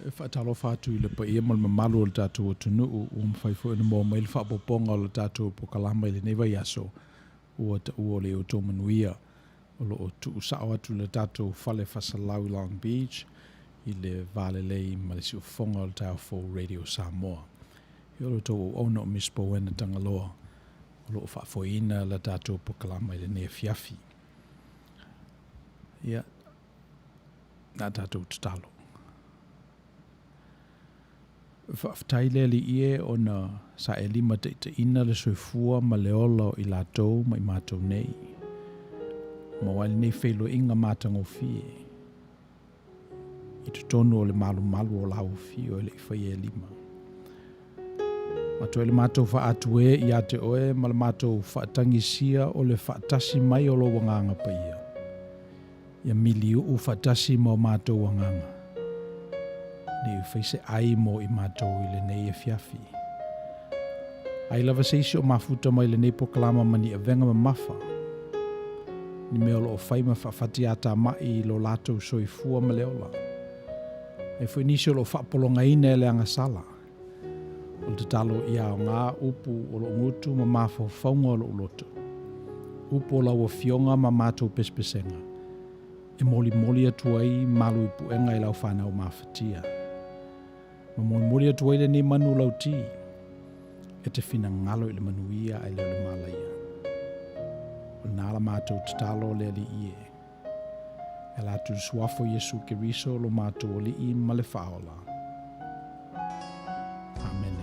Ia, e faatalofa atu i le paia ma le mamalu o le tatou atunuu, ua mafai foi ona maua mai le faaopoopoga o le tatou polokalama i lenei vaiaso, ua taua o le outou manuia. O lo o tuusao atu le tatou fale faasalau i Long Beach i le va lelei ma le siufofoga o le taeao fou Radio Samoa. Ia o lo outou auauna o Miss Bowena Tagaloa o lo o faafoeina le tatou polokalama i lenei afiafi. Ia, na tatou tatalo. Faafetai le Alii e ona sa e limataitaiina le soifua ma le ola o i latou ma i matou nei. Maua ai lenei feiloaiga matagofie i totonu o le malumalu o lau afio e le i faia e lima. Matou e le matou faaatu e ia te oe ma le matou faatagisia o le faatasi mai o lou Agaga Paia. Ia miliu'u faatasi ma o matou agaga, ne i fai se ai mo i matou i lenei afiafi. Ai lava se isi o mafuta mai lenei polokalama ma ni avega mamafa, ni mea o lo o fai ma faafatiatama'i i lo latou soifua ma le ola. Ai foi nisi o lo o faapologaina e le agasala. O le tatalo ia aoga upu o lou gutu ma mafaufauga o lou loto, upu o lau Afioga ma matou pesepesega, e molimoli atu ai malu i puega i lau fanau mafatia. Ma molimoli atu ai lenei manu lauti, e te finagalo i le manuia ae le o le malaia. O lena la matou tatalo le Alii e. E ala atu i le Suafa o Iesu Keriso lo matou Alii ma le Faaola. Amene.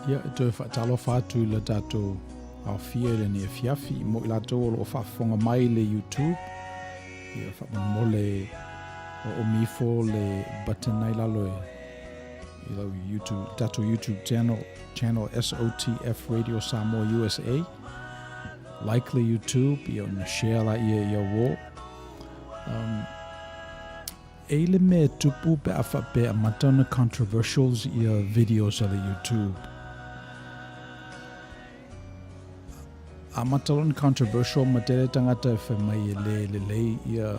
Ia, e toe faatalofa atu i le tatou aofia i lenei afiafi mo i latou o lo o faafofoga mai i le YouTube. Ia, faamolemole o omi ifo le button ai lalo e i lau YouTube, tatou YouTube channel, channel SOTF Radio Samoa USA. Like le YouTube, ia ona share laia ia uō. E i le mea e tupu pe a faapea amata ona controversials ia videos a le YouTube. Amata loa ona controversial ma tele tagata e fai mai e le lelei ia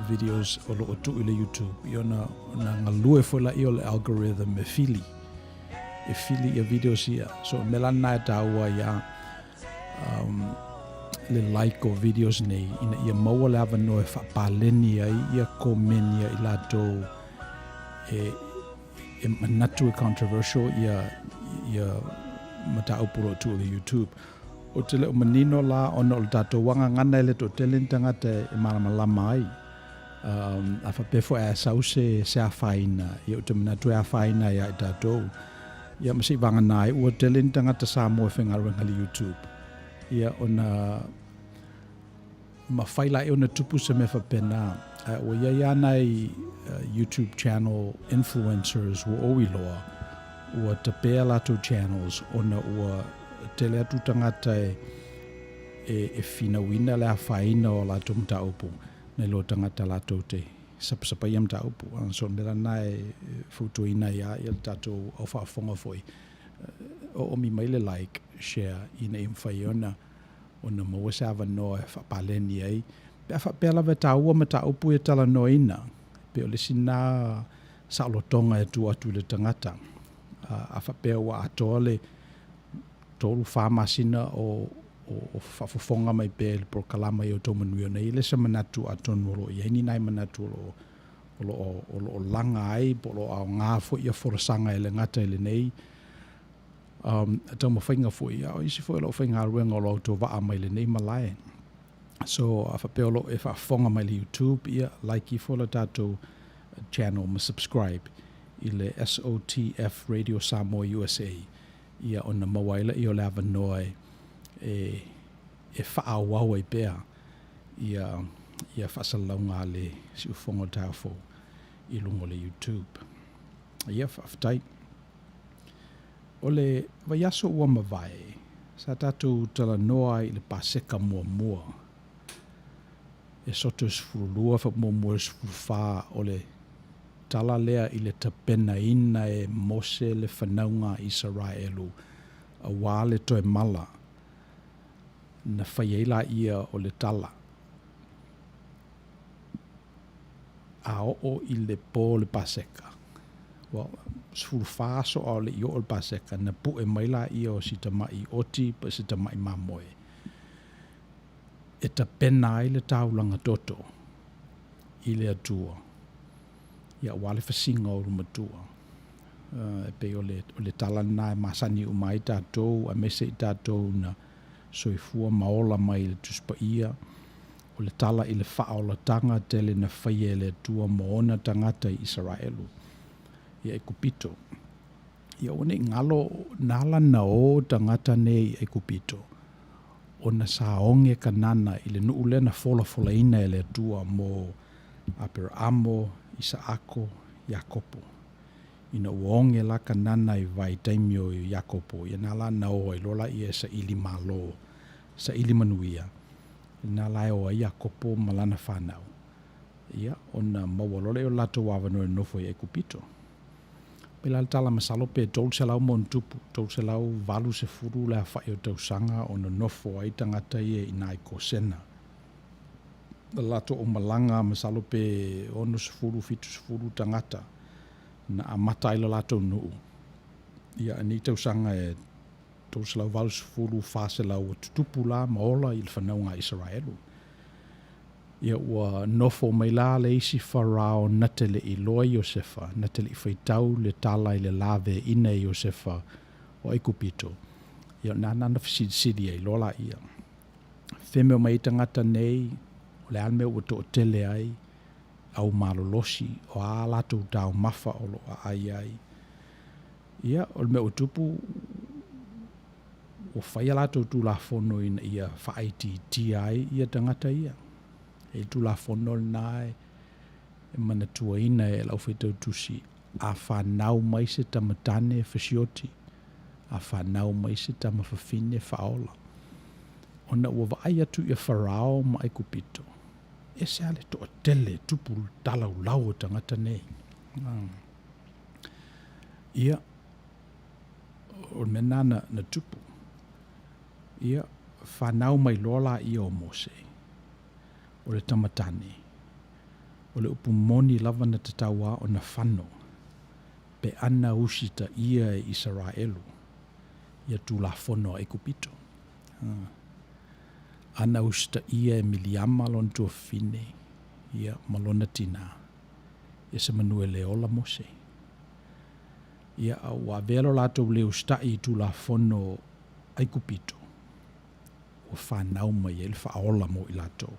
videos o lo o tuu i le YouTube. Ia ona, ona galue foi laia o le algorithm e fili. E fili ia videos ia. So o mea la lena e taua ai a um, le like o videos nei ina ia maua le avanoa e faapaleni ai ia komeni a i latou e, e manatu e controversial ia, ia mataupu o lo o tuu i le YouTube. Ou te le o manino la ona o le tatou agagana e le toatele ni tagata e malamalama ai. Um, a faapea foi a sau se, se afaina, ia ou te manatu e afaina ai ia i tatou. Ia ma seivagana ai ua tele ni tagata Samoa e faigaluega i le YouTube. Ia ona mafai laia ona tupu se mea faapena. Ae ua i ai lava nai YouTube channel influencers ua ou iloa ua tapea latou channels ona ua tele atu tagata e e finauina le afaina o latou mataupu nai lo tagata latou te sapasapaia mataupu. So o le mea la lena e fautuaina ai lava le tatou au faafofoga foi, oomi mai le like, share ina ia mafai ona ona maua se avanoa e faapaleni ai, pe a faapea lava e taua mataupu ia talanoaina, pei o le isi lena saolotoga e tuu atu i le tagata. A faapea ua atoa le 3, 4 masina o o faafofoga mai pea i le polokalama i outou manuia ona i ai lea se manatu atonu o lo o i ai ni nai manatu o lo o o lo o o lo o laga ai po o lo o aoga foi ia folasaga e le gata i lenei um, taumafaiga foi, a o isi foi o lau faigaluega o lo o autovaa mai lenei malae. So, a faapea o lo o e faafofoga mai le YouTube, ia, like ifo le tatou channel ma subscribe i le SOTF Radio Samoa USA, ia ona maua ai lea o le avanoa e, e, e faaauau ai pea ia, ia faasalalauga a le siufofoga o le taeao fou i luga o le YouTube. Ia, faafetai. O le vaiaso ua mavae, sa tatou talanoa ai i le Paseka muamua, e soto 12 faamuamua le 14 o le tala lea i le tapenaina e Mose le fanauga a Isaraelu aua le toe mala na fai ai laia o le tala. A oo i le po o le Paseka, ua 14 aso a o le i oo le Paseka, na puʻe mai laia o si tamaʻi oti po o se tamaʻi mamoe e tapena ai le taulaga toto i le Atua, ia aua le fasiga o ulumatua. E pei o le, o le tala lena e masani uma ai tatou, aemaise i tatou na soifua ma ola mai i le Tusi Paia, o le tala i le faaolataga tele na faia e le Atua mo ona tagata i Isaraelu, i Aikupito. Ia aua ne i galo, na ala na o tagata nei i Aikupito, ona sa oge Kanana i le nuu lea na folafolaina e le Atua mo Aperaamo, Isaako, Iakopo. Ina ua oge la Kanana i vaitaimi o Iakopo, ia na la na o ai loa laia e saili malo, saili manuia, na la e o ai Iakopo ma lana fanau, ia, ona maua loa lea o le latou avanoa e nofo ai i Aikupito. Mai la le tala masalo pe 300 ma ona tupu, 380 le aofai o tausaga o nonofo ai tagata ia i ina i Kosena. Na latou aumalaga masalo pe 60, 70 tagata na amata ai le latou nuu. Ia, i nei tausaga e 380, 400 ua tutupu la ma ola i le fanauga a Isaraelu. Ia ua nofo mai la le isi Farao na te le i iloa Iosefa, na te le i faitau le tala i le laveaiina e Iosefa o Aikupito. Ia nana na fesilisili ai loa laia. Femeo mai ai tagata nei, o le a le mea ua toatele ai, au malolosi, o a latou taumafa o lo o aai ai. Ia, o le mea ua tupu, ua fai a latou Tulafono ina ia faaitiitia ai ia tagata ia. E i Tulafono lena e manatuaina e le aufaitautusi, a fanau mai se tama tane fasioti, a fanau mai se tama fafine faaola. Ona ua vaai atu ia Farao ma Aikupito, e ese lava le toatele e tupu talaulau o tagata nei. Ia, o le mea lena na tupu. Ia, fanau mai loa laia o Mose, o le tamatane, o le upu moni lava na tatau lava ona fano pe ana usitaia e Isaraelu ia Tulafono a Aikupito. Ana usitaia e Miliama lona tuafafine, ia, ma lona tinā, ia semanu e le ola Mose. Ia, a ua avea lo latou le usitai i Tulafono Aikupito, ua fanau mai ai le faaola mo i latou.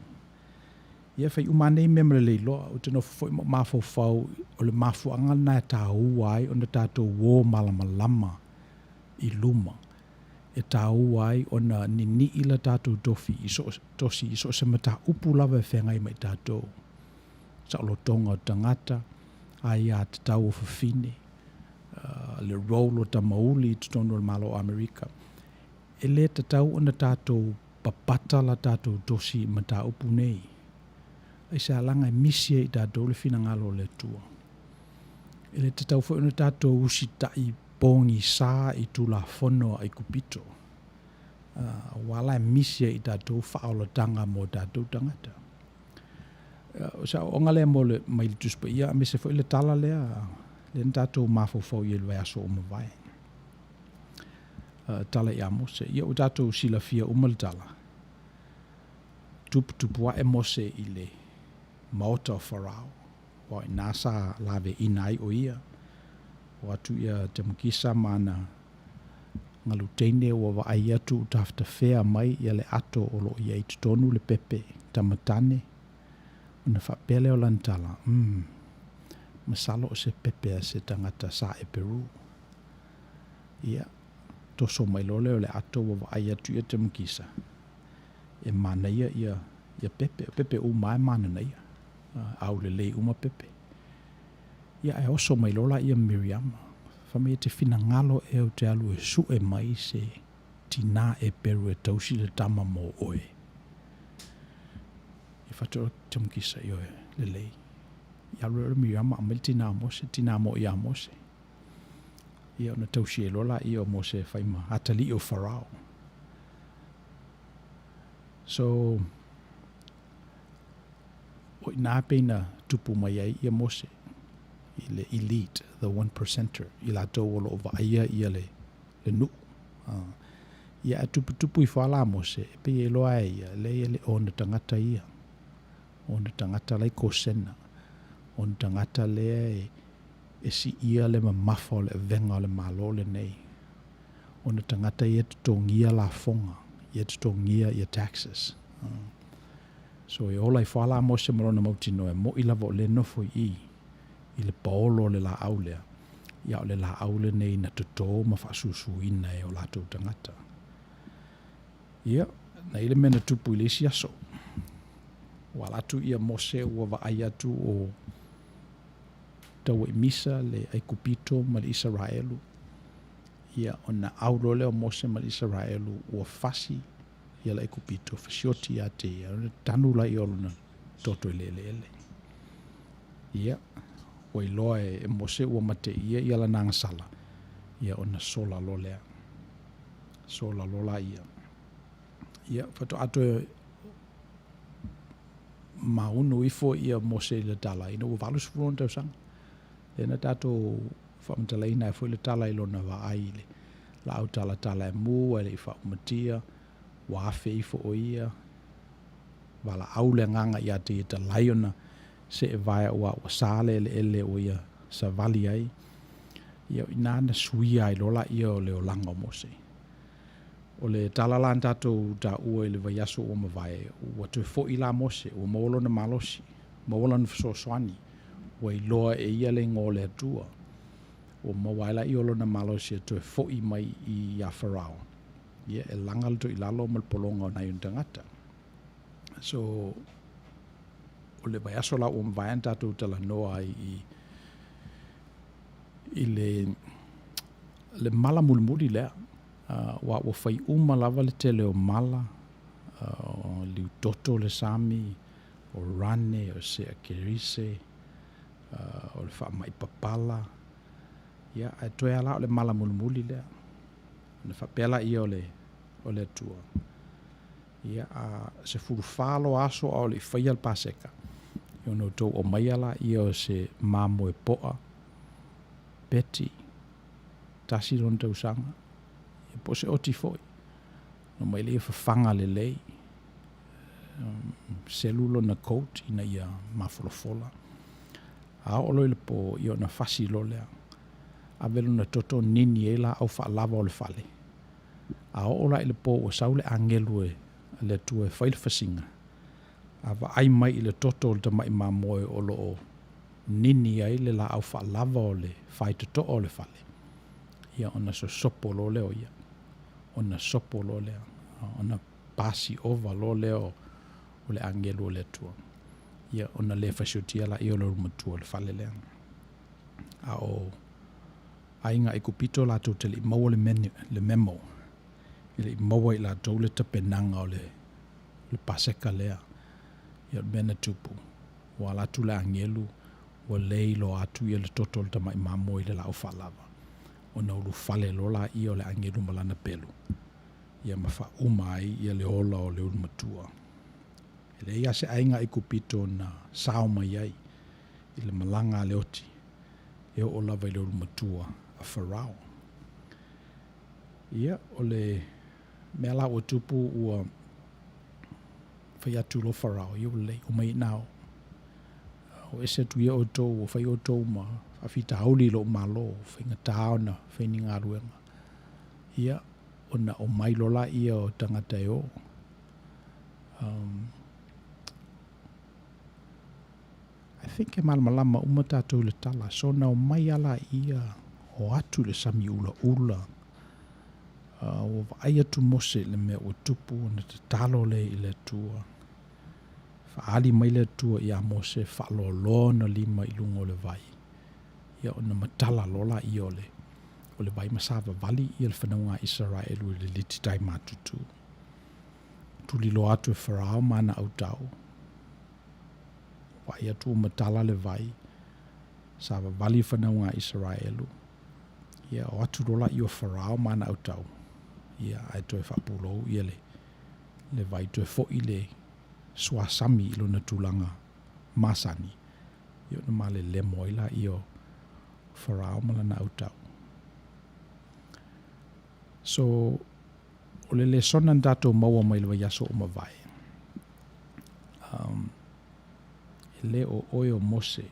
Ia, e fai uma lava nei mea ma le leiloa. Ou te nofo foi ma ou mafaufau o le mafuaaga lena e taua ai ona tatou o malamalama i luma, e taua ai ona ninii la tatou tofi i so, tosi i so o se mataupu lava e feagai ma i tatou, saolotoga o tagata, aiatatau o fafine, le role o tamauli i totonu o le Malo o Amerika. E le tatau ona tatou papata la tatou tosi i mataupu nei. Aisea leaga e misi ai i tatou le finagalo o le Atua. E le tatau foi ona tatou usitai pogisa i Tulafono a Aikupito, aua la e misi ai i tatou faaolataga mo tatou tagata. O se aoaoga lea mo le, mai le Tusi Paia aemaise foi le tala lea lea na tatou mafaufau i ai i le vaiaso ua mavae. Tala ia Mose. Ia ua tatou silafia uma le tala. Tuputupuae Mose i le maota o Farao, aua o i ina sa laveaiina ai o ia. O atu ia Temukisa ma ana galuteine ua vaai atu ua tafatafea mai ia le ato o lo o i ai i totonu le pepe tamatane, ona faapea lea o lana tala, Umm, masalo o se pepe a se tagata sa Eperu. Ia, toso mai loa lea o le ato ua vaai atu ia Temukisa, e manaia ia, ia pepe, o pepe uma lava e mananaia, aulelei uma pepe. Ia, ae oso mai loa laia Miriama, fai mai e te finagalo ea ou te alu e sue mai se tinā Eperu e tausi le tama mō oe. Ia fatu o Temukisa, ioe, lelei. Ia alu loa Miriama aumai le tinā o Mose, tinā mō ia Mose. Ia ona tausi ai loa laia o Mose e fai ma atalii o Farao. So, o i ina pei na tupu mai ai ia Mose i le elite, the one percenter, i latou o lo o vaaia ia le, le nuu. Ia ae tuputupu ifo lava la Mose, e pei e iloa e ia, leai e le o ona tagata ia. O ona tagata la i Kosena. O ona tagata lea e, e siia le mamafa o le avega o le Malo lenei. Ona tagata ia e totogia lafoga, ia e totogia ia taxes. So e ola ifo lava la Mose ma lona mautinoa, e mo'i lava o lea e nofo i i, i le paolo o le laau lea, ia o le laau lenei na toto ma faasusuina e o latou tagata. Ia, na i le mea na tupu i le isi aso. Ua ala atu ia Mose ua vaai atu o tauaimisa le Aikupito ma le Isaraelu. Ia, ona au loa lea o Mose ma le Isaraelu ua fasi ia le Aikupito, fasioti ia te ia, ona tanu laia o lona toto i le eleele. Ia, ua iloa e Mose ua mateia ia lana agasala, ia ona sola loa lea. Sola loa laia. Ia, faatoa toe maunu ifo ia Mose i le tala ina ua 80 ona tausaga. Lea na tatou faamatalaina ai foi le tala i lona vaai i le laau talatala e mu ae le i faaumatia, ua afe ifo o ia, valaau le agaga ia te ia talai ona seevae aua ua sa le eleele ua ia savali ai. Ia o i ina na suia ai loa laia o le olaga o Mose. O le tala la na tatou taua i le vaiaso ua mavae, ua toe foi la Mose, ua maua lona malosi, maua lona fesoasoani, ua iloa e ia le igoa o le Atua. Ua maua ai laia o lona malosi e toe foi mai iā Farao, ia e laga le toilalo ma le pologa o nai ona tagata. So, o le vaiaso la ua mavae na tatou talanoa ai i, i le, le mala mulimuli lea, aua ua fai uma lava le tele o mala. O liutoto le sami, o rane, o sea kerise, o le faamai papala, ia, ae toe lava la o le mala mulimuli lea. Ona faapea laia o le, o le Atua, ia, a 14 loa aso a o le i faia le Paseka, ia ona outou aumaia laia o se mamoe poa, peti, tasi lona tausaga, ia po o se oti foi. Ona omai lea fafaga lelei, selu lona coat ina ia mafolafola. A oo loa i le po, ia ona fasi loa lea. Ave lona toto nini ai laau faalava o le fale. A oo la i le po ua sau le agelu e a le Atua e fai le fasiga, a vaai mai i le toto o le tamai mamoe o lo o nini ai le laau faalava o le faitotoa o le fale, ia ona sosopo loa lea o ia, ona sopo loa lea, ona pasi ova loa lea o le agelu o le Atua, ia ona le fasiotia laia o le ulumatua o le fale lea. A o aiga Aikupito latou te le i maua le memo, e le i maua e i latou le tapenaga o le Paseka lea. Ia o le mea na tupu, ua alu atu le agelu ua le iloa atu le toto o le tamai mamoe i le laau faalava, ona ulufale loa laia o le agelu ma lana pelu, ia ma faauma ai le ola o le ulumatua. E leai lava se aiga Aikupito na sao mai ai i le malaga a le oti e oo lava i le ulumatua a Farao. Ia, o le mea la ua tupu ua fai atu loa Farao, ia ua lelei, omai i ina o. O ese atu ia outou, ua fai outou ma faafitauli i lou Malo, ua faigata ona fai ni galuega. Ia, ona omai loa laia o tagata e o. I think e malamalama uma tatou i le tala. So na omai lava laia o atu i le sami ulaula, ua vaai atu Mose i le mea ua tupu ona tatalo lea i le Atua. Faaali mai le Atua ia Mose, faaloaloa ona lima i luga o le vai, ia ona matala loa laia o le, o le vai ma savavali ia le fanauga a Isaraelu i le lititai matutu. Tuliloa atu e Farao ma ana autao, vaai atu ua matala le vai, savavali fanauga a Isaraelu, ia o atu loa laia o Farao ma ana autao, ia ae toe faapulou ia le, le vai toe foi le suasami i lona tulaga masani, ia ona malelemo ai laia o Farao ma lana autao. So, o le lesona na tatou maua mai le vaiaso ua mavae, e le o oe o Mose,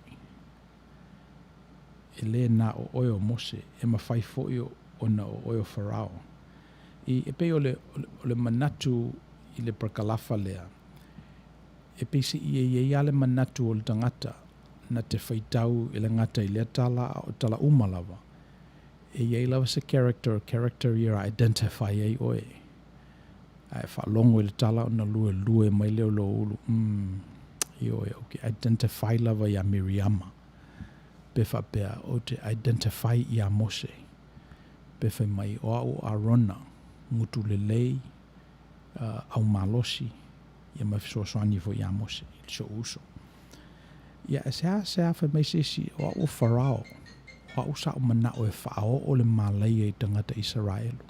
e le na o oe o Mose, e mafai foi ona o oe o Farao. I, e pei o le, o le manatu i le parakalafa lea, e peiseai e i ai lava le manatu o le tagata na te faitau e le gata i lea tala a o tala uma lava, e i ai lava se character, character ia e identify ai oe. A e faalogo i le tala ona luelue mai lea o lou ulu, umm, ioe, ou te identify lava iā Miriama. Pe faapea, ou te identify iā Mose. Pe fai mai, o au o Arona, gutu lelei, aumalosi, ia ma fesoasoani foi iā Mose, i si ou uso. Ia, e seasea fai mai se isi, o au o Farao, o au sa ou manao e faaoo le malaia i tagata Isaraelu.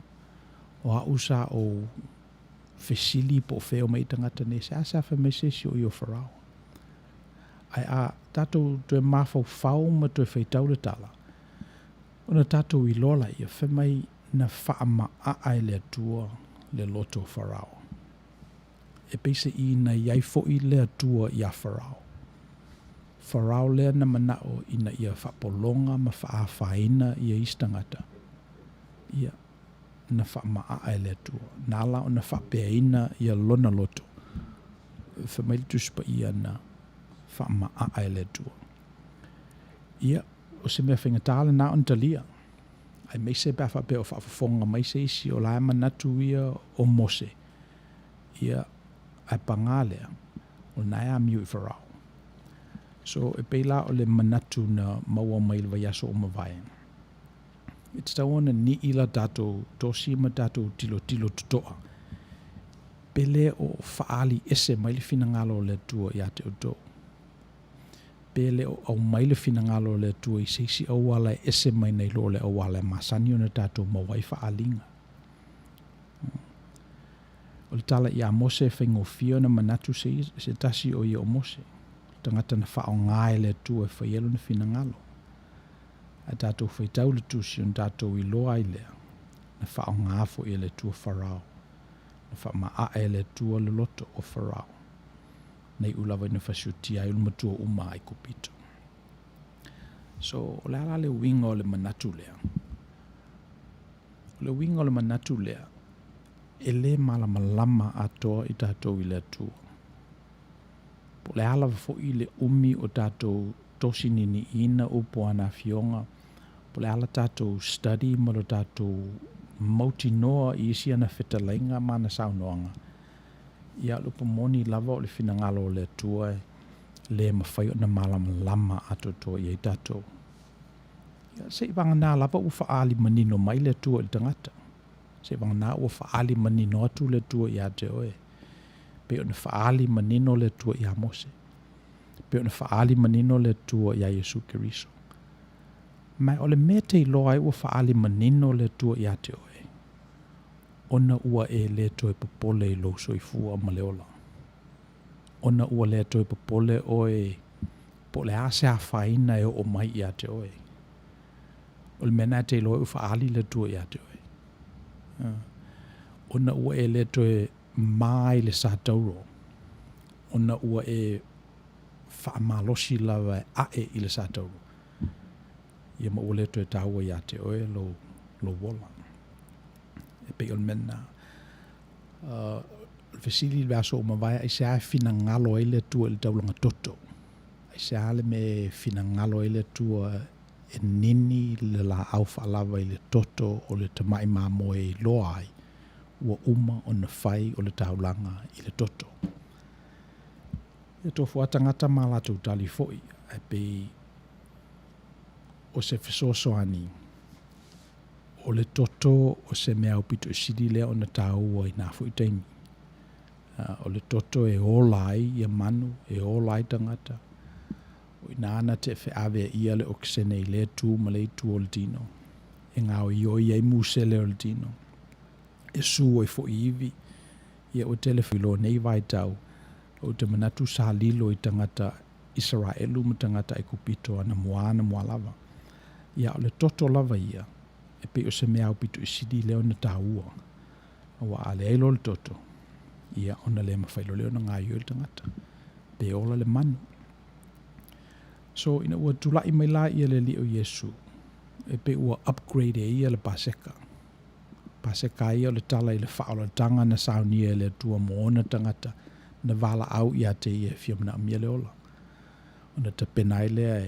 O au sa ou fesili po o fea e omai ai tagata nei, seasea fai mai se isi o ia o Farao. Ae a tatou toe mafaufau ma toe faitau le tala, ona tatou iloa laia, fai mai na faamaaa e le Atua le loto o Farao. E peiseai na i ai foi le Atua iā Farao. Farao lea na manao ina ia faapologa ma faaafaina ia isi tagata, ia, na faamaaa e le Atua. Na ala ona faapeaina ia lona loto. Fai mai le Tusi Paia na faamaaa e le Atua. Ia, o se mea faigata lena ona talia, aemaise pe a faapea o faafofoga mai se isi o la e manatu ia o Mose, ia, ae paga lea, o lena e amio i Farao. So, e pei la o le manatu na maua mai i le vaiaso ua mavae, e tatau ona nii la tatou tosi ma tatou tilotilo totoa. Pe le o faaali ese mai le finagalo o le Atua ia te outou. Pe le o aumai le finagalo o le Atua i se isi auala e ese mai nai lo le auala e masani ona tatou maua ai faaaliga. O le tala ia Mose e faigofie ona manatu se, se tasi o ia o Mose, tagata na faaaoga e le Atua e fai ai lona finagalo. Ae tatou faitau le tusi ona tatou iloa ai lea, na faaaoga foi e le Atua Farao, na faamaae e le Atua le loto o Farao, na iu lava ina fasiotia ai ulu matua uma a Aikupito. So, o le a la le uiga o le manatu lea? O le uiga o le manatu lea, e le malamalama atoa i tatou i le Atua. Po o le a lava foi le umi o tatou tosi niniina upu o ana afioga, po o le a la tatou study ma lo tatou mautinoa i isi ana fetalaiga ma ana saunoaga, ia o le upu moni lava o le finagalo o le Atua e le mafai ona malamalama atoatoa i ai tatou. Ia, seiavagana lava ua faaali manino mai le Atua i le tagata. Seiavagana ua faaali manino atu le Atua ia te oe. Pei ona faaali manino le Atua ia Mose. Pei ona faaali manino le Atua ia Iesu Keriso. Ma o le mea e te iloa ai ua faaali manino le Atua ia te oe, ona ua e le toe popole i lou soifua ma le ola. Ona ua le toe popole oe po o le a se afaina e oo mai ia te oe. O le mea lena e te iloa ai ua faaali le Atua ia te oe. Ona ua e le toe ma i le sa tauro, ona ua e faamalosi lava e ae i le sa tauro, ia ma ua le toe taua ia te oe lou, lou ola. E pei o le mea lena. O le fesili i le aso ua mavae, aisea e finagalo ai le Atua i le taulaga toto? Aisea le mea e finagalo ai le Atua e nini le laau faalava i le toto o le tamai mamoe e iloa ai ua uma ona fai o le taulaga i le toto? E tofu lava tagata ma latou tali foi, ae pei o se fesoasoani o le toto o se mea aupito i sili lea ona taua i na foi taimi. O le toto e ola ai ia manu, e ola ai tagata. O i ina na te feave ia le okesene i lea itu ma le itu o le tino. E gaoioi ai musele o le tino. E su ai foi ivi. Ia ua tele i lo nei vaitau, ou te manatu sa lilo i tagata Isaraelu ma tagata Aikupito anamua anamua lava. Ia o le toto lava ia, e pei o se mea aupito i sili lea ona taua. Aua a leai loa le toto, ia ona le mafai loa lea ona gaoioi le tagata, pe ola le manu. So ina ua tulai mai la ia le Alii o Iesu, e pei ua upgrade e ia le Paseka. Paseka ia o le tala i le faaolataga na saunia e le Atua mo ona tagata na valaau ia te ia e fia manaomia le ola. Ona tapena ai lea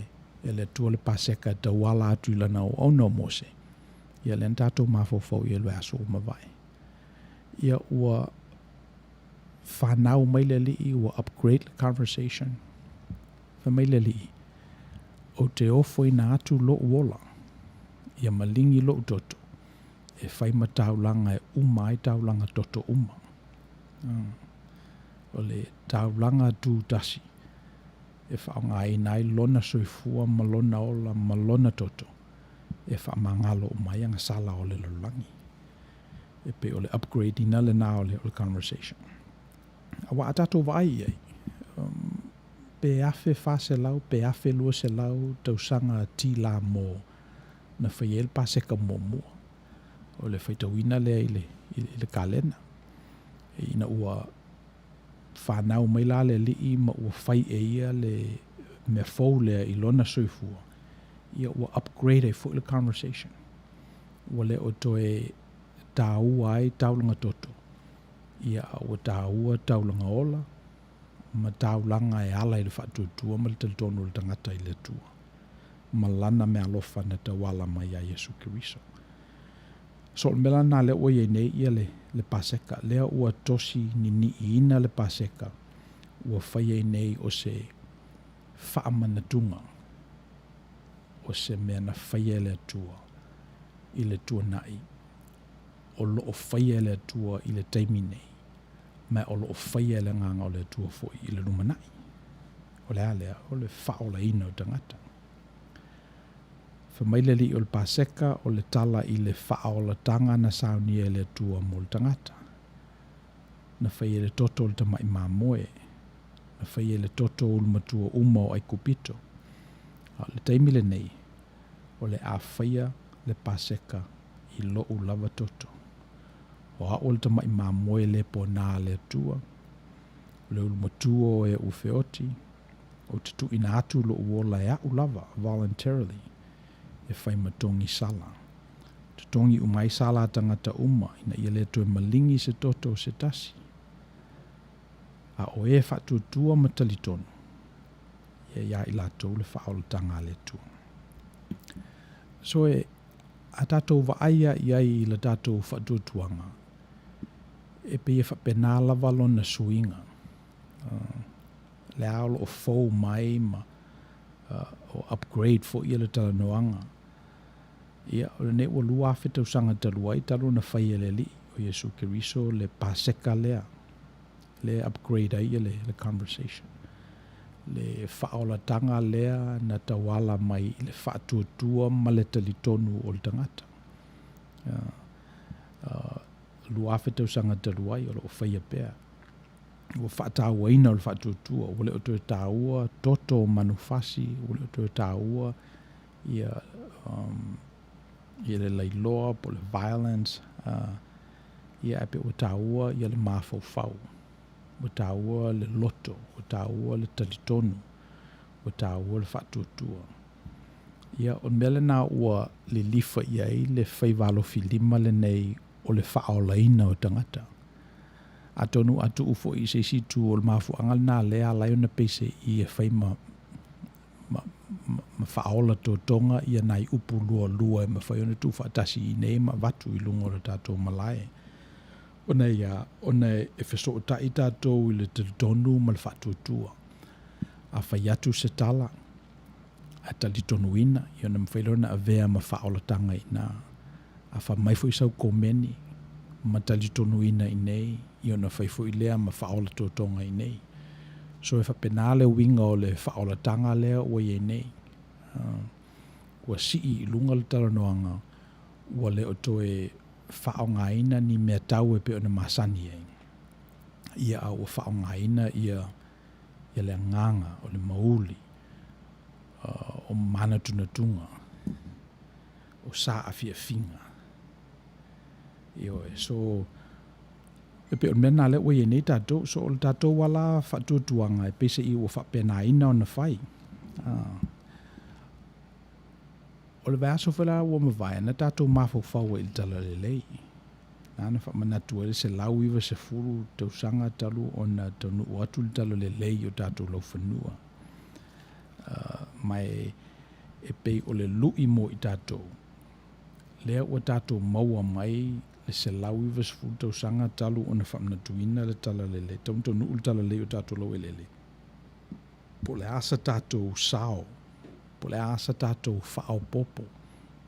e le Atua le Paseka e tauala atu i lana auauna o Mose. Ia lea na tatou mafaufau i ai i le aso ua mavae. Ia ua fanau mai le Alii, ua upgrade le conversation. Fai mai le Alii, Ou te ofoina atu lou ola, ia maligi lou toto, e fai ma taulaga e uma ai taulaga toto uma. O le taulaga tu tasi e faaaogaina ai lona soifua ma lona ola ma lona toto e faamagalo uma ai agasala o le lalolagi. E pei o le upgrade ina lena o le, o le conversation. Aua a tatou vaai i ai, pe 1400 pe 1200 tausaga tila mo na fai ai le Paseka muamua. O le faitauina lea i le, i le kalena. Ina ua fanau mai la le alii ma ua fai e ia le mea fou lea i lona soifua, ia ua upgrade ai foi le conversation. Ua le o toe taua ai taulaga toto, ia a ua taua taulaga ola ma taulaga e ala i le faatuatua ma le talitonu o le tagata i le Atua ma Lana meaalofa na tauala mai ia Iesu Keriso. So o le mea la lena lea ua i ai nei ia le, le Paseka, lea ua tosi niniiina le Paseka, ua fai ai nei o se faamanatuga o se mea na faia e le Atua i le tuanai o lo o faia e le Atua i le taimi nei. Ma o lo o faia e le Agaga o le Atua foi i le lumanai. O le a lea? O le faaolaina o tagata. Fai mai le Alii o le Paseka o le tala i le faaolataga na saunia e le Atua mo le tagata. Na faia e le toto o le tamai mamoe. Na faia e le toto o ulumatua uma o Aikupito. A o le taimi lenei, o le a faia le Paseka i lou lava toto. O au o le tamai mamoe le ponā a le Atua, o le ulumatua o e ua feoti, ou te tuuina atu lou ola e au lava, voluntarily, e fai ma togi sala. Totogi uma ai sala a tagata uma, ina ia le toe maligi se toto o se tasi. A o e faatuatua ma talitonu, ia iā i latou le faaolataga a le Atua. So e, a tatou vaai lava i ai i le tatou faatuatuaga, e pei e faapena lava lona suiga. Le a o lo o fou mai ma o upgrade foi ia le talanoaga. Ia, o lenei ua 2000 tausaga talu ai talu ona fai e le Alii o Iesu Keriso le Paseka lea, lea e upgrade ai le, le conversation. Le faaolataga lea na tauala mai i le faatuatua ma le talitonu o le tagata. 2000 tausaga talu ai o lo o faia pea. Ua faatauaina o le faatuatua, ua le o toe taua toto o manufasi, ua le o toe taua ia, ia le lailoa po o le violence, ia ae pei ua taua ia le mafaufau, ua taua le loto, ua taua le talitonu, ua taua le faatuatua. Ia, o le mea lena ua lilifa i ai le faiva alofilima lenei o le faaolaina o tagata. Atonu a tuu foi i se isi itu o le mafuaaga lena lea e ala ai ona peiseai e fai ma, ma, ma, ma faaola totoga ia nai upu lualua e mafai ona tuufaatasi i inei ma avatu i luga o le tatou malae. Ona ia, ona e fesootai tatou i le talitonu ma le faatuatua. A fai atu se tala, ae talitonuina, ia ona mafai lea ona avea ma faaolataga i ina. A fai mai foi sau komeni ma talitonuina i inei, ia ona fai foi lea ma faaola totoga i inei. So e faapena le uiga o le faaolataga lea ua i ai nei. Ua sii i luga le talanoaga, ua le o toe faaaogaina ni meatau e pei ona masani ai, ia a ua faaaogaina ia ia le agaga o le mauli o manatunatuga, o saafiafiga. Ioe, so e pei o le mea lena lea ua i ai nei tatou. So o le tatou ala faatuatuaga e peiseai ua faapenaina ona fai. O le vaiaso foi la ua mavae, na tatou mafaufau ai i le Talalelei. Na na faamanatu ai le 190 tausaga talu ona taunuu atu le Talalelei i o tatou laufanua. Ma e, e pei o le lui mo i tatou, lea ua tatou maua mai le 190 tausaga talu ona faamanatuina le Talalelei, talu ona taunuu le Talalelei i o tatou laueleele, po o le a sa tatou sao, po o le a sa tatou faaopoopo,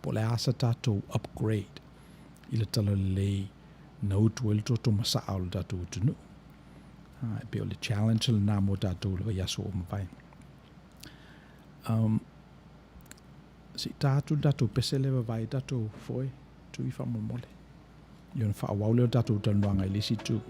po o le a sa tatou upgrade i le talalelei na utu ai le toto masaa o le tatou atunuu. E pei o le challenge lena mo tatou i le vaiaso ua mavae. Um, se i ta atu le tatou pese lea e vavae ai tatou foe, tui faamolemole. Ia ona faaauau lea o le tatou talanoaga i le isi itu.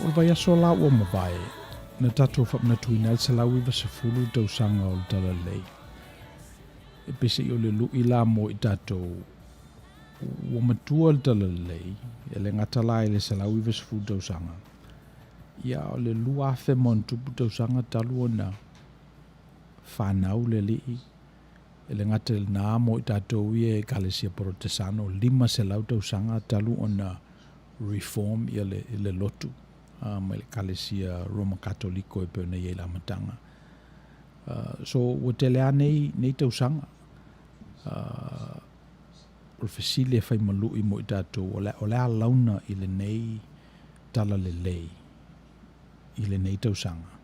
O le vaiaso la ua mavae, na tatou faamanatuina ai le 190 tausaga o le Talalelei. E peiseai o le lu'i la mo i tatou ua matua le Talalelei, e le gata la i le 190 tausaga, ia a o le 2000+ tausaga talu ona fanau le Alii, e le gata i lena mo i tatou ia e Ekalesia Porotesano, 500 tausaga talu ona reform ia le, le lotu mai le Ekalesia Roma Katoliko e pei ona i ai i le amataga. So ua tele lava nei, nei tausaga. O le fesili e fai ma lu'i mo i tatou, o le, o le a launa i lenei talalelei i lenei tausaga?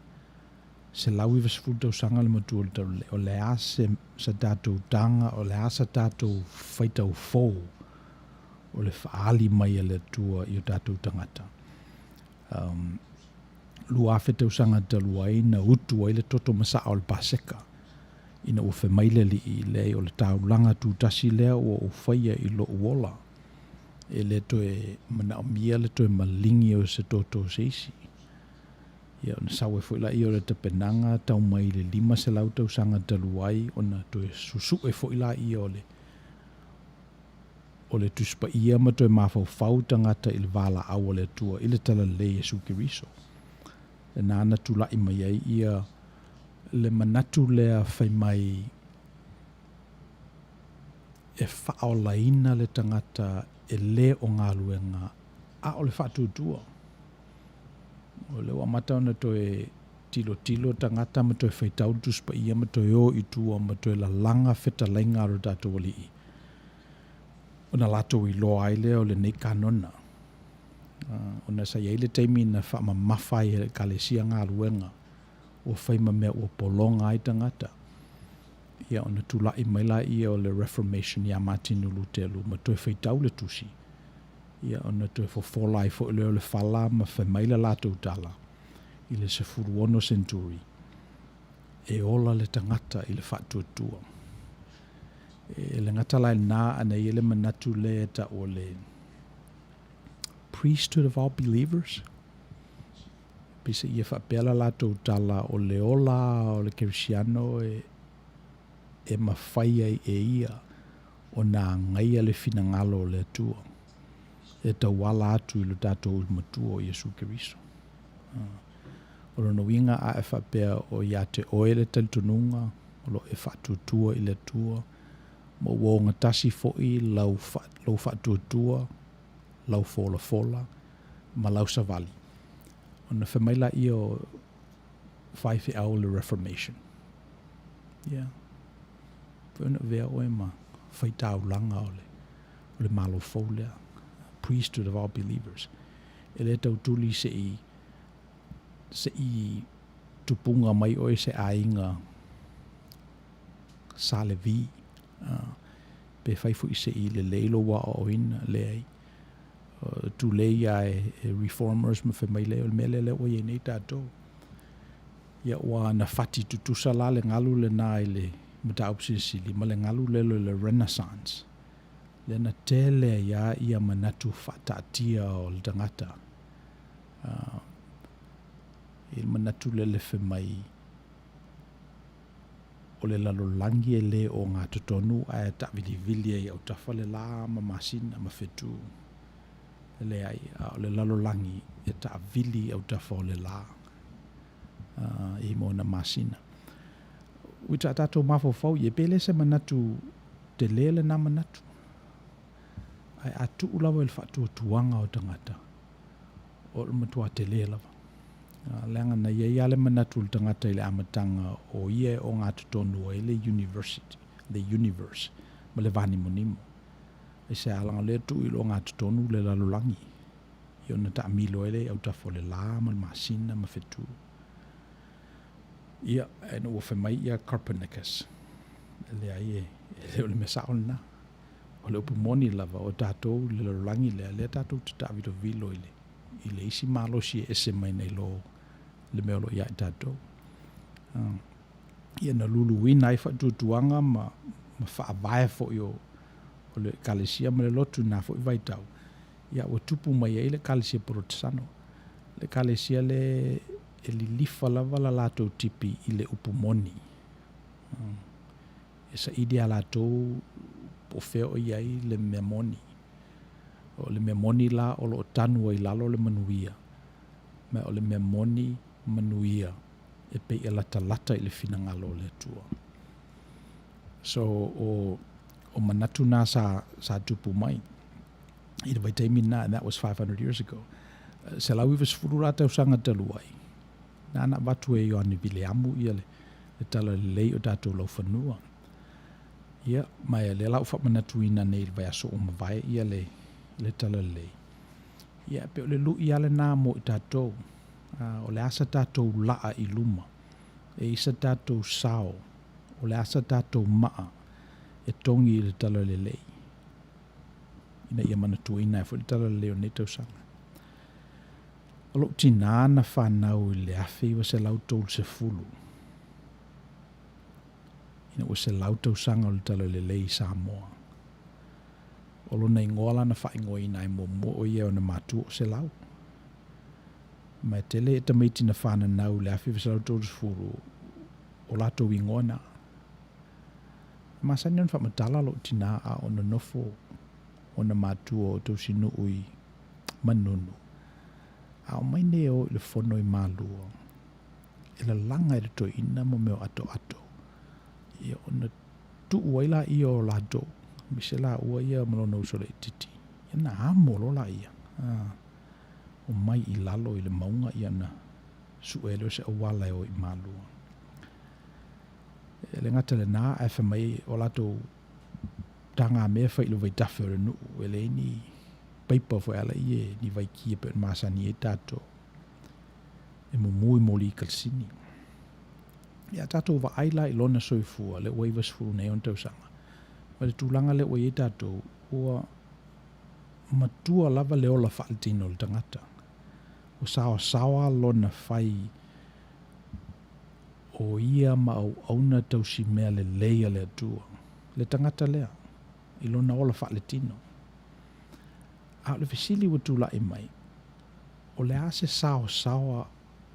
190 tausaga le matua o le talalelei, o le a se, sa tatou taga, o le a sa tatou faitau fou o le faaali mai a le Atua i o tatou tagata? Um, 2000 tausaga talu ai na utu ai le toto masaa o le Paseka, ina ua fai mai le Alii, Leai, o le taulaga tutasi lea ua ou faia i lou ola, e le toe manaomia le toe maligi o se toto o se isi. Ia, ona sau ai foi laia o le tapenaga tau mai le 500 tausaga talu ai ona toe susue foi laia o le o le Tusi Paia ma toe mafaufau tagata i le valaau a le Atua i le Talalelei Iesu Keriso. Lena na tulai mai ai ia le manatu lea fai mai e faaolaina le tagata e le o galuega a o le faatuatua. O lea ua amata ona toe tilotilo tagata ma toe faitau le Tusi Paia ma toe o i tua ma toe lalaga fetalaiga a lo tatou Alii ona latou iloa ai lea o lenei kanona. Ona sa i ai le taimi na faamamafa ai e le Ekalesia galuega ua fai ma mea ua pologa ai tagata. Ia ona tulai mai laia o le Reformation ia Matinu Lutelu ma toe faitau le tusi. Ia ona toe fofola ai foi lea o le fala ma fai mai le latou tala i le 16 senturi e ola le tagata i le faatuatua. E le gata la i lena, a na i ai le manatu lea e tau o le priesthood of all believers, peiseai e faapea la latou tala o le ola o le kerisiano e, e mafai ai e ia ona agaia le finagalo o le Atua e tauala atu i lo tatou Matua o Iesu Keriso. O lona uiga a e faapea o ia te oe le talitonuga o lo o e faatuatua i le Atua, ma ua ogatasi foi lau, lou faatuatua, lau folafola, ma lau savali, ona fai mai laia o faifeau o le Reformation. Ia, foi ona avea oe ma faitaulaga o le, o le Malo fou lea, priesthood of all believers. E le tau tuli se i, se i tupuga mai oe se aiga Sa Levi, pe fai foi se i lelei lou aoaoina, leai. Tulei ia e reformers ma fai mai lea, o le mea lea lea ua i ai nei tatou. Ia ua na fati tutusa la le galu lena i le mataupu silisili ma le galu lea o le Renaissance. Lea na tele ai lava ia manatu faataatia o le tagata. I le manatu lea le fai mai o le lalolagi e le ogatotonu ae taavilivili ai i autafa le la ma masina ma fetu. E leai, a o le lalolagi e taavili i autafa o le la i ma ona masina. Uita a tatou mafaufau i ai, pe le se manatu tele lena manatu. Ae a tuu lava i le faatuatuaga o tagata, o le matua tele lava. Leaga na i ai lava le manatu o le tagata i le amataga o ia e ogatotonu ai le university, the universe, ma le vanimonimo. Aisea? Leaga o lea e tuu i le ogatotonu le lalolagi, ia ona taamilo ai lea i autafa o le la ma le masina ma fetu. Ia, ina ua fai mai ia Copernicus, e leai e le o le mea sao lena. O le upu moni lava, o tatou le lalolagi lea, lea tatou te taavilovilo i le, i le isi malosi e ese mai nei lo le mea o lo o ia i tatou. Ia na luluina ai faatuatuaga ma, ma faavae foi o, o le Ekalesia ma le lotu i na foi vaitau, ia ua tupu mai ai le Ekalesia Porotesano. Le Ekalesia lea e lilifa lava la latou tipi i le upu moni. E saili iā latou po o fea o i ai le mea moni. O le mea moni la o lo o tanu ai i lalo le manuia, ma o le mea moni manuia e pei e latalata i le finagalo o le Atua. So, o, o manatu na sa, sa tupu mai i le vaitaimi lena, and that was 500 years ago. 190 la tausaga talu ai, na na avatu e Ioane Viliamu ia le, le tala lelei o tatou laufanua. Ia, ma o lea la ua faamanatuina nei i le vaiaso ua mavae ia le, le tala lelei. Ia, pei o le lui lava lena mo i tatou. O le a sa tatou laa i luma, e i sa tatou sao, o le a sa tatou maa e togi i le tala lelei, ina ia manatuaina ai foi le tala lelei o lenei tausaga. O lou tinā na fanau i le 1930, ina ua 100 tausaga o le Talalelei i Samoa. O lona igoa la na faaigoaina ai muamua o ia e ona matua o Selau. Ma e tele tamaiti na fananau i le 1930 o latou igoa na. E masani ona faamatala lou tinā a o nonofo ona matua o Tausinuu i Manunu, a omai nei e o i le fono i Malua, e lalaga e le toeaina mo mea o atoato, ia ona tuu ai laia o latou, aemaise laua ia ma lona uso laitiiti, ia ona amo loa laia, omai i lalo i le mauga ia ona sue lea o se auala e o i Malua. E le gata i lena, ae fai mai o latou tagamea e fai i le vaitafe o le nuu, e leai ni paipa foi a laia, ni vaiki e pei ona masani ai tatou e mumu i moli kalasini. Ia a tatou vaai la i lona soifua lea ua 90 nei ona tausaga, ma le tulaga lea ua i ai tatou, ua matua lava le ola faaletino o le tagata. Ua saoasaoa lona fai o ia ma auauna tausimea lelei a le Atua, le tagata lea, i lona ola faaletino. A o le fesili ua tulai mai, o le a se saosaoa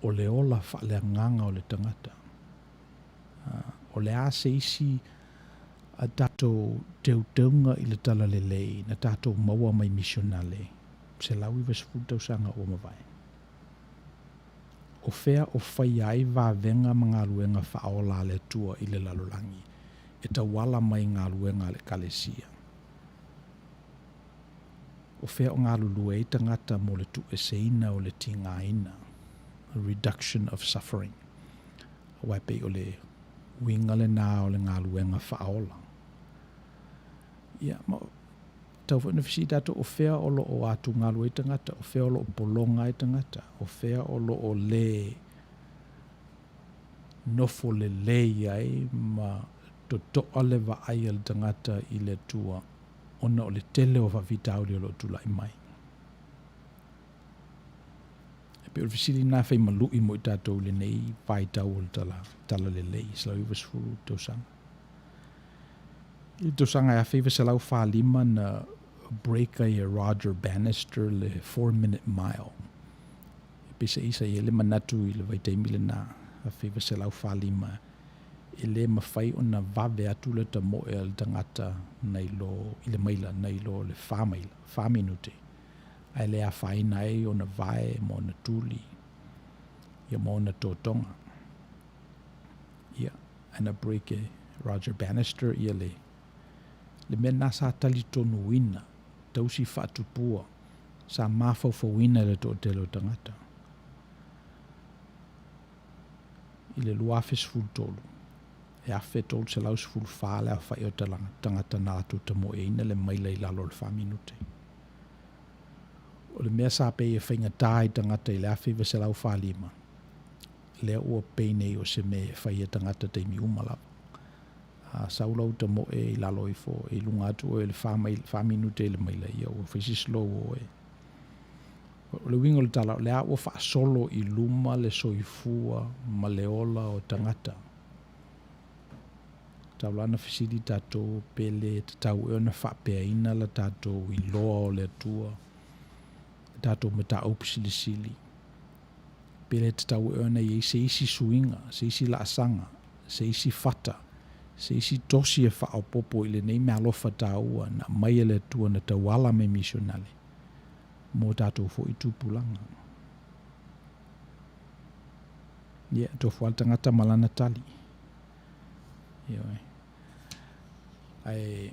o le ola faaleagaga o le tagata? O le a se isi a tatou teuteuga i le talalelei na tatou maua mai misionale 190 tausaga ua mavae? O fea o faia ai vavega ma galuega faaola a le Atua i le lalolagi e tauala mai i galuega a le Ekalesia? O fea o galulue ai tagata mo le tuueseina o le tigaina, reduction of suffering, aua e pei o le uiga lena o le galuega faaola. Ia, ma tau foi ona fesili tatou, o fea o lo o atugalu ai tagata, o fea o lo o pologa ai tagata, o fea o lo o lē nofo lelei ai ma totoa le vaai a le tagata i le Atua ona o le tele o faafitauli o lo o tulai mai. E pei o le fesili lena e fai ma lui mo i tatou i lenei vaitau o le tala, talalelei, 190 tausaga. I le tausaga e 1945 na break ai e Roger Bannister le 4-minute mile. E peiseai sa i ai le manatu i le vaitaimi lena, 1945, e le mafai ona vave atu le tamoe a le tagata nai lo i le maila nai lo le fa maila, fa minute, ae le afaina ai ona vae ma ona tuli, ia ma ona totoga. Ia, ae na break e Roger Bannister ia le, le mea lena sa talitonuina, tausi faatupua, sa mafaufauina e le toatele o tagata. I le 2013, e 1,314 le aofai o tagata na latou tamoeina le maila i lalo o le fa minute. O le mea sa pei e faigata i tagata i le 1945, lea ua pei nei o se mea e fai e tagata taimi uma lava. A sau lau tamoe i lalo ifo, i luga atu oe i le fa, maila, fa minute i le maila, ia ua fai si slow oe. O le uiga o le tala, o lea ua faasolo i luma le soifua ma le ola o tagata. Tau la na fesili tatou pe le tatau ea ona faapeaina la tatou iloa o le Atua, le tatou mataupu silisili. Pe le tatau ea ona i ai se isi suiga, se isi laasaga, se isi fata, se isi tosi e faaopoopo i lenei meaalofa taua na aumai e le Atua na tauala mai misionale mo tatou foi tupulaga. Ia, tofu lava le tagata ma lana tali. Ioe. Ae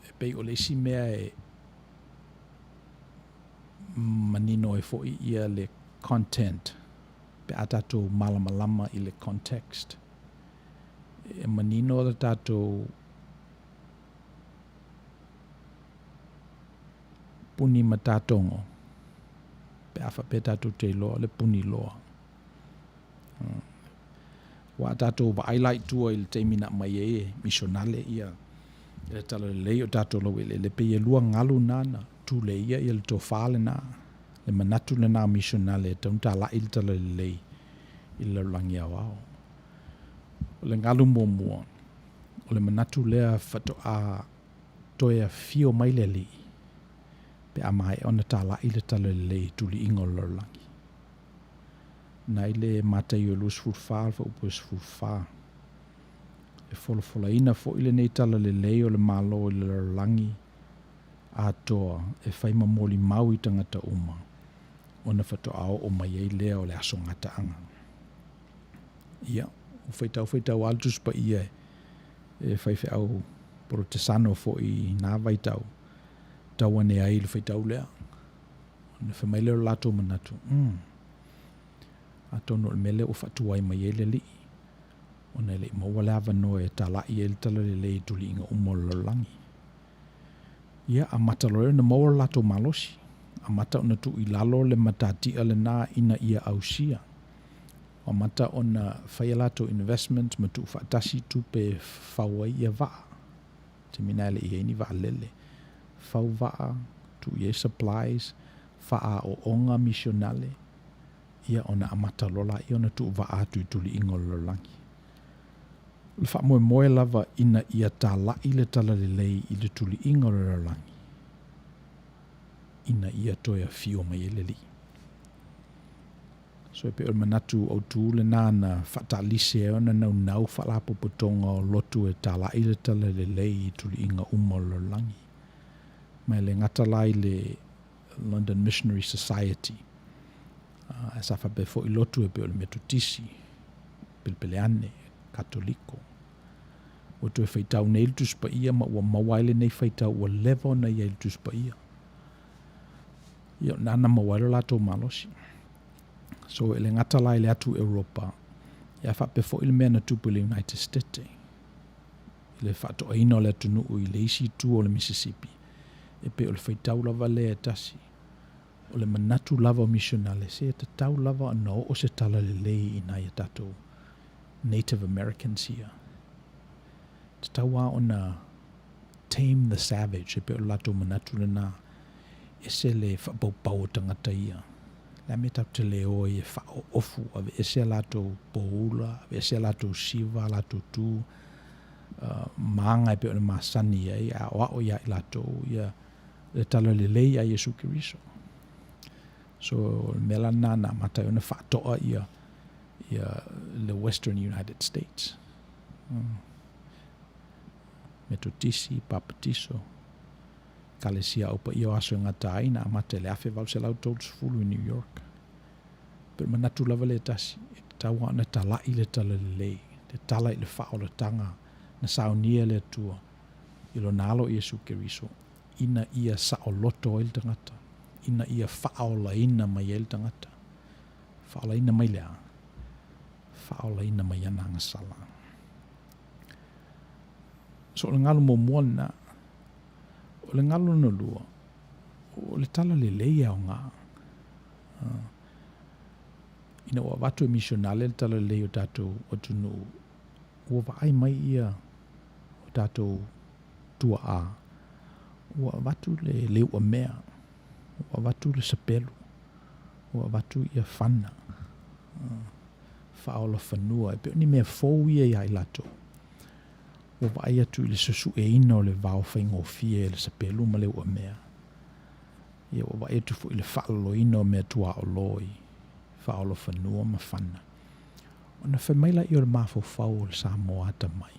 e pei o le isi mea e manino ai foi ia le content pe a tatou malamalama i le context. E manino le tatou puni matatogo pe a faapea tatou te iloa le puni loa. Ua a tatou vaai la i tua i le taimi na aumai ai e misionale ia le talalelei o tatou laueleele, pei e lua galu na na tuleia ia le tofa lena, le manatu lena o misionale e tatau ona talai le talalelei i le lalolagi aoao. O le galu muamua, o le manatu lea faatoa toe afio mai le Alii pe a maea ona talai le talalelei i tuliiga o le lalolagi. Na i le Mataio 24, le fuaiupu e 14. E folafolaina foi lenei talalelei o le Malo i le lalolagi atoa e fai ma molimau i tagata uma, ona faatoa oo mai ai lea o le aso gataaga. Ia, ua faitau faitau lava le Tusi Paia e faifeau Polotesano foi i na vaitau, tau ane ai le faitau lea. Ona fai mai lea o le latou manatu, Umm, atonu o le mea lea ua faatuai mai ai le Alii, ona e le i maua le avanoa e talai ai le talalelei i tuliiga uma o le lalolagi. Ia, amata loa ona maua lo latou malosi, amata ona tuu i lalo le matatia lena ina ia ausia. Amata ona fai a latou investment ma tuufaatasi tupe e fau ai ia vaa. Taimi na e le i i ai ni vaalele. Fau vaa, tuu i ai supplies, faaaooga misionale, ia ona amata loa laia ona tuu vaa atu i tuliiga o le lalolagi. O le faamoemoe lava ina ia talai le talalelei i le tuliiga o le lalolagi ina ia toe afio mai ai le Alii. So e pei o le manatu autu lena na faatalise ai ona naunau faalapotopotoga o lotu e talai le talalelei i tuliiga uma o le lalolagi. Ma e le gata la i le London Missionary Society, ae sa faapea foi lotu e pei o le Metotisi, Pelepeleane, Katoliko. Ua toe faitau nei le Tusi Paia ma ua maua ai lenei faitau ua leva ona i ai i le Tusi Paia. Ia, o lena na maua ai lo latou malosi. So, e le gata la i le atu Europa, ia faapea foi le mea na tupu i le United States, i le faatoaina o le atunuu i le isi itu o le Mississippi, e pei o le faitau lava lea e tasi. O le manatu lava o misionale, se e tatau lava ona oo se talalelei i nai a tatou Native Americans ia. Tatau lava ona tame the savage, e pei o le latou manatu lena, ese le faapaupau o tagata ia. O le a mea tatou te le o ai e faaoofu, aveese a latou poula, aveese a latou siva, a latou tu ma aga e pei ona masani ai, e aoao ia i latou ia le talalelei a Iesu Keriso. So, o le mea la lena na amata ai ona faatoa ia, ia le Western United States. Metotisi, Papatiso, Ekalesia Au Paia o Aso e Gata Ai na amata i le 1830 i New York. Pei o le manatu lava lea e tasi, e tatau lava ona talai le talalelei, le tala i le faaolataga na saunia e le Atua i Lona Alo Iesu Keriso, ina ia saoloto ai le tagata, ina ia faaolaina mai ai le tagata. Faaolaina mai le a? Faaolaina mai ana agasala. So o le galu muamua lena. O le galu lona lua, o le talalelei e aoga. Ina ua avatu e misionale le talalelei o tatou atunuu, ua vaai mai ia o tatou tuaa, ua avatu le leuamea, ua avatu le sapelu, ua avatu ia fana, faaola fanua, e pei o ni mea fou ia ia i latou. Ua vaai atu i le susueina o le vao faigofie e le sapelu ma le uamea. Ia ua vaai atu foi i le faaloloina o mea tuaolo i. Faaolafanua ma Fana. Ona fai mai laia o le mafaufau o le Samoa atamai,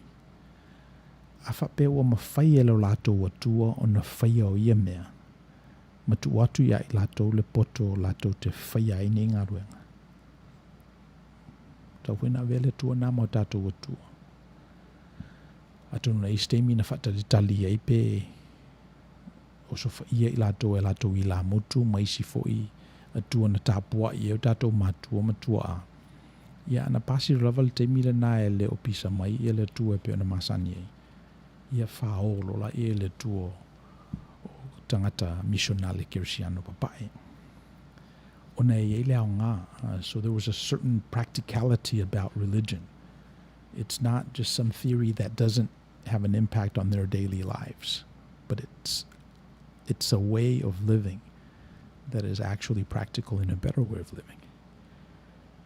a faapea ua mafai e lo latou Atua ona faia o ia mea, ma tuu atu ia i latou le poto latou te faia ai nei galuega. Tau foi na avea le Atua na ma o tatou Atua. Atonu na i ai se taimi na faatalitali ai pe osofaia i latou e latou ilamutu ma isi foi Atua na tapuai ai o tatou matua ma tuaa. Ia, ana pasi loa lava le taimi lena e le o pisa mai ia le Atua e pei ona masani ai, ia fao loa laia i le Atua o tagata misionale kerisiano papae. Ona e i ai le aoga, so there was a certain practicality about religion. It's not just some theory that doesn't have an impact on their daily lives, but it's it's a way of living that is actually practical and a better way of living.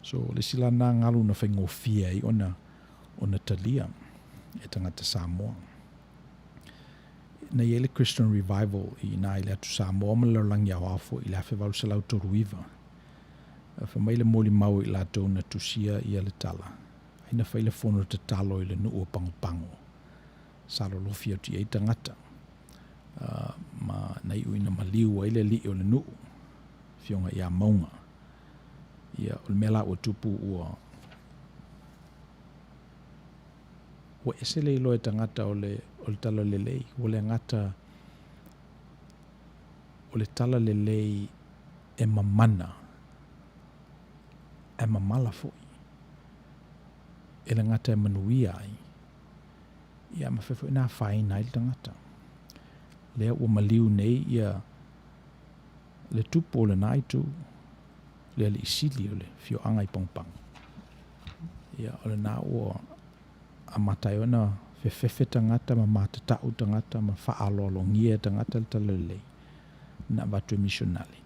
So, le isi la na galu na faigofie ai ona ona talia e tagata Samoa. Na i ai le Christian Revival i ina i le atu Samoa ma le lalolagi aoao foi i le 1839. Fai mai le molimau i latou na tusia ia le tala, ai na fai le fono tatalo i le nuu o Pagopago, sa lolofi atu i ai tagata, ma na iu ina maliu ai le alii o le nuu, Afioga ia Mauga. Ia, o le mea la ua tupu ua ua ese le iloa e tagata o le o le talalelei, ua le gata o le talalelei e mamana ae mamala foi. E le gata e manuia ai, ia ae mafai foi ona afaina ai le tagata. Lea ua maliu nei ia le tupu o lena itu, le alii sili o le afioaga i Pagopago. Ia, o lena ua amata ai ona fefefe tagata ma matatau tagata ma faaaloalogia e tagata le talalelei na avatu e misionale.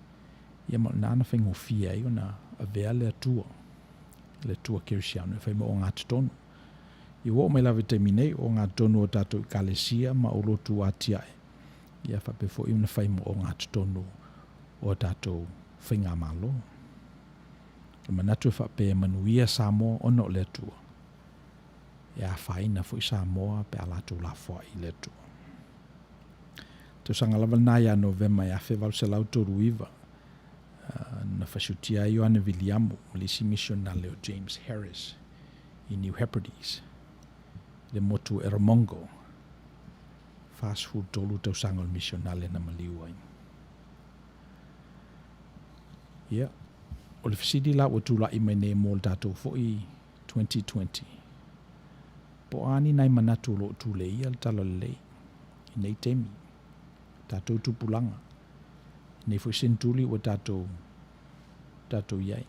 Ia ma o lena na faigofie ai ona avea le Atua, le Atua Kerisiano e fai ma ogatotonu. Ia ua oo mai lava i le taimi nei, o ogatotonu o tatou Ekalesia ma aulotu atiae, ia faapea foi ona fai ma ogatotonu o a tatou faigamalo. O le manatu e faapea e manuia Samoa ona o le Atua, e afaina foi Samoa pe a latou lafoai i le Atua. Tausaga lava lena ia Novema e 1839, na fasiutia ai Ioane Viliamu ma le isi misionale o James Harris i New Hebrides, i le motu o Erromongo, 43 tausaga o le misionale na maliu ai. Ia, o le fesili la ua tulai mai nei mo le tatou foi 2020, po o a ni nai manatu o lo o tuleia le talalelei i nei taimi, tatou tupulaga, i nei foi senetuli ua tatou, tatou i ai.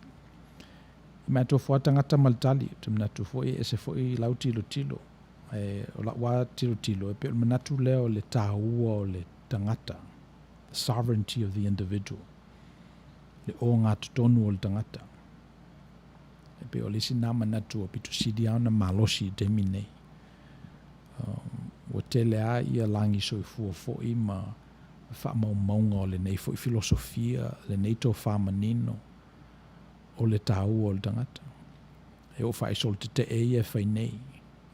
E mea tofu lava tagata ma le tali, ou te manatu foi e ese foi lau tilotilo, ae o lau lava tilotilo, e pei o le manatu lea o le taua o le tagata, the sovereignty of the individual, le ogatotonu o le tagata. E pei o le isi na manatu ua pito sili lava ona malosi i le taimi nei. Ua tele lava ia lagi soifua foi ma faamaumauga o lenei foi filosofia, lenei tofa manino o le taua o le tagata. E oo faaisolo tetee ia e fai nei,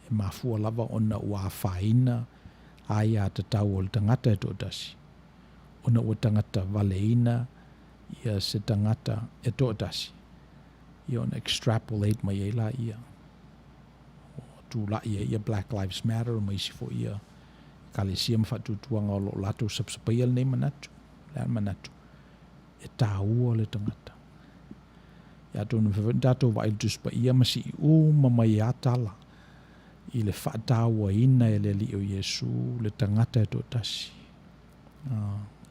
e mafua lava ona ua afaina aiatatau o le tagata e toatasi, ona ua tagata valeina ia se tagata e toatasi, ia ona extrapolate mai ai laia. Ua tulai ai ia Black Lives Matter ma isi foi ia ekalesia ma faatuatuaga o lo o latou sapasapaia lenei manatu. O le a le manatu? E taua le tagata. Ia atonu e mafai foi ona tatou vaai i le Tusi Paia ma sii uma mai lava tala i le faatauaina e le Alii o Iesu le tagata e toatasi.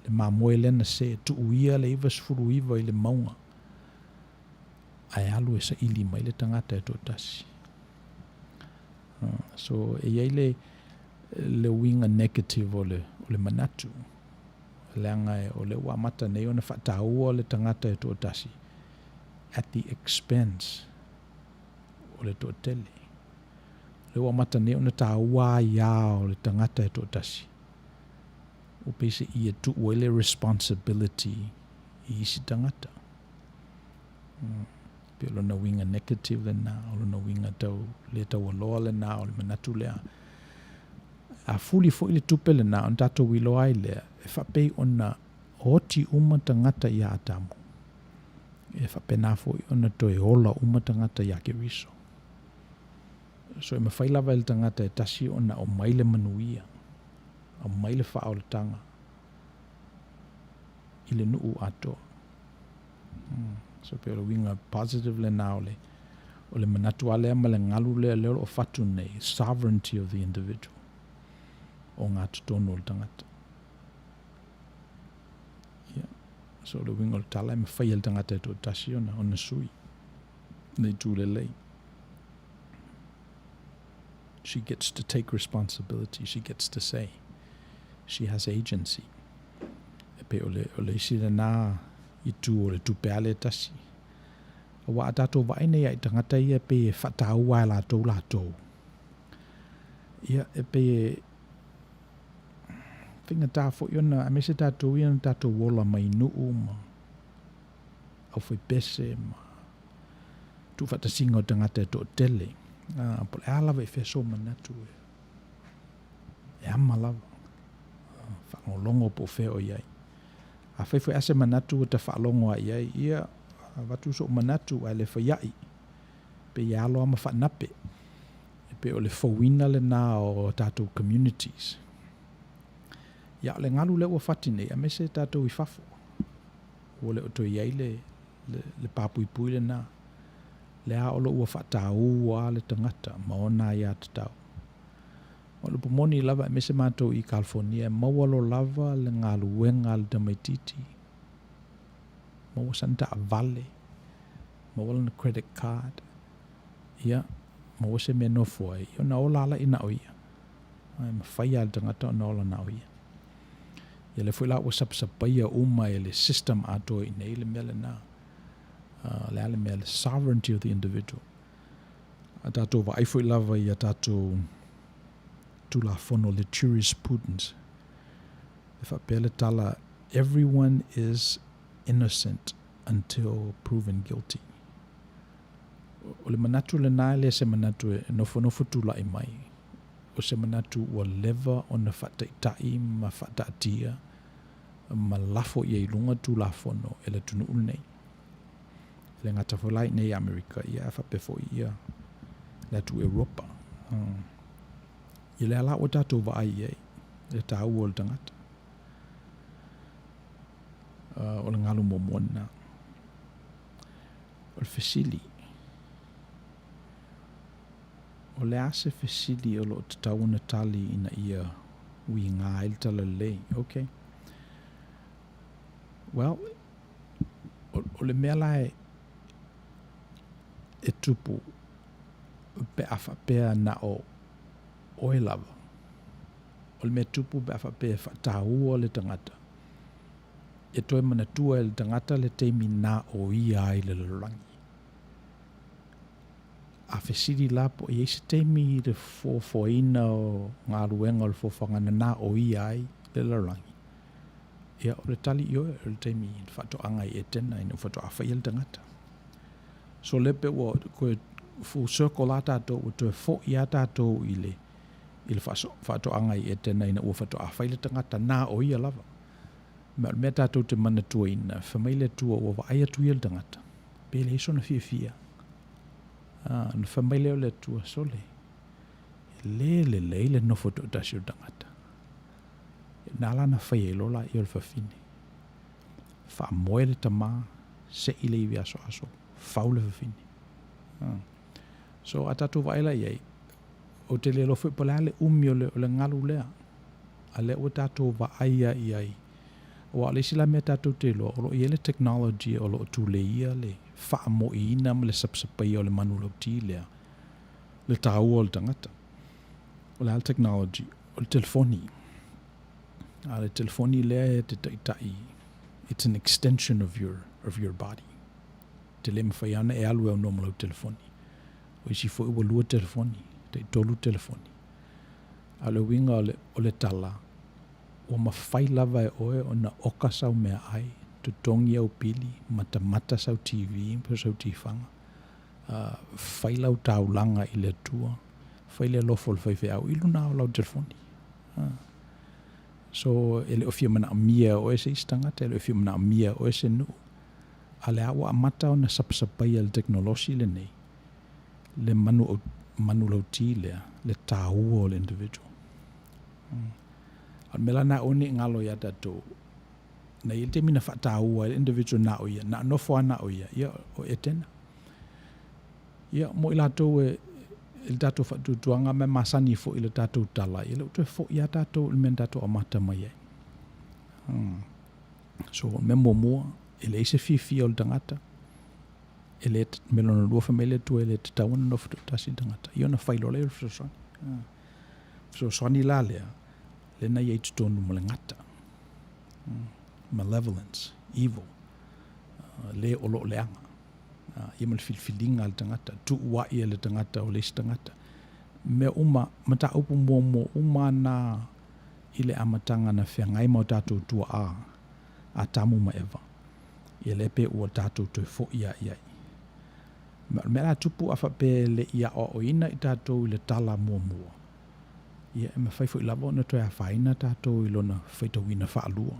Le mamoe lea na se, tuu ia le 99 i le mauga, ae alu e saili mai le tagata e toatasi. So, e i ai le, le uiga negative o le, o le manatu, leaga o lea ua amata nei ona faataua le tagata e toatasi at the expense o le toatele. O lea ua amata nei ona taua aiā o le tagata e toatasi. Ua pei se i e tuu ai le responsibility i isi tagata. Pei o lona uiga negative lena, o lona uiga tau le taualoa lena o le manatu lea. A fuli foi le tupe lena ona tatou iloa ai lea, e faapei ona oti uma tagata ia Atamu, e faapena foi ona toe ola uma tagata ia Keriso. So e mafai lava e le tagata e tasi ona aumai le manuia, aumai le faaolataga i le nuu atoa. So pei o le uiga positive lena o le o le manatu lava lea ma le galu lea lea o lo o fatu nei, sovereignty of the individual, ogatotonu o le tagata. Ia, so o le uiga o le tala e mafai e le tagata e toatasi ona ona sui le itu lelei. She gets to take responsibility, she gets to say. She has agency. E pei o le, o le isi lena itu o le tupe ale tasi. Aua a tatou vaai nei i tagata ia e pei e faataua e latou latou. Ia, e pei e faigata foi ona, aemaise tatou ia na tatou ola mai nuu ma aufaipese ma tuufaatasiga o tagata e toatele. Ah, po o le a lava i fea sou manatu e, e ama lava. Ah, faalogologo po o fea o i ai. Afai foi a se manatu ua ta faalogo lava i ai, ia, avatu sou manatu ae le fai ai. Pei e alo lava ma faanape. E pei o le fouina lena o tatou communities. Ia, o le galu lea ua fati nei, aemaise tatou i fafo, ua le o toe i ai le, le, le papuipui lena. Lea o lo o ua faataua lava le tagata ma ona aiatatau. O le upu moni lava, aemaise matou i California, e maualo lava le galuega a le tamaitiiti, maua sana taavale, maua lana credit card, ia, maua se mea e nofo ai, ona ola lava lea na o ia. E mafai lava e le tagata ona ola na o ia. Ia lea foi la ua sapasapaia uma e le system atoa i inei le mea lena. O le a le mea, le sovereignty of the individual. A tatou vaai foi lava i a tatou Tulafono, le jurisprudence, e faapea le tala, everyone is innocent until proven guilty. O le manatu lena e le se manatu e nofonofo tulai mai, o se manatu ua leva ona faataitai ma faataatia ma lafo i ai i luga Tulafono e le atunuu lenei. E le gata foi la i inei i Amerika, ia ae faapea foi ia le atu Europa. Ia lea la ua tatou vaai i ai, le taua o le tagata. O le galu muamua lena. O le fesili, o le a se fesili o lo o tatau ona tali ina ia uiga ai le talalelei? Okay. Well, o le mea la e, e tupu pe a faapea na o oe lava. O le mea tupu pe a faapea e faataua le tagata. E toe manatua e le tagata le taimi na o ia ai le lalolagi. A fesili la po o i ai se taimi i le foafoaina o galuega o le foafoaga na na o ia ai le lalolagi, ia o le tali ioe o le taimi i le faatoaga i Etena ina ua faatoa faia le tagata. So lea pe ua toe full circle lava tatou, ua toe foi lava tatou i le i le faatoaga i Etena ina ua faatoa fai le tagata na o ia lava. Ma o le mea tatou te manatuaina, fai mai le Atua ua vaai atu ia le tagata, pe leai sona fiafia. A, ona fai mai lea o le Atua, sole, e le lelei le nofo toatasi o le tagata. Na ala ona fai ai loa laia o le fafine. Faamoe le tama, sei le ivi asoaso, fau le fafine. So, a tatou vaai la i ai, ou te le iloa foi po o le a le umi o le, o le galu lea, a lea ua tatou vaai lava i ai. Aua o le isi la mea tatou te iloa, o lo o i ai le technology o lo o tuleia le faamoiina ma le sapasapaia o le manulauti lea, le taua o le tagata. O le a le technology? O le telefoni. A le telefoni lea e te taitai, it's an extension of your, of your body. Te le mawhai ana e alu e au ma lau telefoni. O isi foi ua lua telefoni, taitolu telefoni. A o le uiga o le, o le tala, ua mafai lava e oe ona oka sau meaai, totogi au pili, matamata sau TV po sau tifaga. Fai lau taulaga i le Atua, fai le alofa o le faifeau i luna o lau telefoni. So, e le o fia manaomia e oe se isi tagata, e le o fia manaomia e oe se nuu, a o lea ua amata ona sapasapaia e le tekonolosi lenei le manu, manulauti lea, le taua o le individual. A o le mea la lena aua ne i galo ia tatou, na i ai le taimi na faataua ai le individual na o ia, na nofo lava na o ia, ia o Etena. Ia, mo i latou e i le tatou faatuatuaga ma e masani foi i le tatou tala, ia lea ua toe foi lava tatou i le mea na tatou amata mai ai. So, o le mea muamua, e leai se fiafia o le tagata, e le, mea lona lua, fai mai le Atua e le tatau ona nofo toatasi le tagata, ia ona fai loa lea o le fesoasoani. Fesoasoani la lea, lea na i ai i totonu ma le gata, malevolence, evil, le o lo o leaga. Ia ma le filifiliga a le tagata, tuua'i e le tagata o le isi tagata. Mea uma, mataupu muamua uma na i le amataga na feagai ma o tatou tua'a, Atamu ma Eva. Ia lea pe ua tatou toe fo'i lava i ai. Ma o le mea la tupu a faapea e le i aoaoina i tatou i le tala muamua, ia e mafai foi lava ona toe afaina tatou i lona faitauina faalua,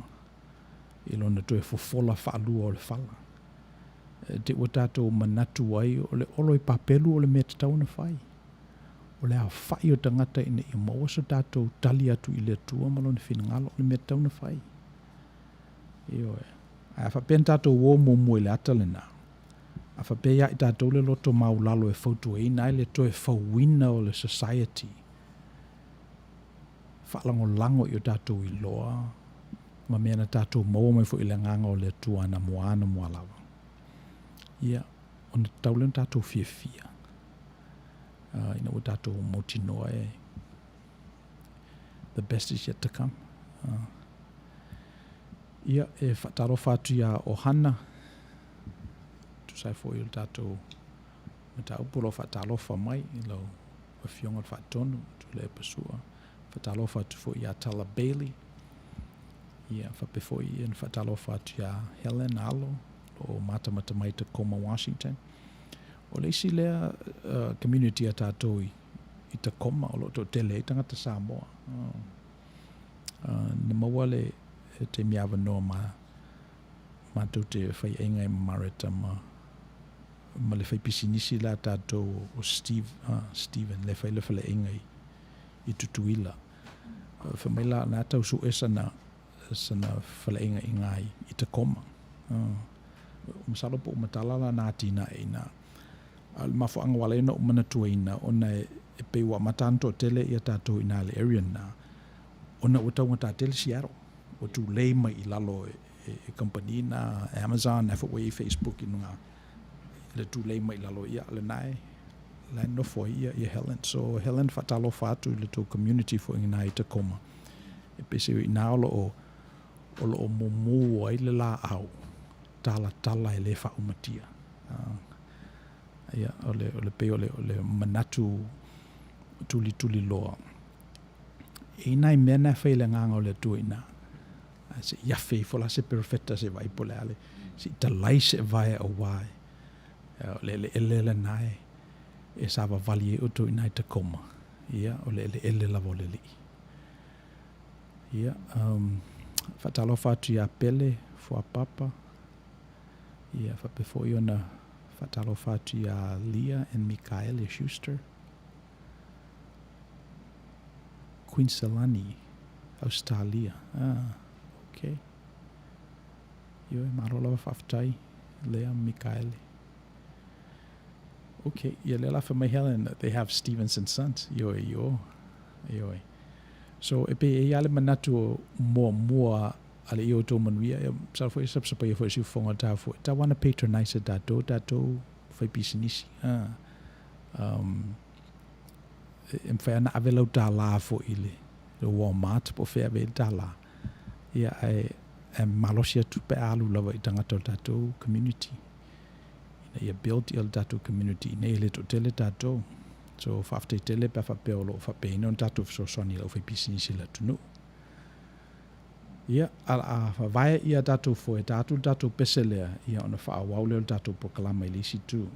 i lona toe fofola faalua o le fala. E te ua tatou manatu ai o le olo i papelu o le mea e tatau ona fai. O le aofai o tagata ina ia maua so tatou tali atu i le Atua ma Lona finagalo o le mea e tatau ona fai. Ioe. Ae a faapea na tatou o muamua i le ata lena, a faapea ia i tatou le loto maulalo e fautuaina ai le toe fauina o le society, faalagolago i o tatou iloa ma mea na tatou maua mai foi i le Agaga o le Atua anamua anamua lava, ia, ona tatau lea ona tatou fiafia ina ua tatou mautinoa e the best is yet to come. Ia, e faatalofa atu iā Ohana, tusa ai foi o le tatou mataupu o lo o faatalofa mai i lau Afioga i le Faatonu, Tuilaepa Sua. Faatalofa atu foi iā Tala Bailey, ia faapea foi ona faatalofa atu iā Helen Alo, o lo o matamata mai i Tacoma, Washington. O le isi lea community a tatou i Tacoma o lo o toatele ai tagata Samoa. Na maua le taimi avanoa ma matou te faiaiga ai ma Mareta ma ma le faipisinisi la tatou o Steve, Steven, le fai le faleaiga i, i Tutuila. Fai mai la, na tau sue sana, sana faleaiga i ngā i, i Tacoma. Masalo po o matala la na atinae i nā. A o le mafuaaga ua ala ai ona ou manatuaina, ona e, e pei ua amata ona toatele ia tatou i nā le area na, ona ua taugata tele Seattle. Ua tulei mai i lalo e, e, e kamupani na Amazon, na foi ua i ai Facebook i luga i le tulei mai i lalo, ia, lena e, la e nofo ai ia, ia Helen. So, Helen, faatalofa atu i le tou community foi i i Tacoma. E pei se i nā o lo o, o lo o mumu ai le laau talatala e le faaumatia. Ia, o le, o le pei o le, o le manatu tulituliloa. E i nai mea na e fai e le Agaga o le Atua i ina. Ae se i afe ifo la se perofeta se i vaai po o le a le, se i talai se vae auā e, o le eleele lena e, e savavali ai outou i ina i Tacoma. Ia, o le eleele lava o le Alii. Ia, um, faatalofa atu iā Pele Fuapapa, ia faapea foi ona faatalofa atu iā Leah and Mikaele Schuster. Quinselani, Ausetalia. Ah, ok. Ioe, malo lava faafetai, Lea Mikaele. Ok, ia lea la fai mai Helen, they have Stevenson Sons. Ioe, io. Ioe. So, e pei e i ai le manatu o muamua a le ia outou manuia, e masalo foi e sapasapaia foi e siufofoga o le taeao foi, tau ana patronise e tatou, tatou faipisinisi. Ah. Um, e mafai ona ave lau tālā foi i le, le Walmart po o fea ave ai le tālā. Ia, ae, ae malosi atu pe a alu lava i tagata o le tatou community. Ina ia build ia le tatou community i nei e le toatele tatou. So, faafetai tele pe a faapea o lo o faapeaina ona tatou fesoasoani i le aufaipisinisi i le atunuu. Ia, a, a faavae ia tatou foe, ta atu le tatou pese lea, ia ona faaauau lea o le tatou polokalama i le isi itu.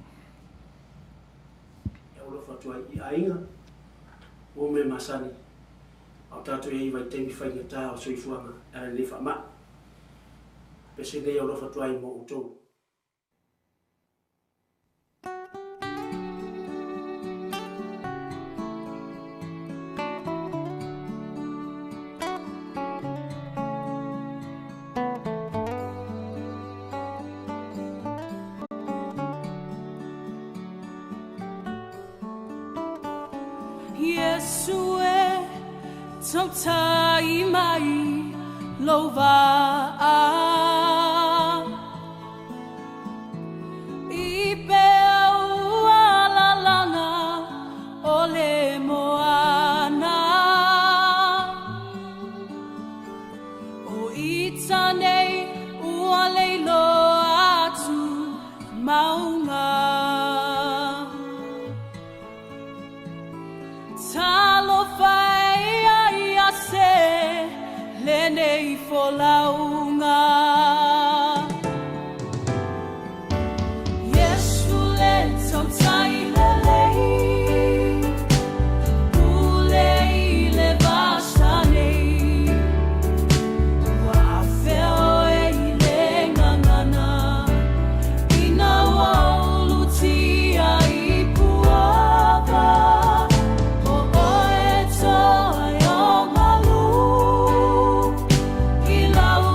i aiga, uo mea masani, a o tatou i ai i vaitaimi faigata o le soifuaga e ala i lenei faamai. Pese nei alofa atu ai mo outou. Iesu e tautai mai lou vaa I peau alalaga o le moana O ita nei ua leiloa atu mauga Talofa e ia ia se lenei folauga Iesu le tautai lelei Pule i le vasa nei Ua afea oe i le gagana Ina ua ou lutia i puava O oe toa o galu I lau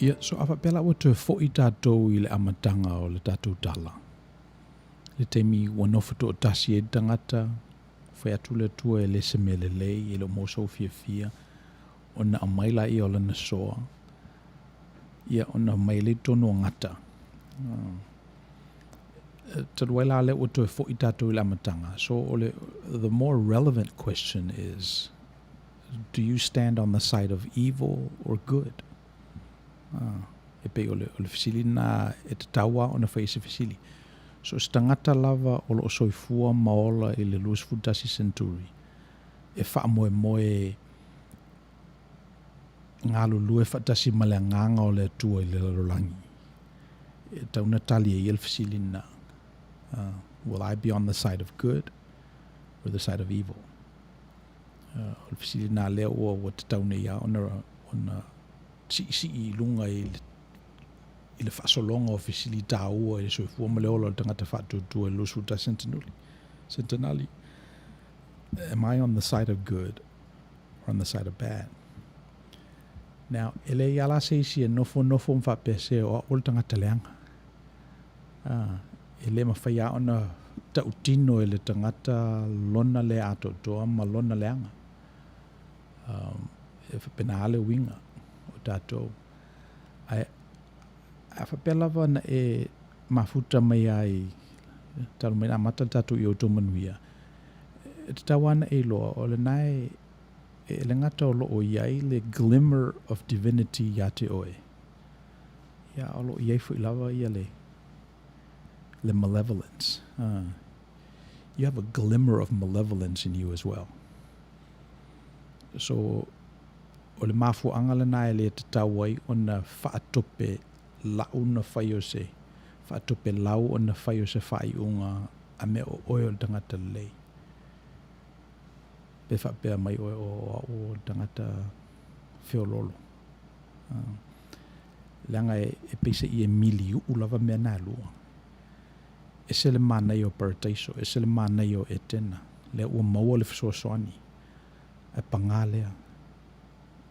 Ia, so a faapea la ua toe fo'i tatou i le amataga o le tatou tala, le taimi ua nofo toatasi ai le tagata, fai atu le Atua e le se mea lelei, e le o maua sou fiafia, ona aumai laia o lana soa, ia ona aumai lea i totonu o gata. Talu ai la lea ua toe fo'i tatou i le amataga, so o le, the more relevant question is, do you stand on the side of evil or good? Ah, e pei o le, o le fesili lena e tatau lava ona fai i se fesili. So o se tagata lava o lo o soifua ma ola i le 21 century, e faamoemoe galulue faatasi ma le agaga o le Atua i le lalolagi, e tatau ona tali e ia le fesili lena, uh, will I be on the side of good or the side of evil? Uh, o le fesili lena lea ua, ua tatau nei lava ona, ona siisii i luga i le, i le faasologa o fesili taua i le soifua ma le ola o le tagata faatuatua i le 21 sentinuli, sentinali. Am I on the side of good or on the side of bad? Now, e leai lava la se isi e nofonofo ma faapea se o au o le tagata leaga. Ah, e le mafai lava ona tautino e le tagata lona le atoatoa ma lona leaga. Um, e faapena lava le uiga o tatou. Ae, a faapea lava na e mafuta mai ai, talu mai na amata le tatou i outou manuia, e tatau lava ona e iloa, o lena e, e le gata o lo o i ai le glimmer of divinity iā te oe, ia, o lo o i ai foi lava ia le, le malevolence. You have a glimmer of malevolence in you as well. So, o le mafuaaga lena e le tatau ai ona faatope lau na fai o se, faatope lau ona fai o se faaiuga a mea o oe o le tagata lelei. Pe faapea mai oe o au o le tagata feoloolo. Leaga e, e peiseai e miliu'u lava mea na e lua. Ese le manaia o Parataiso, ese le manaia o Etena, lea ua maua le fesoasoani, ae pagā lea,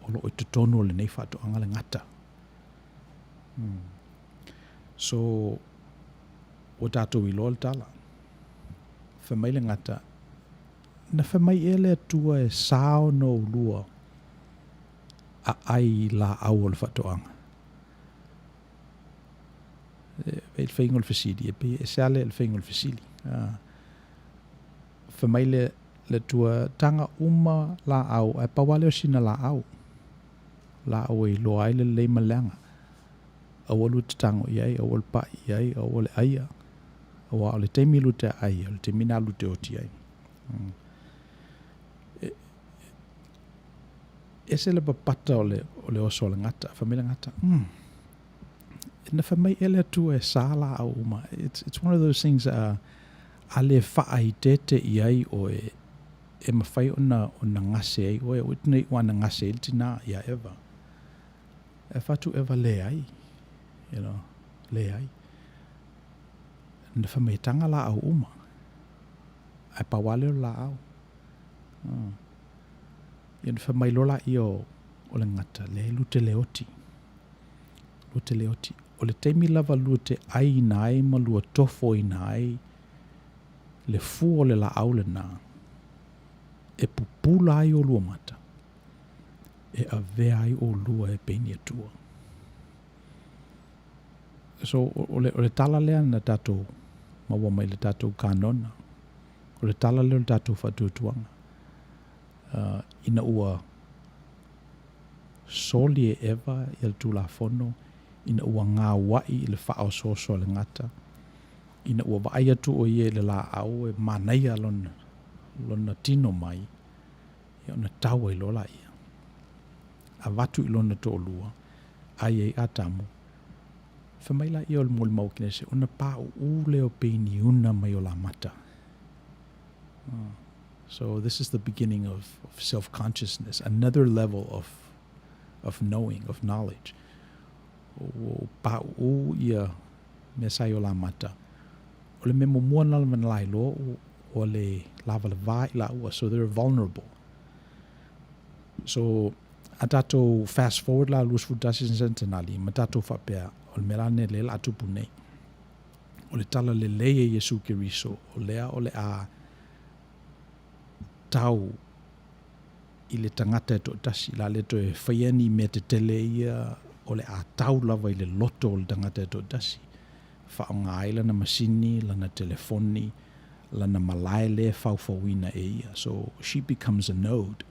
o lo o i totonu o lenei faatoaga le gata. So, ua tatou iloa le tala. Fai mai le gata, Na fai mai ea le Atua e sa ona oulua aai i laau o le faatoaga? E pei le faiga o le fesili, e pei e ese lava le faiga o le fesili. Fai mai le, le Atua, taga uma laau, ae pau lava lea o sina laau. Laau e iloa ai le lelei ma le leaga. Aua lua te tago i ai, aua le paʻi i ai, aua le ʻaia. Aua o le taimi lua te aai, o le taimi lena lua te oti ai. E, ese le papata o le, o le oso o le gata. Fai mai le gata, mm. Na fai mai ea le Atua e sa laau uma. It's, it's one of those things, a le faaiteete i ai oe, e mafai ona, ona gase ai oe. Ua nei ua na gase ai le tinā iā Eva. E fatu Eva leai, you know, leai. Na fai mai e taga laau uma. Ae pau lava lea o le laau. Ia na fai mai loa laia o, o le gata, leai lua te le oti. Lua te le oti. O le taimi lava lua te ʻaiina ai ma lua tofoina ai le fua o le laau lena, e pupula ai olua mata, e avea ai olua e pei ni Atua. So, o le, o le tala lea na tatou maua mai le tatou kanona. O le tala lea o le tatou faatuatuaga. Ina ua soli e Eva ia le Tulafono, ina ua gauaʻi i le faaosooso a le gata, ina ua vaai atu ʻo ia i le lāʻau e manaia lona, lona tino mai, ia ona tau ai loa laia. Avatu i lona toʻalua, ʻai ai Atamu. Fai mai laia o le molimau Kenese, ona paʻuʻū lea o peiniuna mai o lamata. So this is the beginning of, of self-consciousness, another level of, of knowing, of knowledge. Ua paʻuʻū ia mea sa i o lamata. O le mea muamua na lava na lailoa, ua le lawalawā i laua, so they're vulnerable. So, A tatou fast forward la 21 sentenali ma tatou faapea o le mea la lenei lea o le a tupu nei. O le tala lelei e Iesu Keriso o lea o le a tau i le tagata e toatasi, la le toe faia ni mea tetele ia o le a tau lava i le loto o le tagata e toatasi. Faaaoga ai lana masini, lana telefoni, lana malae lea e faufauina e ia. So she becomes a node.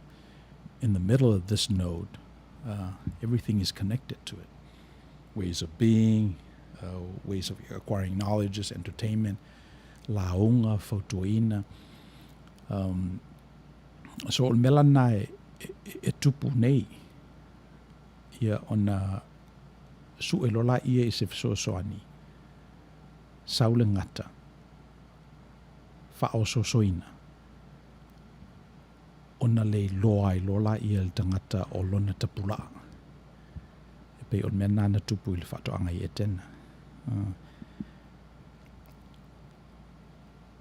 In the middle of this node, uh, everything is connected to it. Ways of being, uh, ways of acquiring knowledge, entertainment, lauga, fautuaina. Um, so o le mea lena e, e, e tupu nei, ia ona sue loa laia i se fesoasoani, sau le gata, faaosoosoina, ona le iloa ai loa laia e le tagata o lona tapulaa. E pei o le mea lena na tupu i le faatoaga i Etena.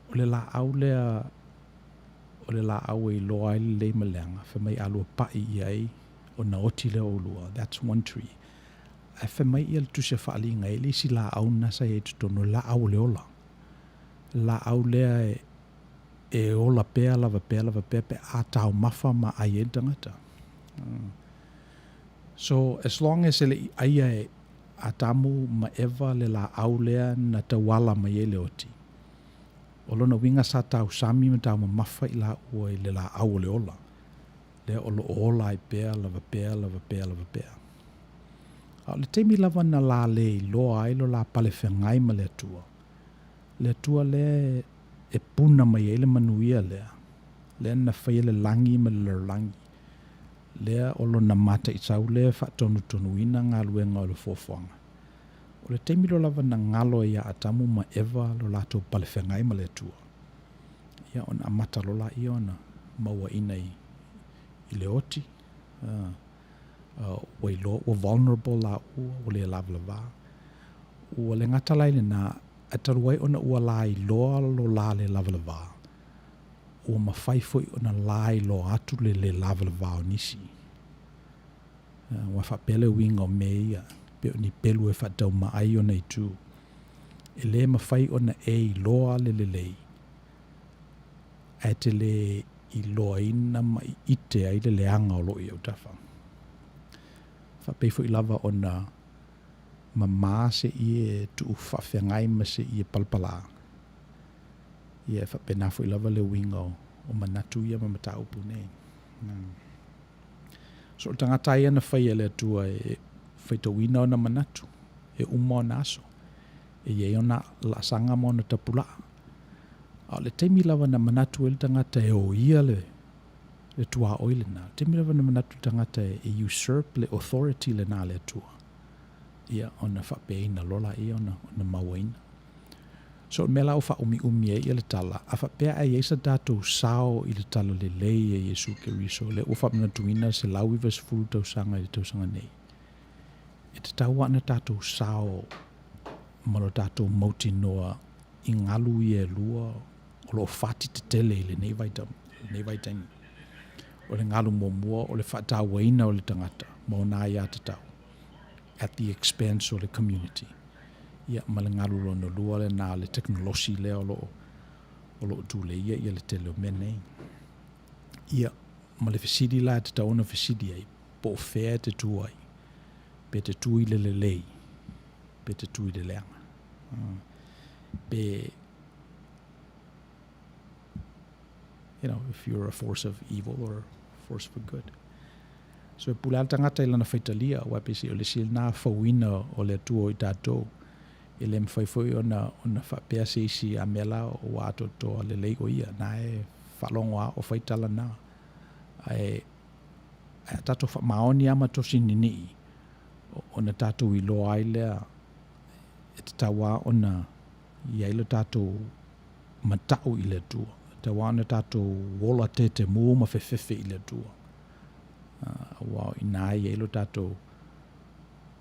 O le laau lea, o le laau e iloa ai le lelei ma le leaga, fai mai a lua pai i ai ona oti lea o oulua, that's one tree. Ae fai mai ia le Tusi a Faaliga e le isi laau na sa i ai i totonu, o le laau o le ola. Le laau lea e, e ola pea lava pea lava pea pe a taumafa ma ai ai le tagata. So, as long as e le i aia e Atamu ma Eva le laau lea na tauala mai ai le oti, o lona uiga sa tausami ma taumamafa i laua i le laau o le ola, lea o lo o ola ai pea lava pea lava pea lava pea. A o le taimi lava na la le iloa ai lo la pale feagai ma le Atua, le Atua lea e puna mai ai le manuia lea, lea na faia le lagi ma le lalolagi, lea o lona mataitau lea e faatonutonuina galuega o le foafoaga. O le taimi loa lava na galo ai ia Atamu ma Eva lo latou palefeagai ma le Atua, ia ona amata loa laia ona mauaina i, i le oti, uh, uh, ua iloa ua vulnerable laua, ua le lavalava. Ua le gata la i lena, ae talu ai ona ua lailoa lo la le lavalava, ua mafai foi ona lailoa atu le le lavalava o nisi. Ua faapea le uiga o mea ia, pei o ni pelu e faataumaa ai ona itu. E le mafai ona e iloa le lelei, ae te le iloaina ma ite ai le leaga o loo i autafa. Faapei foi lava ona mamā se ie tuu faafeagai ma se ie palapalā. Ia e faapena foi lava le uiga o, o manatu ia ma mataupu nei. So o le tagata ia na faia e le Atua e faitauina ona manatu, e uma ona aso, e i ai ona laasaga ma ona tapulaa. A o le taimi lava na manatu ai le tagata e oia le, le tuaoi lena, le taimi lava na manatu le tagata e, e usurp le authority lena a le Atua, ia ona faapeaina loa laia ona, ona mauaina. So o le mea la ua faaumiumi ai ia le tala, a faapea ae i ai sa tatou sao i le tala lelei e Iesu Keriso, lea ua faamanatuina 190 tausaga i le tausaga nei, e tatau lava ona tatou sao ma lo tatou mautinoa i galu ia e lua o lo o fati tetele i lenei vaitaimi, lenei vaitaimi. O le galu muamua o le faatauaina o le tagata ma ona aiatatau at the expense o le community. Ia, ma le galu lona lua lena le tekonolosi lea o lo o, o lo o tuleia ia le tele o mea nei. Ia, ma le fesili la e tatau ona fesili ai, po o fea e te tu ai, pe te tu i le lelei, pe te tu i le leaga. Pe, you know, if you're a force of evil or force for good. So e pule lava le tagata i lana faitalia, aua peiseai o le isi lena fauina o le Atua o i tatou. E le mafai foi ona, ona faapea se isi a mea la ua atoatoa lelei o ia, na e faalogo lava o fai tala na. Ae, ae a tatou faamaoni lava ma tosi ninii, ona tatou iloa ai lea e tatau lava ona i ai lo tatou matau i le Atua. E tatau lava ona tatou ola tetemu ma fefefe i le Atua. Aua o i ina e i ai lo tatou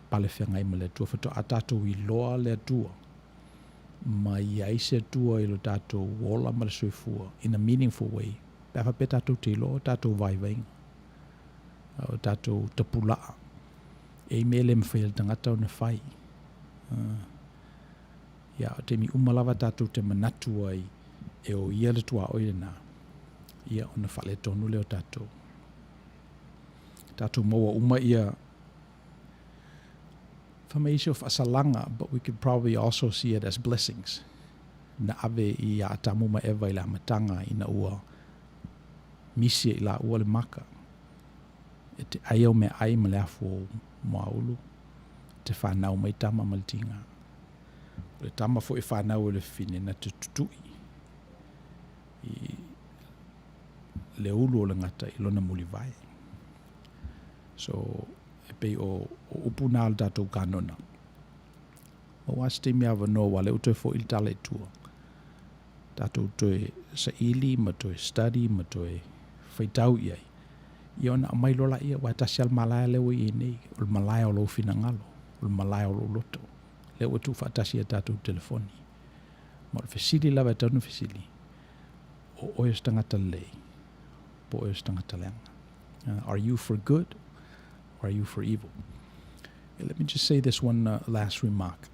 pale feagai ma le Atua. Faatoa tatou iloa le Atua ma i ai se Atua i lo tatou ola ma le soifua in a meaningful way. Pe a faapea tatou te iloa o tatou vaivaiga. O tatou tapulaa. E i mea e le mafai e le tagata ona fai. Ia, o taimi uma lava tatou te manatu ai e o ia le tuaoi lena, ia ona faaletonu lea o tatou. Tatou maua uma ia fai mai isi o faasalaga, but we could probably also see it as blessings. Na ave ia Atamu ma Eva i le amataga ina ua misi e i laua le maka e te ai au meaai ma le afu o moaulu, te fanau mai tama ma le tiga. O le tama foi e fanau e le fafine na te tutui i le ulu o le gata i lona mulivae. So, e pei o, o upu na o le tatou kanona. Maua se taimi avanoa aua o lea ua toe foi le tala i tua. Tatou toe saili ma toe study ma toe faitau i ai. Ia ona aumai loa laia, aua e tasi lava le malae lea ua i ai nei, o le malae o lou finagalo, o le malae o lou loto. Lea ua tuufaatasi i a tatou telefoni. Ma o le fesili lava e tatau ona fesili, o oe o se tagata lelei, po o oe o se tagata leaga? Are you for good or are you for evil? Let me just say this one last remark.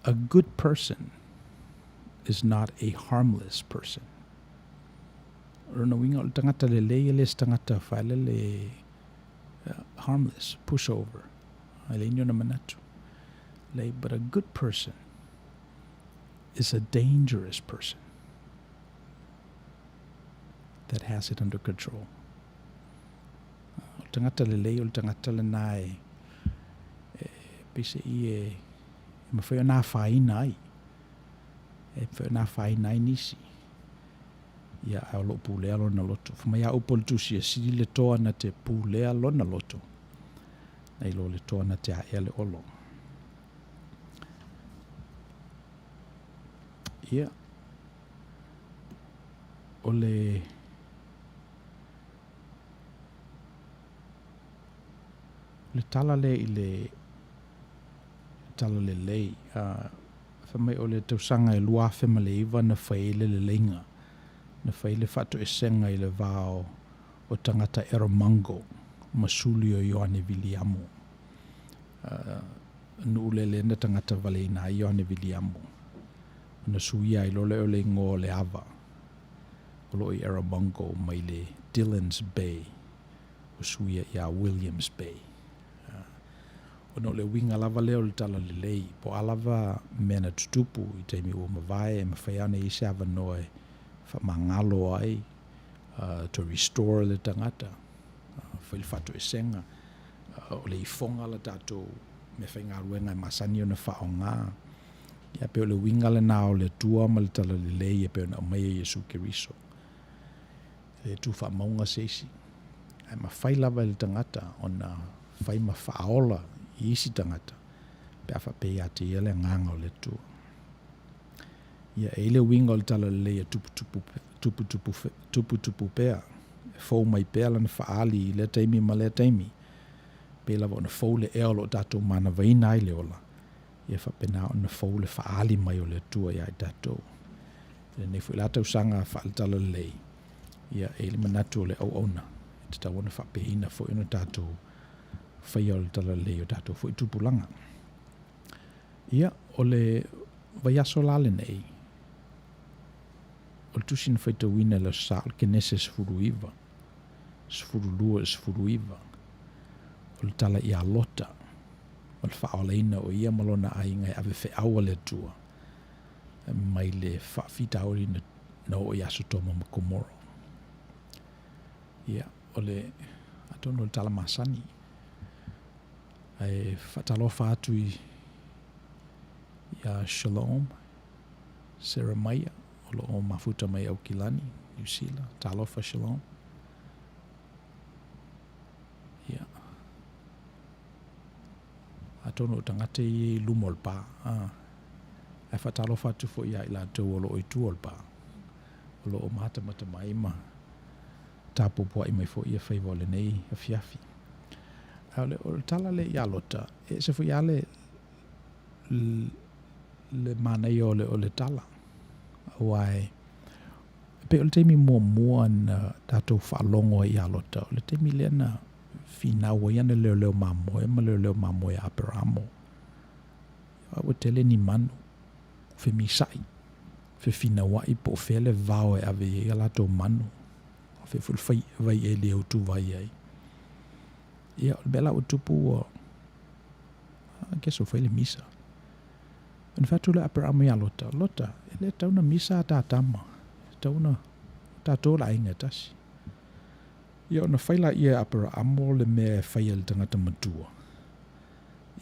A good person is not a harmless person. O lona uiga o le tagata lelei e le se tagata faelele harmless, pushover. E leai ni ona manatu. Leai, but a good person is a dangerous person that has it under control. O le tagata lelei o le tagata lena e, e peiseai e, e mafai ona afaina ai. E mafai ona afaina ai nisi. Ia, ae o lo o pulea lona loto. Fai mai a upu o le Tusi, e sili le toa na te pulea lona loto, nai lo le toa na te aea le olo. Ia, o le le tala lea i le talalelei, fai mai o le tausaga e 2009 na fai ai le leleiga, na fai ai le faatoesega i le va o tagata Erromango ma suli o Ioane Viliamu. Nuu lele na tagata valeina ai Ioane Viliamu, ona suia ai loa lea o le igoa o le ava o lo o i Erromango mai le Dillon's Bay ua suia ia Williams Bay. Ona o le uiga lava lea o le talalelei, po o a lava mea na tutupu i taimi ua mavae, e mafai lava ona i ai se avanoa e faamagalo ai, to restore le tagata, fai le faatoesega, o le ifoga la tatou meafaigaluega e masani ona faaaoga. Ia pei o le uiga lena o le Atua ma le talalelei e pei ona aumaia e Iesu Keriso. E le tu faamauga se isi, ae mafai lava e le tagata ona fai ma faaola i isi tagata pe a faapea ia te ia le agaga o le Atua. Ia, e i ai le uiga o le talalelei e tuputupu, tuputupu, tuputupu pea, e fou mai pea lana faaali i lea taimi ma lea taimi, pei lava ona fou le ea o lo o tatou manavaina ai le ola, ia faapena ona fou le faaali mai o le Atua ia i tatou. I lenei foi la tausaga faale-talalelei, ia, e i ai le manatu o le auauna, e tatau ona faapeina foi ona tatou faia o le talalelei o tatou foi tupulaga. Ia, o le vaiaso la lenei, o le tusi na faitauina i le Aso Sa o le Kenese 19, 12 i le 19, o le tala ia Lota, ma le faaolaina o ia ma lona aiga e ave feau a le Atua mai le faafitauli na, na oo ia Sotoma ma Komoro. Ia, o le, atonu o le tala masani, ae faatalofa atu i, ia Shalom, Seremaia, o lo o mafuta mai Aukilani, Niu Sila. Talofa Shalom. Ia. Atonu o tagata ia i luma o le pā. Ah. Ae faatalofa atu foi ia i latou o lo o i tua o le pā. O lo o matamata mai ma tapuapuai mai foi ia faiva o lenei afiafi. Ae o le, o le tala lea ia Lota, e ese foi lava le, le manaia o le, o le tala. Aua e, pei o le taimi muamua na tatou faalogo ai ia Lota, o le taimi lea na finau ai ana leoleo mamoe ma leoleo mamoe a Aperamo. A ua tele ni manu, femisa'i, fefinaua'i po o fea le vao e ave i ai a latou manu, o fea foi le fai, vaieli e utuvai ai. Ia, o le mea la ua tupu ua, I guess ua fai le misa. Ona fai atu lea o Aperamo ia Lota, Lota, e le tatau ona misa a ta tama, e tatau ona tatou le aiga e tasi. Ia ona fai laia e Aperaamo le mea e fai e le tagata matua.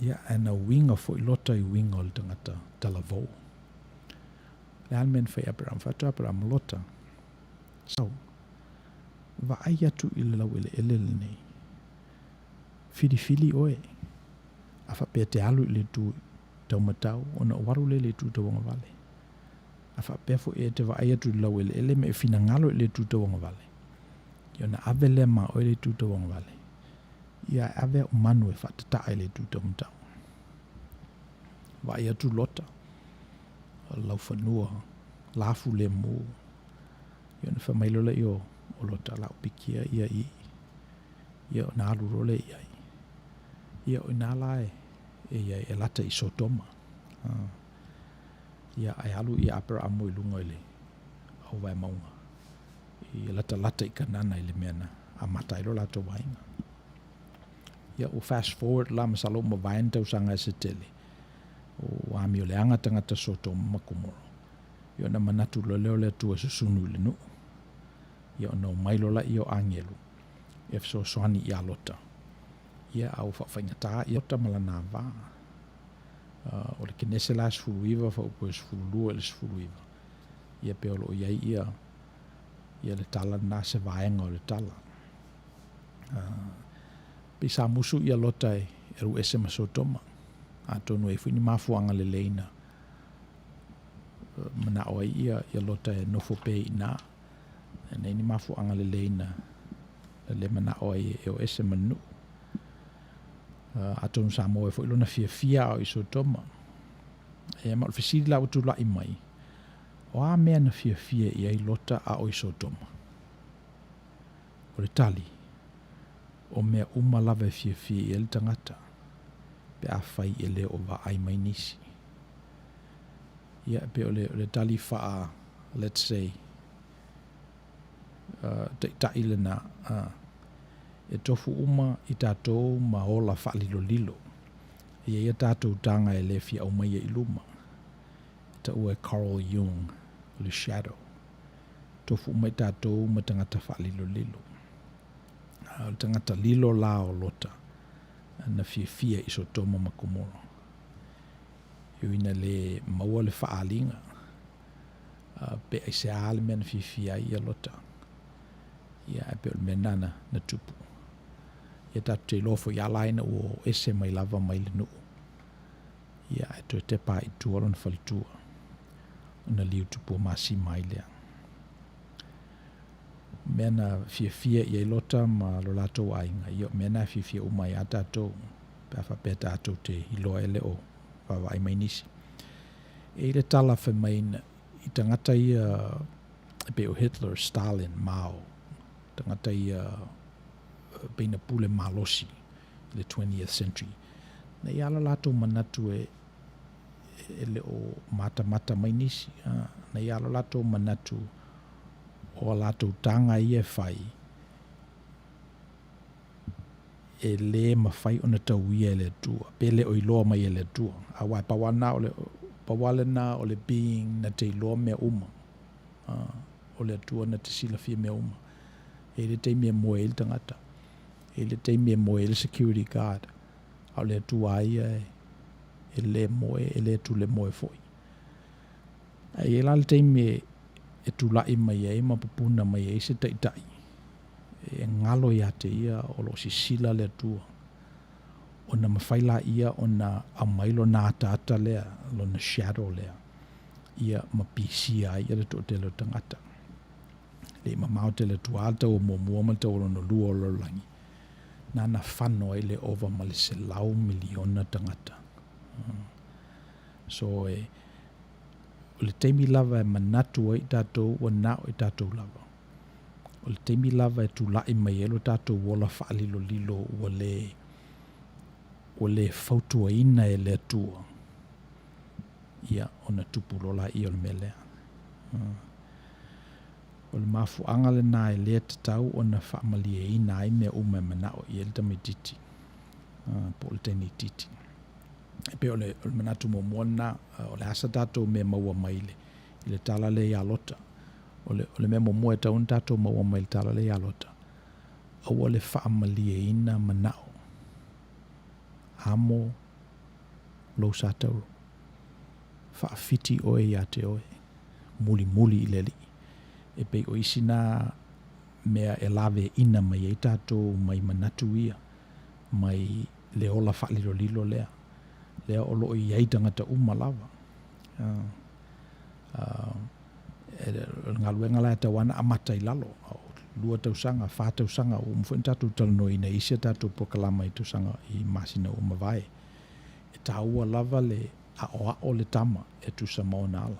Ia, ae na uiga foi Lota i uiga o le tagata talavou. O le a le mea na fai e Aperaamo? Fai atu Aperaamo, Lota, sau, vaai atu i le laueleele lenei. Filifili oe, a faapea e te alu i le itu taumatau, ona ou alu lea i le itu tauagavale. A faapea foi e te vaai atu i le laueleele ma e finagalo i le itu tauagavale, ia ona ave lea ma oe i le itu tauagavale, ia ae ave au manu e faatataa i le itu taumatau. Vaai atu Lota, o le laufanua lafu lemu, ia ona fai mai loa lea o Lota, o le a ou pikia ia i i, ia ona alu loa lea i ai. Ia o i ina la e i ai, e lata i Sotoma. Ia, ae alu ia Aperaamo i luga i le auvae mauga, i latalata i Kanana i le mea na amata ai lo latou aiga. Ia, ua fast forward la, masalo ua mavae ni tausaga e se tele, ua amioleaga tagata Sotoma ma Komoro. Ia, ona manatu loa lea o le Atua e susunu i le nuu. Ia, ona omai loa laia o agelu e fesoasoani ia Lota. Ia, a ua faafaigata ia Lota ma lana va. O le Kenese la 19 faaupue 12 i le 19, ia pe o lo o i ai ia, ia le tala lena, se vaega o le tala. Pei sa musu ia Lota e alu ese ma Sotoma, atonu e i ai foi ni mafuaaga lelei na manao ai ia, ia Lota e nofo pea i ina. E nei ni mafuaaga lelei na le manao ai e o ese ma le nuu. Atonu sa maua ai foi lona fiafia a o i Sotoma. Ia, ma o le fesili la ua tulai mai, o a mea na fiafia i ai Lota a o i Sotoma? O le tali, o mea uma lava e fiafia i ai le tagata, pe afai e le o vaai mai nisi. Ia, e pei o le, o le tali faa, let's say, taitai lena, e tofu uma i tatou ma ola faalilolilo. E i ai a tatou taga e le fia aumaia i luma, e taua e Carl Jung o le shadow. Tofu uma i tatou ma tagata faalilolilo. O le tagata lilo la o Lota, na fiafia i Sotoma ma Komoro. E ui ina le maua le faaaliga, pe aisea le mea na fiafia ai ia Lota. Ia, ae pei o le mea lena na, na tupu. Ia tatou te iloa foi lava la ina ua o ese mai lava mai le nuu. Ia, ae toe tepa i tua lona faletua, ona liu tupua masima ai lea. O mea na fiafia i ai Lota ma lo latou aiga, ia o mea na e fiafia uma ai lava tatou, pe a faapea tatou te iloa e le o vaavaai mai nisi. E i le tala fai mai i tagata ia e pei o Hitler, Stalin, Mao, tagata ia pei na pule malosi i le 20th century, na i ai lo latou manatu e e le o matamata mai nisi, na i ai lo latou manatu o a latou taga ia e fai, e lē mafai ona tauia e le Atua, pe le o iloa mai e le Atua. Aua e pau lava lena o le, pau lava lena o le being na te iloa mea uma. O le Atua na te silafia mea uma. E i ai le taimi e moe ai le tagata, e i ai le taimi e moe ai le security guard, a o le Atua lava ia e, e lē moe, e lē tule moe foi. Ae i ai la le taimi e, e tulai mai ai ma pupuna mai ai se taitai, e galo ia te ia o lo o sisila le Atua, ona mafai laia ona aumai lona ataata lea, lona shadow lea, ia ma pisia ai ia le toatele o tagata. E le i mamao tele atu lava le taua muamua ma le taua lona lua o le lalolagi, nana fano ai le ova ma le 100 miliona tagata. So e. O le taimi lava e manatu ai tatou ua na o i tatou lava. O le taimi lava e tula'i mai ai lo tatou ola faalilolilo ua le ua le fautuaina e le Atua, ia, ona tupu loa laia o le mea lea. O le mafuaaga lena e le tatau ona faamalieina ai mea uma e manao i ai le tamaitiiti po o le teine itiiti. E pei o le manatu muamua lena, o le a se tatou mea e maua mai i le tala lea ia Lota. O le mea muamua e tatau ona tatou maua mai i le tala lea ia Lota, aua le faamalieina manao, amo lou sa tauro. Faafiti oe ia te oe, mulimuli i le Alii. E pei o isi na mea e laveaina mai ai tatou mai manatu ia, mai le ola faalilolilo lea, lea o lo o i ai tagata uma lava. O le galuega la e tatau lava ona amata i lalo, 2 tausaga, 4 tausaga, ua uma foi ona tatou talanoaina i isi a tatou polokalama i tausaga i masina ua mavae. E taua lava le aoao o le tama e tusa ma ona ala.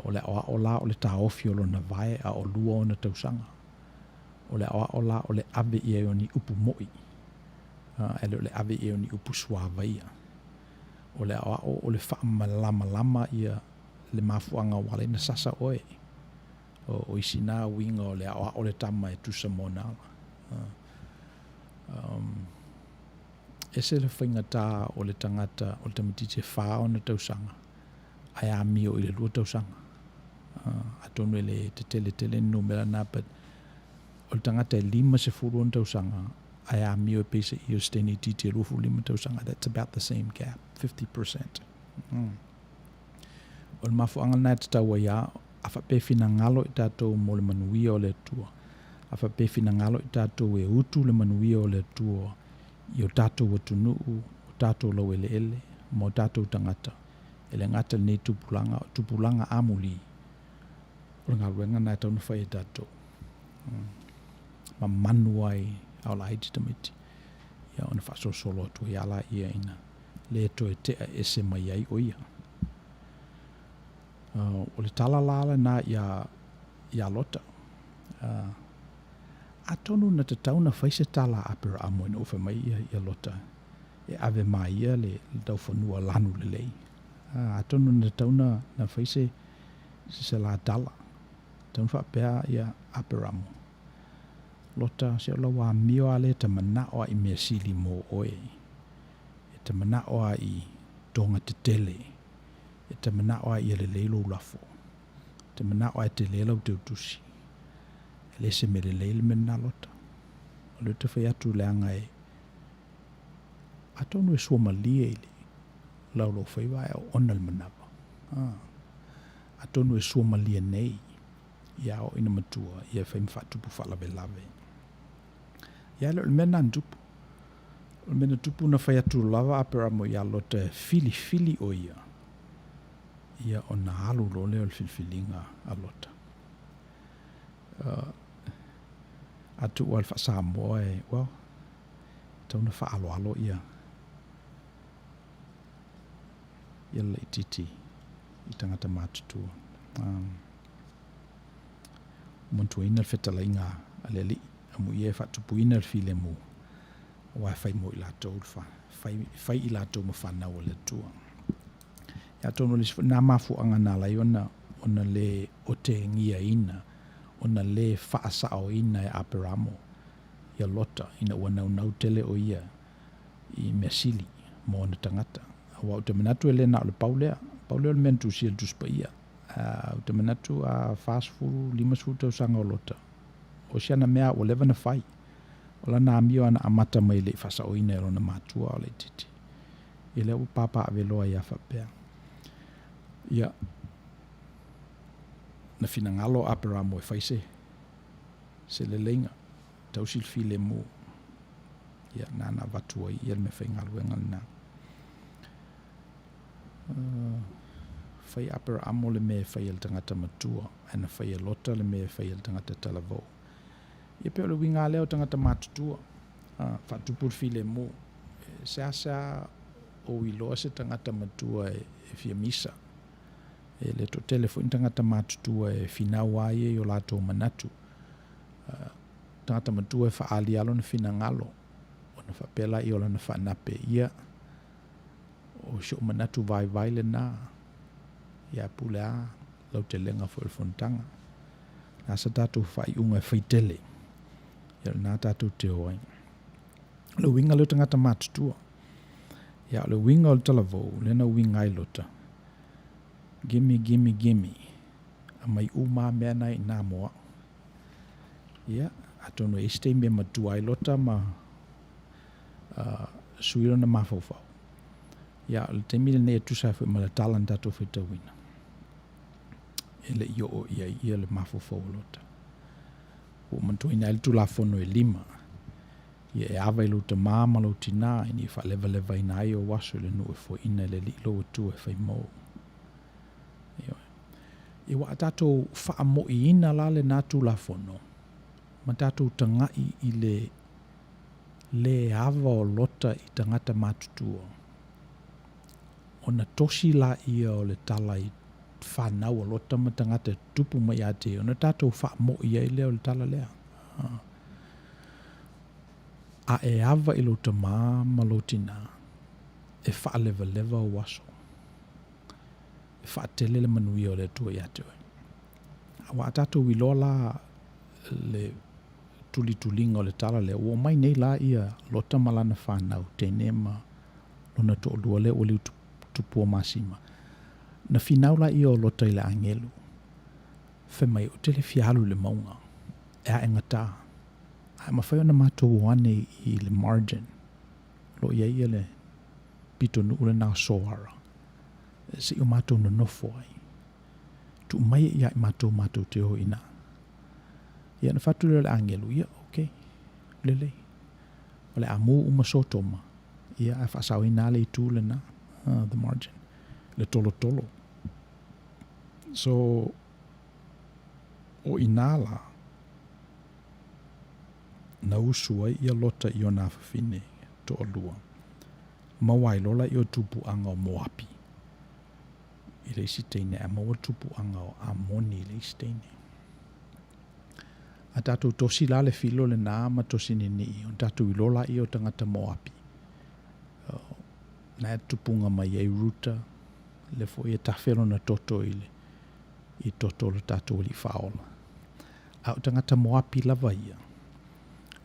O le aoao la o le taofi o lona vae a o 2 ona tausaga. O le aoao la o le ave i ai o ni upu mo'i, ae le o le ave i ai o ni upu suavaia. O le aoao o le faamalamalama ia le mafuaaga ua ala ai ona sasa oe. O isi na uiga o le aoao le tama e tusa ma ona ala. Ese le faigata o le tagata o le tamaitiiti e 4 ona tausaga ae amio i le 2 tausaga. Atonu e le tetele tele ni numera na, but o le tagata e 50 ona tausaga ae amio e pei se i o se teine itiiti e 25 tausaga, that's about the same gap, 50%. O le mafuaaga lena e tatau ai a, a faapea e finagalo i tatou mo le manuia o le Atua, a faapea e finagalo i tatou e utu le manuia o le Atua i o tatou atunuu, o tatou laueleele, ma o tatou tagata, e le gata i lenei tupulaga, o tupulaga amuli, o le galuega lena e tatau ona fai e tatou. Mamanu ai a o laiti tamaiti, ia ona faasolosolo atu ai lava laia ina le toe tea ese mai ai o ia. O le tala la lena ia Lota. Atonu na tatau na fai se tala a Aperaamo ina ua fai mai ia Lota e ave ma ia le taufanua lanu lelei. Atonu na tatau na fai se se la tala. Tatau na faapea ia Aperaamo, Lota, se o lau amio lava lea e ta manao lava i mea sili mo oe. E ta manao lava i toga tetele. E ta manao lava ia lelei lou lafo. E ta manao lava e tele lau teutusi. E le se mea lelei le mea lena Lota. O lea ou te fai atu leaga e atonu e suamalie i le laulaufaiva ae oona le manava. Atonu e suamalie nei ia oo ina matua ia e fai ma faatupu faalavelave. Ia e le o le mea lena na tupu. O le mea na tupu na fai atu lava Aperamo ia Lota e filifili o ia, ia ona alu loa lea o le filifiliga a Lota. A tuu lava i le faa-Samoa e, well, e tatau ona faaaloalo ia ia le laitiiti i tagata matutua. Manatuaina le fetalaiga a le Alii, amuia e faatupuina le filemu, aua e fai mo i latou le fa, fai, fai i latou ma fanau a le Atua. Ia atonu o le isi foi lena mafuaaga na ala ai ona, ona le otegiaina, ona le faasaoina e Aperamo ia Lota ina ua naunau tele o ia i mea sili mo ona tagata. Aua ou te manatu e le na o le pau lea, pau lea o le mea na tusia i le Tusi Paia. Ou te manatu a 40, 50 tausaga o Lota, o si ana mea ua leva na fai. O lana amio ana amata mai e le i faasaoina e lona matua o laitiiti. Ia lea ua papaaveloa ai a faapea. Ia, na finagalo o Aperamo e fai se, se leleiga, tausi le filemu. Ia, nana avatu ai ia le mea faigaluega lena. Fai Aperaamo le mea e fai e le tagata matua, ae na fai e Lota le mea e fai e le tagata talavou. Ia pei o le uiga lea o tagata matutua, faatupu le filemu. E seasea ou iloa se tagata matua e fia misa. E le toatele foi ni tagata matutua e finau lava ia i o latou manatu. Tagata matua e faaali lava lona finagalo, ona faapea laia o lana faanape, ia, o si ou manatu vaivai lena, ia pule lava lautelega foi o le fonotaga. O le a se tatou faaiuga e fai tele, ia o lena tatou te o ai. O le uiga lea o tagata matutua. Ia, o le uiga o le talavou, lea na uiga ai Lota, gimme, gimme, gimme, aumai uma lava mea na e i ina mo au. Ia, atonu e i ai se taimi e matua ai Lota ma uh, sui lona mafaufau. Ia, o le taimi lenei e tusa ai foi ma le tala na tatou faitauina. E le i oo i ai ia le mafaufau o Lota. Ua ou manatuaina ai le Tulafono e lima, Ia e ava i lou tamā ma lou tinā, ina ia faalevalevaina ai ou aso i le nuu e foeina e le Alii lou Atua e fai mou. Ioe. Ia ua a tatou faamoiina la lenā Tulafono, ma tatou taga'i i le lē ava o Lota i tagata matutua, ona tosi laia o le tala i fanau a Lota ma tagata e tutupu mai ia te ia, ona tatou faamo'i ai lea o le tala lea. A e ava i lou tamā ma lou tinā, e faalevaleva ou aso, e faatele le manuia o le Atua ia te oe. Aua a tatou iloa la le tulituliga o le tala lea, ua omai nei la ia Lota ma lana fanau teine ma lona toalua lea ua liu tupua masima. Na finau laia o Lota i le agelu, fai mai, Ou te le fia alu i le mauga, e ae gata, ae mafai ona matou o ane i le margin, o lo o i ai ia le pitonuu lena o Soara, se i o matou nonofo ai. Tuu mai ia i matou matou te o i ina. Ia ona fai atu lea o le agelu, ia, okay, lelei. O le a mū uma Sotoma, ia, ae faasaoina lava le itu lena, the margin, le tolotolo. So, o i ina la, na usu ai ia Lota i ona afafine toalua, maua ai loa laia o tupuaga o Moapi i le isi teine, ae maua tupuaga o Amoni i le isi teine. A tatou tosi la le filo lenā ma tosi ninii, ona tatou iloa laia o tagata Moapi. Na e tupuga mai ai Ruta, lea foi e tafe lona toto i le i toto o le tatou Alii Faaola. A o tagata Moapi lava ia,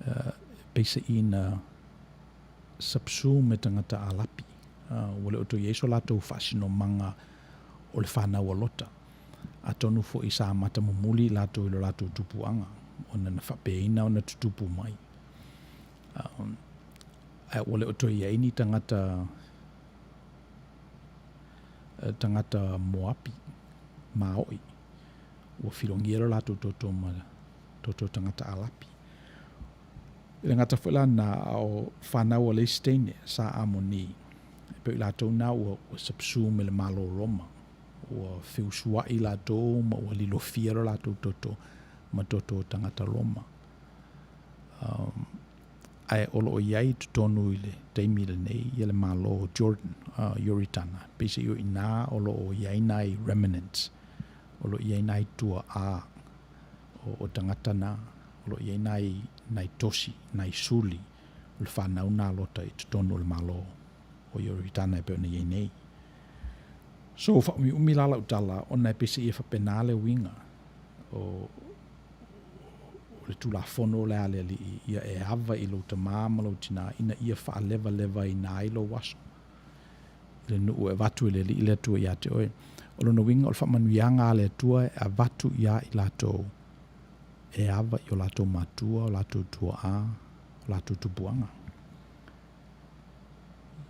uh, peiseai na subsume e tagata Alapi. Uh, ua le o toe i ai so latou faasinomaga o le fanau a Lota. Atonu foi sa amata mumuli i latou i lo latou tupuaga, ona na faapeaina ona tutupu mai. Um, ae ua le o toe i ai ni tagata tagata Moapi maoi, ua filogia lo latou toto ma toto tagata Alapi. E le gata foi la na a o fanau a le isi teine sa Amoni, e pei o i latou na ua, ua subsume e le Malo o Roma. Ua feusuaʻi latou ma ua lilofia lo latou toto ma toto o tagata Roma. Um, ae o lo o i ai i totonu i le taimi lenei ia le Malo o Jordan, uh, Ioritana, peiseai o i inā o lo o i ai nai remnants, o lo o i ai nai tuaʻā o, o tagata na, o lo o i ai nai, nai tosi, nai suli o le fanau na Lota i totonu o le Malo o Ioritana e pei ona i ai nei. So, faaumiumi la lau tala, ona e peiseai e faapena le uiga o, o le Tulafono lea a le Alii, ia e ava i lou tamā ma lou tinā, ina ia faalevalevaina ai lou aso i le nuu e avatu e le Alii le Atua iā te oe. O lona uiga o le faamanuiaga a le Atua e avatu iā i latou e ava i o latou matua, o latou tuaʻā, o latou tupuaga.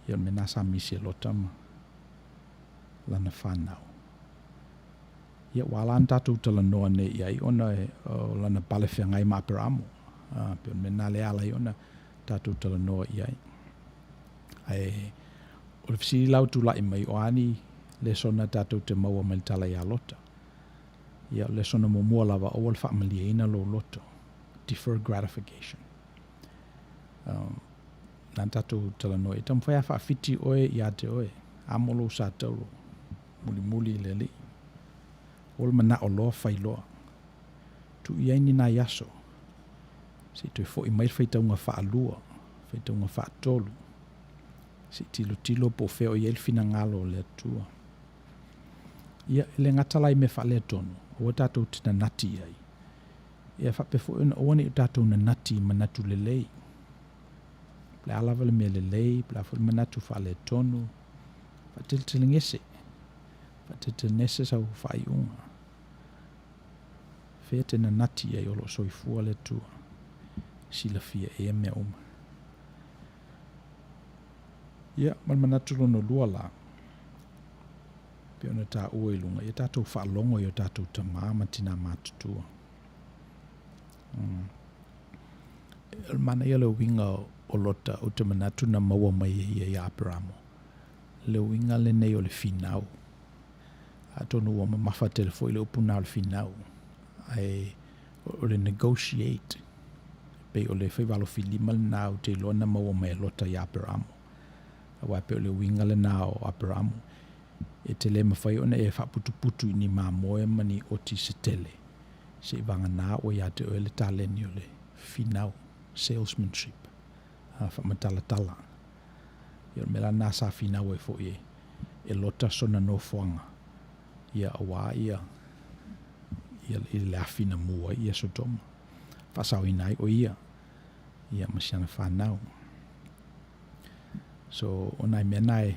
Ia o le mea lena sa misi e Lota ma lana fanau. Ia, ua ala ona tatou talanoa nei i ai ona o lana pale feagai ma Aperamo. A, pei o le mea lena lea e ala ai ona tatou talanoa i ai. Ae o le fesili la ua tulai mai, o a ni lesona tatou te maua mai le tala iā Lota? Ia, o le lesona muamua lava, aua le faamalieina lou loto. Defer gratification. Um, na tatou talanoa i taumafai a faafiti oe iā te oe, amo lou sa tauro, mulimuli i le Alii. Ua le manao loa fai loa. Tuu i ai ni nai aso, se i toe fo'i mai le faitauga faalua, faitauga faatolu, se i tilotilo po o fea o i ai le finagalo o le Atua. Ia, e le gata la i mea faaletonu, aua tatou te nanati i ai. Ia faapea foi ona aua ne i o tatou nanati i manatu lelei. Po o le a lava le mea lelei, po o le a foi le manatu faaletonu, faateletelegese, faateletelegese sau faaiuga. Fea e te nanati i ai o lo o soifua le Atua, silafia e ia mea uma. Ia, ma le manatu lona lua la, pei ona taua i luga, ia tatou faalogo i o tatou tama ma tinā matutua. Mm. O le manaia le uiga o Lota, ou te manatu na maua mai e ia ia Aperamo. Le uiga lenei o le finau. Atonu ua mamafa tele foi le upu na o le finau. Ae o le negotiate, pei o le faiva alofilima lena ou te iloa na maua mai e Lota ia Aperamo. Aua e pei o le uiga lena o Aperamo, e te le mafai ona e faaputuputu i ni mamoe ma ni oti se tele, seivagana ua ia te oe le taleni o le finau, salesmanship, faamatalatala. Ia o le mea la lena sa finau ai foi e e Lota sona nofoaga, ia aua ia ia i le afi na mu ai ia Sotoma, faasaoina ai o ia, ia ma si ana fanau. So, o nai mea na e,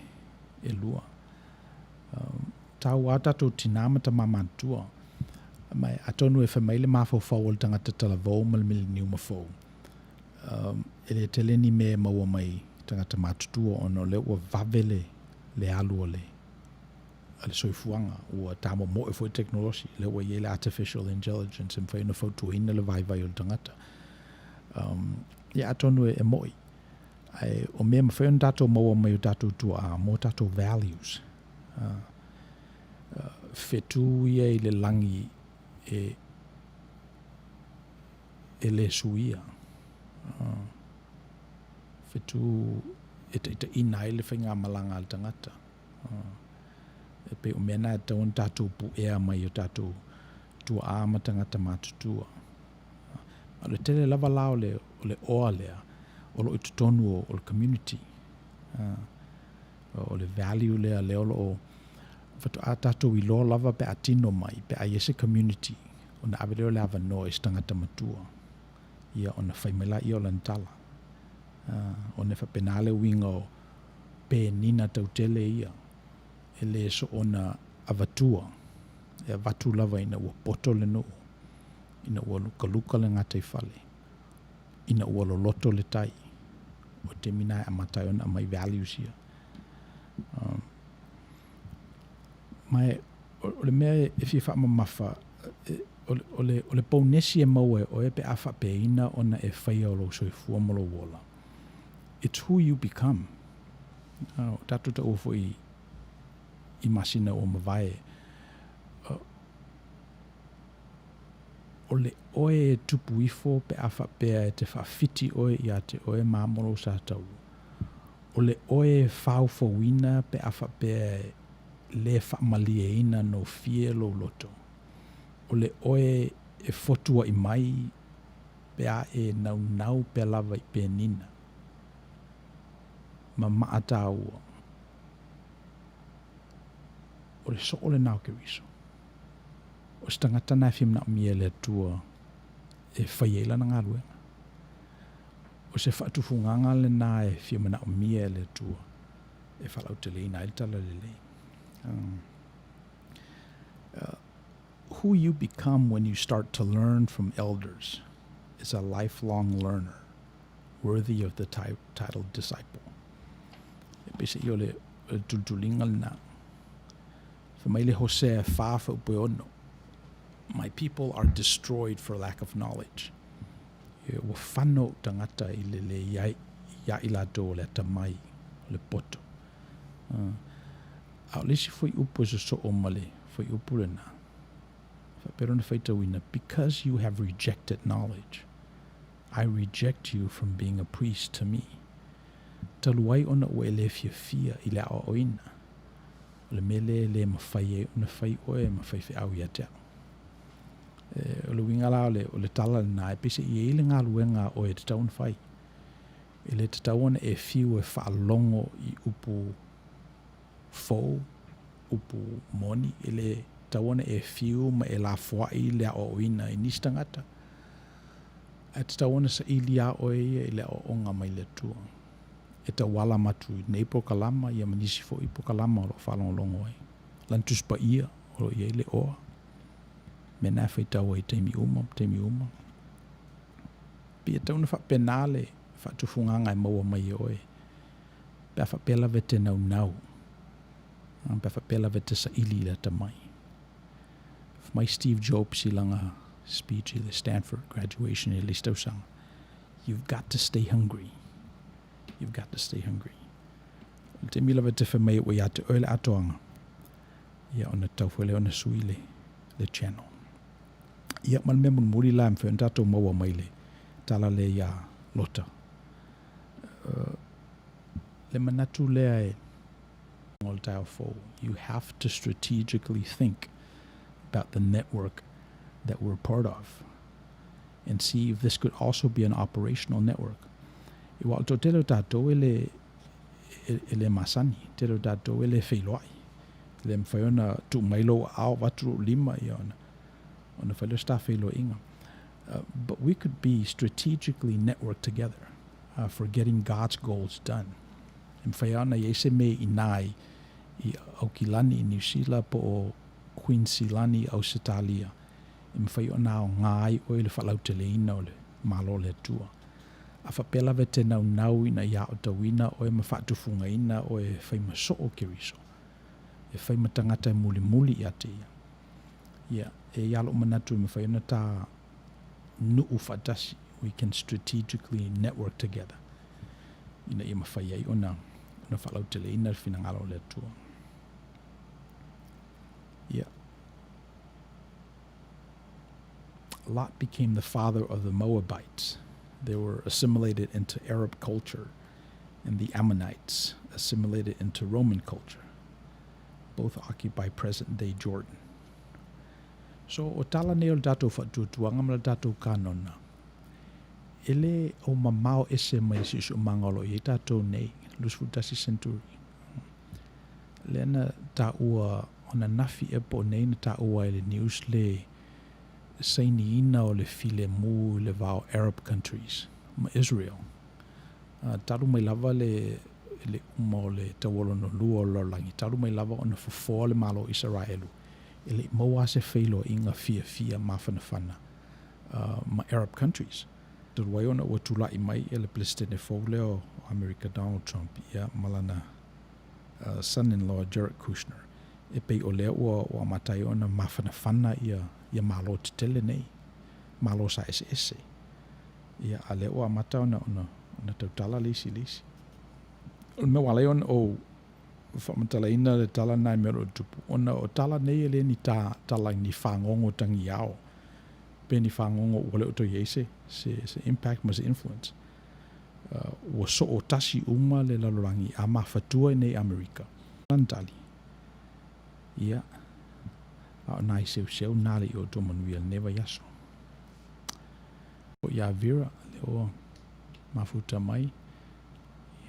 e lua. Um, taua a tatou tinā ma tamā matutua. Ma atonu e fai mai le mafaufau o le tagata talavou ma le miliniuma fou. Um, e le tele ni mea e maua mai tagata matutua ona o lea ua vave le, le alu o le, a le soifuaga, ua tamomoe foi tekonolosi, lea ua i ai le artificial intelligence e mafai ona fautuaina le vaivai o le tagata. Um, ia atonu e, e mo'i, ae o mea e mafai ona tatou maua mai o tatou tuaa mo tatou values. Uh, uh, fetu ia i le lagi e, e le suia. Uh, fetu e taitaiina ai le faigamalaga a le tagata. E pei o mea na e tatau ona tatou puea mai o tatou tuaa ma tagata matutua. O le tele lava la o le, o le oa lea o lo o i totonu o, o le community. O le value lea lea o lo o faatoa tatou iloa lava pe a tino mai, pe a i ai se community, ona ave lea o le avanoa i se tagata matua, ia ona fai mai laia o lana tala. Ona e faapena le uiga o penina tautele ia e le soona avatua, e avatu lava ina ua poto le nuu, ina ua lukaluka le gataifale, ina ua loloto le tai. O taimi na e amata ai ona aumai values ia. Um, ma e, o le mea e fia faamamafa, o le, o le, o le pounesi e maua e oe pe a faapeaina ona e faia o lou soifua ma lou ola. It's who you become. O tatou taua foi i masina ua mavae, o le oe e tupu ifo pe a faapea e te faawhiti oe ia te oe ma mo lou sataua. O le oe e faofouina pe a faapea e le faamalieina nofie lou loto. O le oe e fotua'i mai pe a e naunau pea lava i penina ma maa taua. O le soo lena o Keriso. O se tagata na e fia manaomia e le Atua e fai ai lana galuega. O se faatufugaga lena e fia manaomia e le Atua e faalauteleina ai le talalelei. Um, uh, who you become when you start to learn from elders is a lifelong learner worthy of the title disciple. E peiseai o le, o le tulituliga lena. Fai mai le Hosea 4:6, My people are destroyed for lack of knowledge. E, ua fano ou tagata i le le iai, ia i latou o le atamai, o le poto. Uh, a o le isi fuaiupu e sosoo ma le fuaiupu lena, faapea lona faitauina, Because you have rejected knowledge, I reject you from being a priest to me. Talu ai ona ua e le fiafia i le aoaoina. O le mea lea e le mafai ai ona fai oe ma faifeau ia te au. E, o le uiga la o le, o le tala lena, e pei e i ai le galuega a oe e tatau ona fai. E le tatau ona e fiu e faalogo i upu fou, upu moni, e le tatau ona e fiu ma e lafoai le aoaoina i nisi tagata. Ae tatau ona saili lava oe ia i le aoaoga mai le Atua e tauala atu i lenei polokalama ia ma nisi foi polokalama o lo o faalogologo ai. Lana Tusi Paia o lo o i ai le oa. Mea na e faitau ai i taimi uma ma taimi uma. Pei e tatau ona faapena le faatufugaga e maua mai e oe pe a faapea lava e te naunau, pe a faapea lava e te saili i le atamai. Fai mai Steve Jobs i lana speech i le Stanford graduation i le isi tausaga, You've got to stay hungry. You've got to stay hungry. O le taimi lava e te fai mai ai ua ia te oe le atoaga, ia ona tatau foi lea ona sui le, le channel. Ia, ma le mea mulimuli la e mafai ona tatou maua mai le tala lea iā Lota. Uh, le manatu lea e o le taeao fou. You have to strategically think about the network that we're part of and see if this could also be an operational network. Aua o le toatele o tatou e le, e, e le masani, tele o tatou e le feiloai. E le mafai ona tuu mai lou aao avatu lou lima ia ona, ona fai lea o se ta feiloaiga. But we could be strategically networked together for getting God's goals done. E mafai lava ona i ai se mea i ina i, i Aukilani i Niu Sila po o Kuinisilani i Ausetalia e mafai ona aoga ai oe i le faalauteleina o le Malo o le Atua. A faapea lava e te naunau ina ia aotauina oe ma faatufugaina oe e fai ma soo Keriso, e fai ma tagata e mulimuli ia te ia. Ia, e i ai lou manatu e mafai ona ta nuu faatasi, we can strategically network together, ina ia mafai ai ona, ona faalauteleina le finagalo o le Atua. Ia. Lot became the father of the Moabites. They were assimilated into Arab culture, and the Ammonites assimilated into Roman culture. Both occupy present-day Jordan. So, o tala nei o le tatou faatuatuaga ma le tatou kanona, e le o mamao ese mai le siosiomaga o lo o i ai tatou nei, 21 century. Lea na taua ananafi ea po o nei na taua ai i le news le sainiina o le filemu i le va o Arab countries ma Israel. Talu mai lava le le uma o le taua lona lua o le lalolagi, talu mai lava ona fofoa le Malo o Isaraelu, e le i maua lava se feiloaiga fiafia mafanafana ma Arab countries. Talu ai ona ua tulai mai le Peresetene fou lea o Amerika Donald Trump ia ma lana son-in-law Jared Kushner, e pei o lea ua ua amata ai ona mafanafana ia ia Malo tetele nei, Malo sa eseese. Ia, a lea ua amata ona, ona, ona tautala le isi i le isi. O le mea ua ala ai ona ou faamatalaina le tala lena i mea o lo o tupu, ona o tala nei e le ni ta, tala ni fagogo tagiao, pe ni fagogo ua le o toe i ai se, se, se impact ma se influence. Uh, ua sootasi uma le lalolagi a mafatua i nei Amerika. Lana tali, ia, a o nai seuseu nā le i o tō manuia lenei vaiaso. Iā Vera, lea ua mafuta mai,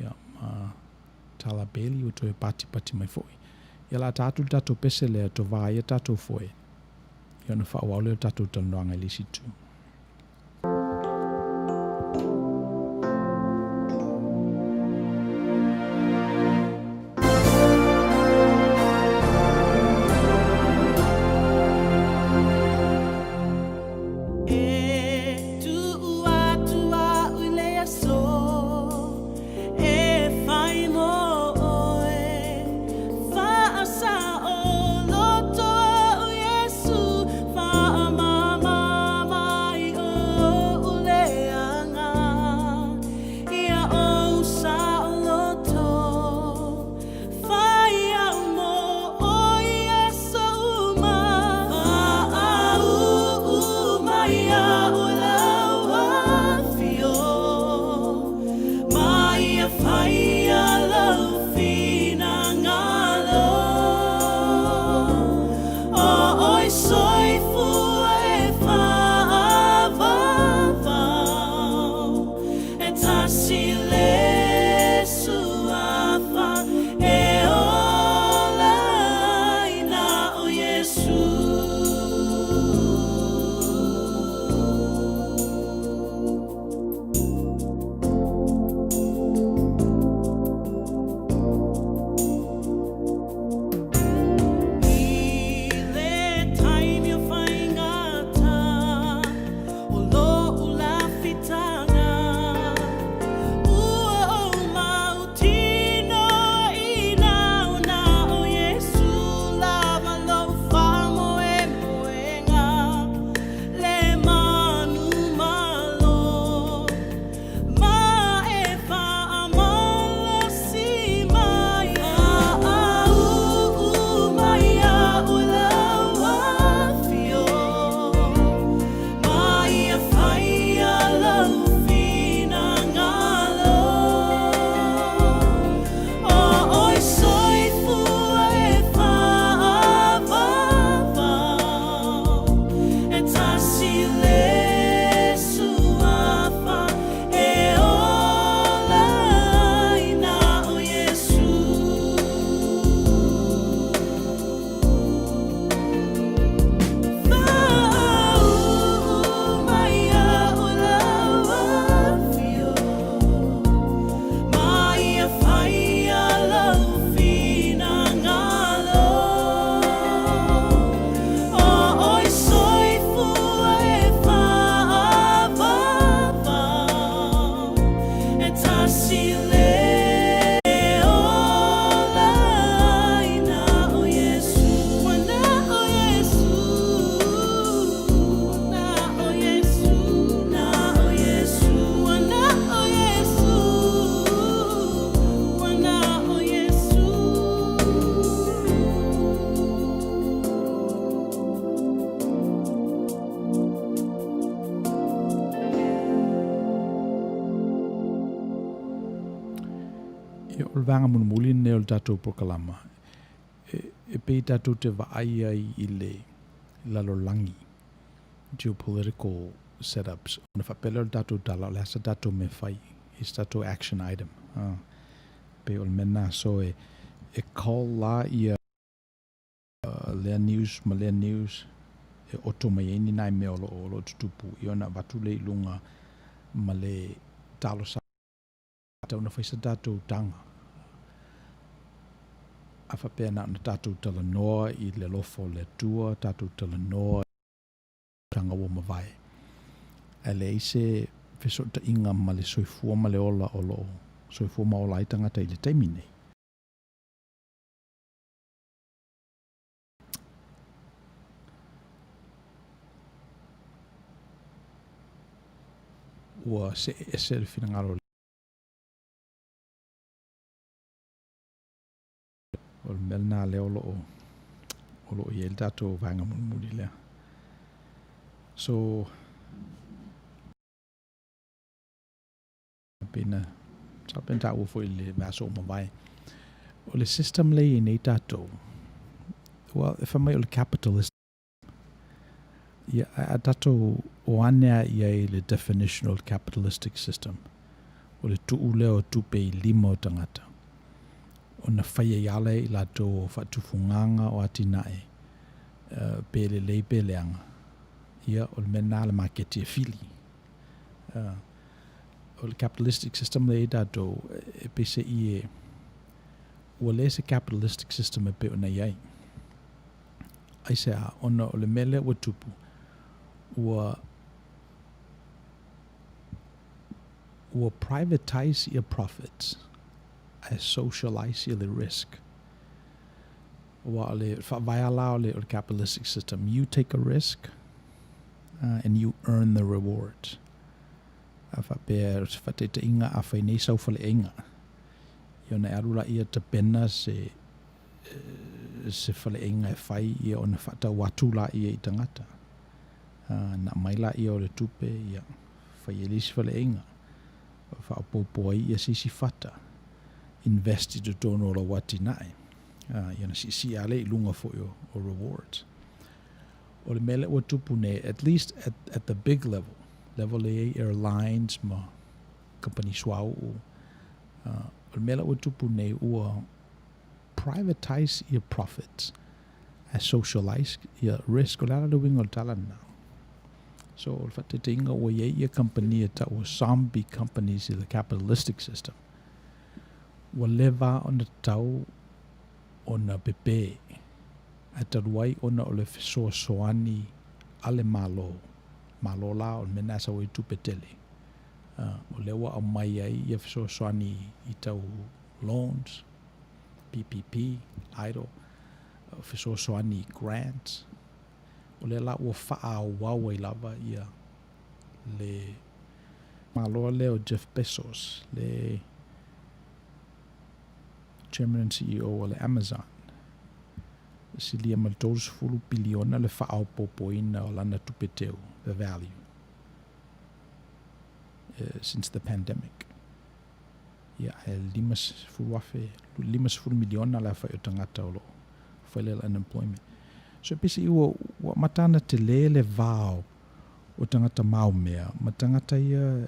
ia, ma Tala Bailey ua toe patipati mai foi. Ia la ta atu le tatou pese lea, tovā ai a tatou foe, ia ona faaauau lea o le tatou talanoaga i le isi itu. E tuu atu au i le aso e whai mo oe Whaasaoloto au Iesu whaamamama. Ia, o le vaega mulimuli lenei o le tatou polokalama, e, e pei tatou te vaai ai i le lalolagi, geopolitical setups, ona faapea lea o le tatou tala, o le a se tatou mea e fai, i se tatou action item. Ah, pei o le mea lena, so e, e call la ia lea news ma lea news e oto mai ai ni nai mea o lo o, o lo o tutupu, ia ona avatu lea i luga ma le talosaga. Tau na fai sa tatou taga. A faapea na ona tatou talanoa i le alofa o le Atua, tatou talanoa i tulaga ua mavae, ae leai se fesootaiga ma le soifua ma le ola o lo o soifua ma ola ai tagata i le taimi nei. Ua see ese le finagalo o le mea lena lea o lo o o lo o i ai le tatou vaega mulimuli lea. So, pei na sa pei na taua foi i le vaiaso ua mavae. O le system lea e i ai nei tatou, well, e fai mai o le capitalist. Ia, ae a tatou o ane lava i ai le definition o le capitalistic system, o le tuu lea o tupe i lima o tagata, ona fai ai lava lea i latou o faatufugaga o atinae, pe lelei pe leaga, ia, o le mea lena a le maketi e fili. O le capitalistic system lea e i ai tatou, e peiseai e, ua leai se capitalistic system e pei ona i ai. Aisea? Ona o le mea lea ua tupu, ua, ua privatize ia profits ae socialize ia le risk. Aua o le faavae lava la o le capitalistic system, you take a risk and you earn the reward. A faapea, o se faataitaiga, a fai nei sau faleaiga, ia ona e alu laia tapena se se faleaiga e fai ia ona faatau atu laia i tagata. Na aumai laia o le tupe ia fai ai le isi faleaiga, faaopoopo ai ia se isi fata, invest i totonu o lau atinae, ia ona siisii lava lea i luga foi o, o rewards. O le mea lea ua tupu nei, at least at, at the big level, level e i ai airlines ma kamupani suauu, o le mea lea ua tupu nei ua Privatise ia profits ae socialise ia risk. O le a la le uiga o le tala lena? So o le faataitaiga ua i ai ia kamupani e tau o zombie companies i le capitalistic system. Ua leva ona tatau ona pepe ae talu ai ona o le fesoasoani a le Malo, Malo la o le mea lena e sau ai tupe tele, o lea ua aumai ai ia fesoasoani i tau loans, PPP, EIDL, fesoasoani grants, o lea la ua faaauau ai lava ia le Malo lea o Jeff Bezos, le Chairman and CEO o le Amazon, e silia ma le 30 piliona le faaopoopoina o lana tupe teu, the value, since the pandemic. Ia, ae 50,000, 50 miliona le aofai o tagata o lo o fai le unemployment. So e peiseai ua, ua amata ana tele le va o, o tagata maumea ma tagata ia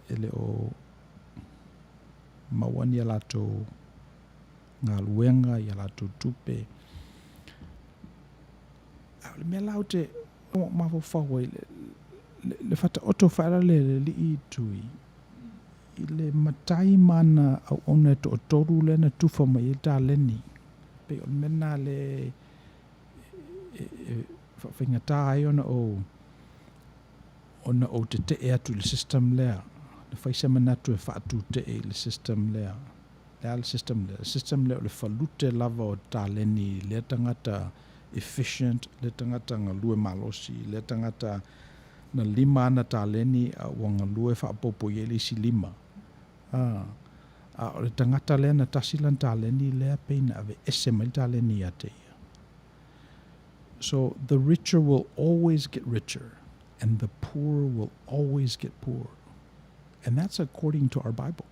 e le o maua ni a latou galuega, i a latou tupe. A o le mea la ou te mafaufau ai, le, le, le faataoto faala le le alii Tui i le matai ma ana auauna e toatolu lea na tufa mai ai le taleni. Pei o le mea lena lea e, e faafaigata ai ona ou ona ou tetee atu i le system lea. Na fai se manatu e faatutee i le system lea. Le a le system lea? Le system lea o le falute lava o taleni i lea tagata efficient, lea tagata galue malosi, lea tagata na lima ana taleni a ua galue faaopoopo i ai le isi lima. A, a o le tagata lea na tasi lana taleni lea pei na aveese mai le taleni ia te ia. So the richer will always get richer and the poor will always get poorer. And that's according to our Bible.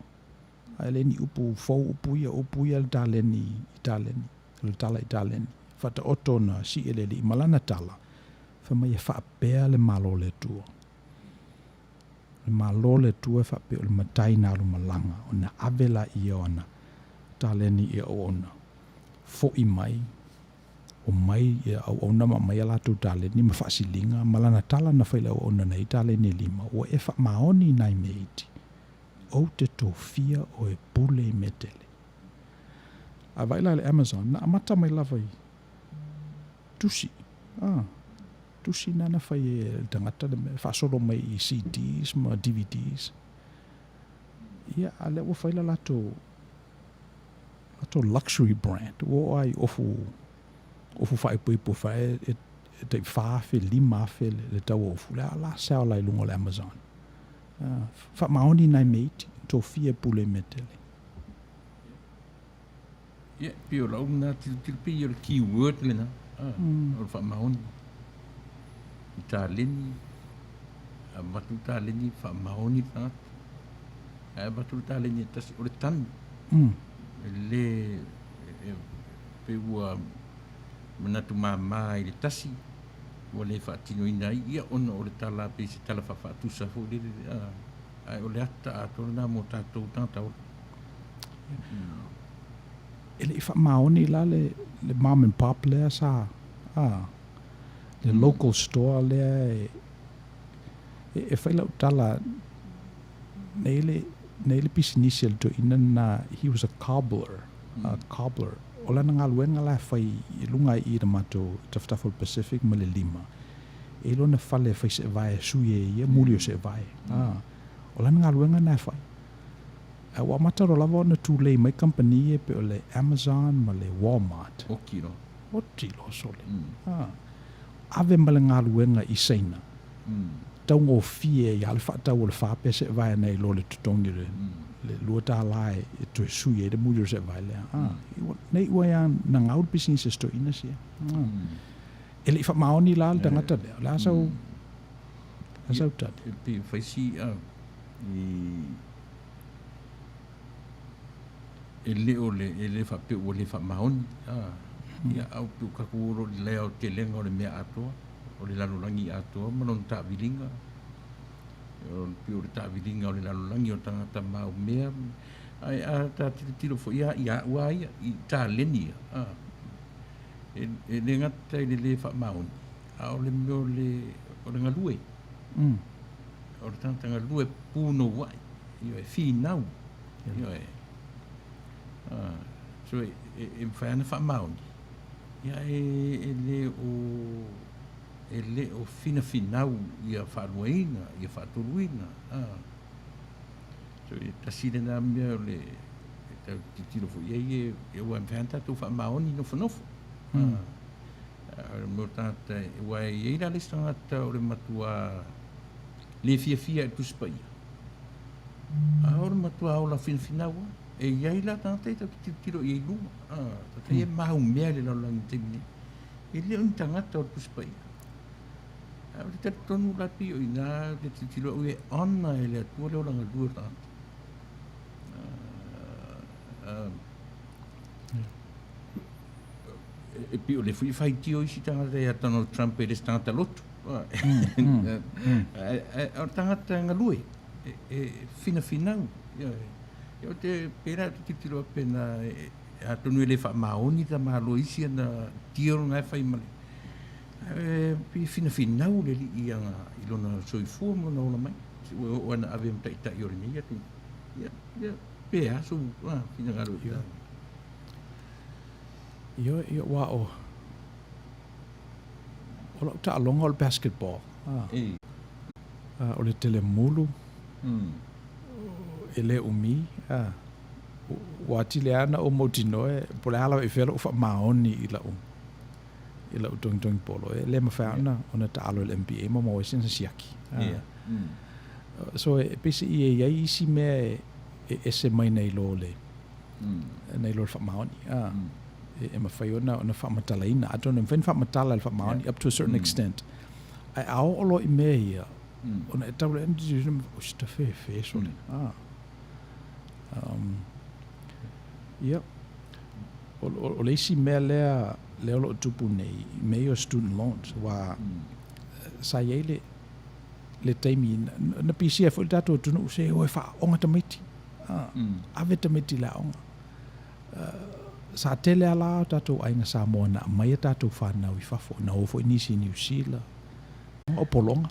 Ae le ni upu fou upu ia, upu ia le taleni i taleni, o le tala i taleni. Faataoto na sii e le Alii ma lana tala, fai mai e faapea le Malo o le Atua. O le Malo o le Atua e faapea o le matai na alu malaga, ona ave laia o ana taleni i auauna, foi mai, Omai ia auauna ma aumai a latou taleni ma faasiliga ma lana tala na fai i le auauna na i ai taleni e lima, ua e faamaoni i nai mea iti, ou te tofia oe e pule i mea tele. A vaai la i le Amazon, na amata mai lava i tusi, a, tusi na na fai e le tagata le mea, faasolo mai i CDs ma DVDs. Ia, a lea ua fai le latou latou luxury brand, ua oo lava i ofu, ofu faaipoipo e, e, e tai 4,000, 5,000 le, le tau o ofu. Le a la sell la i luga o le Amazon. Faamaoni nai mea iti, tofia e pule i mea tele. Ia, pei o lau lena tilotilo, pei o le key word lena, o le faamaoni. I taleni, avatu le taleni, faamaoni le tagata. Ae avatu le taleni e tasi, o le tanu. E le, e, pei ua manatu mama i le tasi, ua le faatinoina ai, ia ona o le tala pei se tala faafaatusa foi lele, ae o le ata atoa lena mo tatou tagata ola. E le i faamaoni la le, le mom and pop lea sa, a, le local store lea e, e, e fai lau tala, nei le, nei le pisinisi a le toeaina lena, he was a cobbler, a cobbler. O lana galuega la e fai i luga i i le matou tafatafa o le Pacific ma le lima, e i lona fale e fai seevae e sui e ia, muli o seevae. A, o lana galuega lena e fai. Ae ua amata loa lava ona tulei mai kamupani ia pei o le Amazon ma le Walmart. Oti loa. Oti loa sole. A, ave ma le galuega i Saina. Taugofie ai lava le faatau o le fa pea seevae nai lo le totogi o le le $2 e toe sui ai le muli o le seevae lea. A, nei ua ia na gau le pisinisi a si toeaina sia. E le i faamaoni la le tagata lea, o le a sau, a sau tali? E pei e fai si a i e le o le e le faapea ua le faamaoni a ia au pe ua tatou o loa i le aotelega o le mea atoa o le lalolagi atoa ma lona taaviliga o le pei o le taaviliga o le lalolagi o tagata maumea ae a ta tilotilo foi lava ia au lava ia i taleni ia a e le gata i le le faamaoni a o le mea o le o le galue o le tagata galue punouai ioe finau ioe so e e mafai lava ona faamaoni ia e e le o e le o finafinau ia faaluaina ia faatoluina a so e tasi lena mea o le e tau tilotilo foi i ai e ua mafai lava ona tatou faamaoni nofonofo a o le mea o tagata aua e i ai la le isi tagata o le matua le fiafia i le Tusi Paia a o le matua ola finafinau lava. E i ai la tagata e tatou te tilotilo i ai i luga, a, tagata ia e maumea i le lalolagi i le taimi nei. E le o ni tagata o le Tusi Paia. Ae ou te talitonu la pei o i ina ou te tilotilo au e honour e le Atua le olaga lua o le tagata. E pei o lea foi e faitio isi tagata ia Donald Trump e le se tagata lotu. O le tagata e galue, e finafinau. Ou te pēlā ou te tilotilo atu pēnā atonu e le faamaoni ta Malo i isi ana deal na e fai ma le ae pei e finafinau le alii i ana i lona soifua ma lona ola mai. Ua oo lava ina ave ma taitai o lenei atunuu. Ia, ia, pe a sou finagalo i ta. Ioe, ia, ua o, o lau taaloga o le basketball. O le telemulu, e le umi, ua atili lava ona ou mautinoa po o le a lava i fea lou faamaoni i lau i lau togitogi polo. E le mafai lava ona ona taalo i le NBA ma maua ai sina siaki. So e pei se i e i ai isi mea e ese mai nai lo le nai lo le faamaoni. E mafai ona ona faamatalaina. Atonu e mafai ona faamatala e le faamaoni up to a certain extent. Ae a oo loa i mea ia, ona e tau lea, o se tafefe sole. Ia, o le isi mea lea lea o lo o tupu nei, mea ia o student loans, aua sa i ai le le taimi na pisia ai foi le tatou atunuu, se o e faaaoga tamaiti, ave tamaiti i le aoga. Sa tele lava la o tatou aiga Samoa na aumai a tatou fanau i fafo, na o foi nisi i Niu Sila, o pologa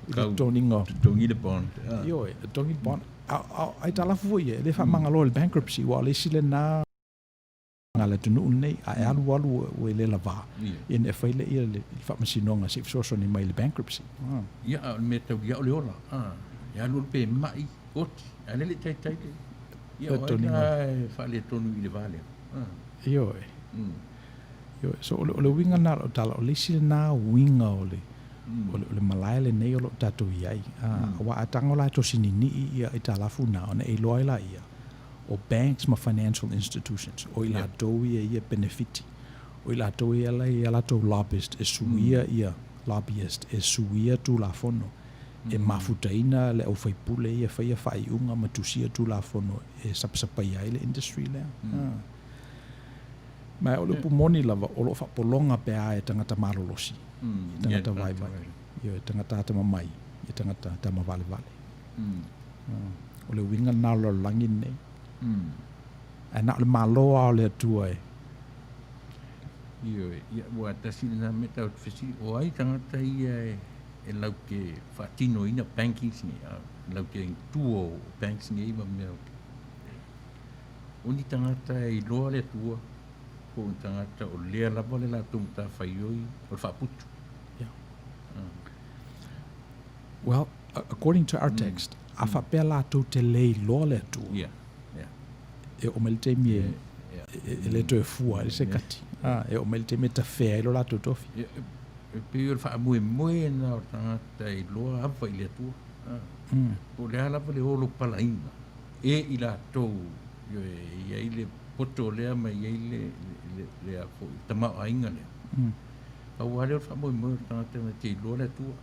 i le totogiina o... Totogi le bond. Ioe, totogi le bond. A o aitalafu foi ia, e le faamagaloa i le bankruptcy, aua o le isi lena a le atunuu lenei, a e alu alu ua e le lavā, ia ona e fai lea i le faamasinoga se i fesoasoani mai i le bankruptcy. Ia, a o le mea taulia o le ola. E alu alu pe mai, oti, ae le i taitai le... Ia, o ai la e faaletonu i le va lea? Ioe. Ioe. So, o le uiga lena o lau tala, o le isi lena uiga o le o le malae lenei o lo o tatou i ai. Aua a tago la e tosi ninii ia aitalafu na, ona e iloa ai laia, o banks ma financial institutions, o i latou ia ia penefiti, o i latou ia la i a latou lobbyist e suia ia lobbyist e suia Tulafono, e mafutaina le aufaipule ia e faia faaiuga ma tusia Tulafono e sapasapaia ai le industry lea. Ma o le upu moni lava, o lo o faapologa pea e tagata malolosi, e tagata vaivai, e tagata atamamai, e tagata tamavalevale. O le uiga lena o le lalolagi lenei. Ae na o le Malo lava o le Atua e. Ioe, ia, ua tasi lena mea tatou te fesili, o ai tagata ia e lau te faatinoina bankings nei, lau te tua o banks nei ma mea o ni tagata e iloa le Atua, po o ni tagata o lea lava le latou matafaioi o le faaputu. Yeah. Well, according to our text, a faapea latou te le iloa le Atua, e oo mai le taimi e, e le toe fua ai se kati. E oo mai le taimi e tafea ai lo latou tofi. E pei o le faamoemoe lena o le tagata e iloa ava i le Atua. Po o le a lava le olopalaina e i latou e i ai le poto lea ma i ai le, le, le, a foi, tamaoaiga lea. Pau lava lea o le faamoemoe o le tagata na te iloa le Atua.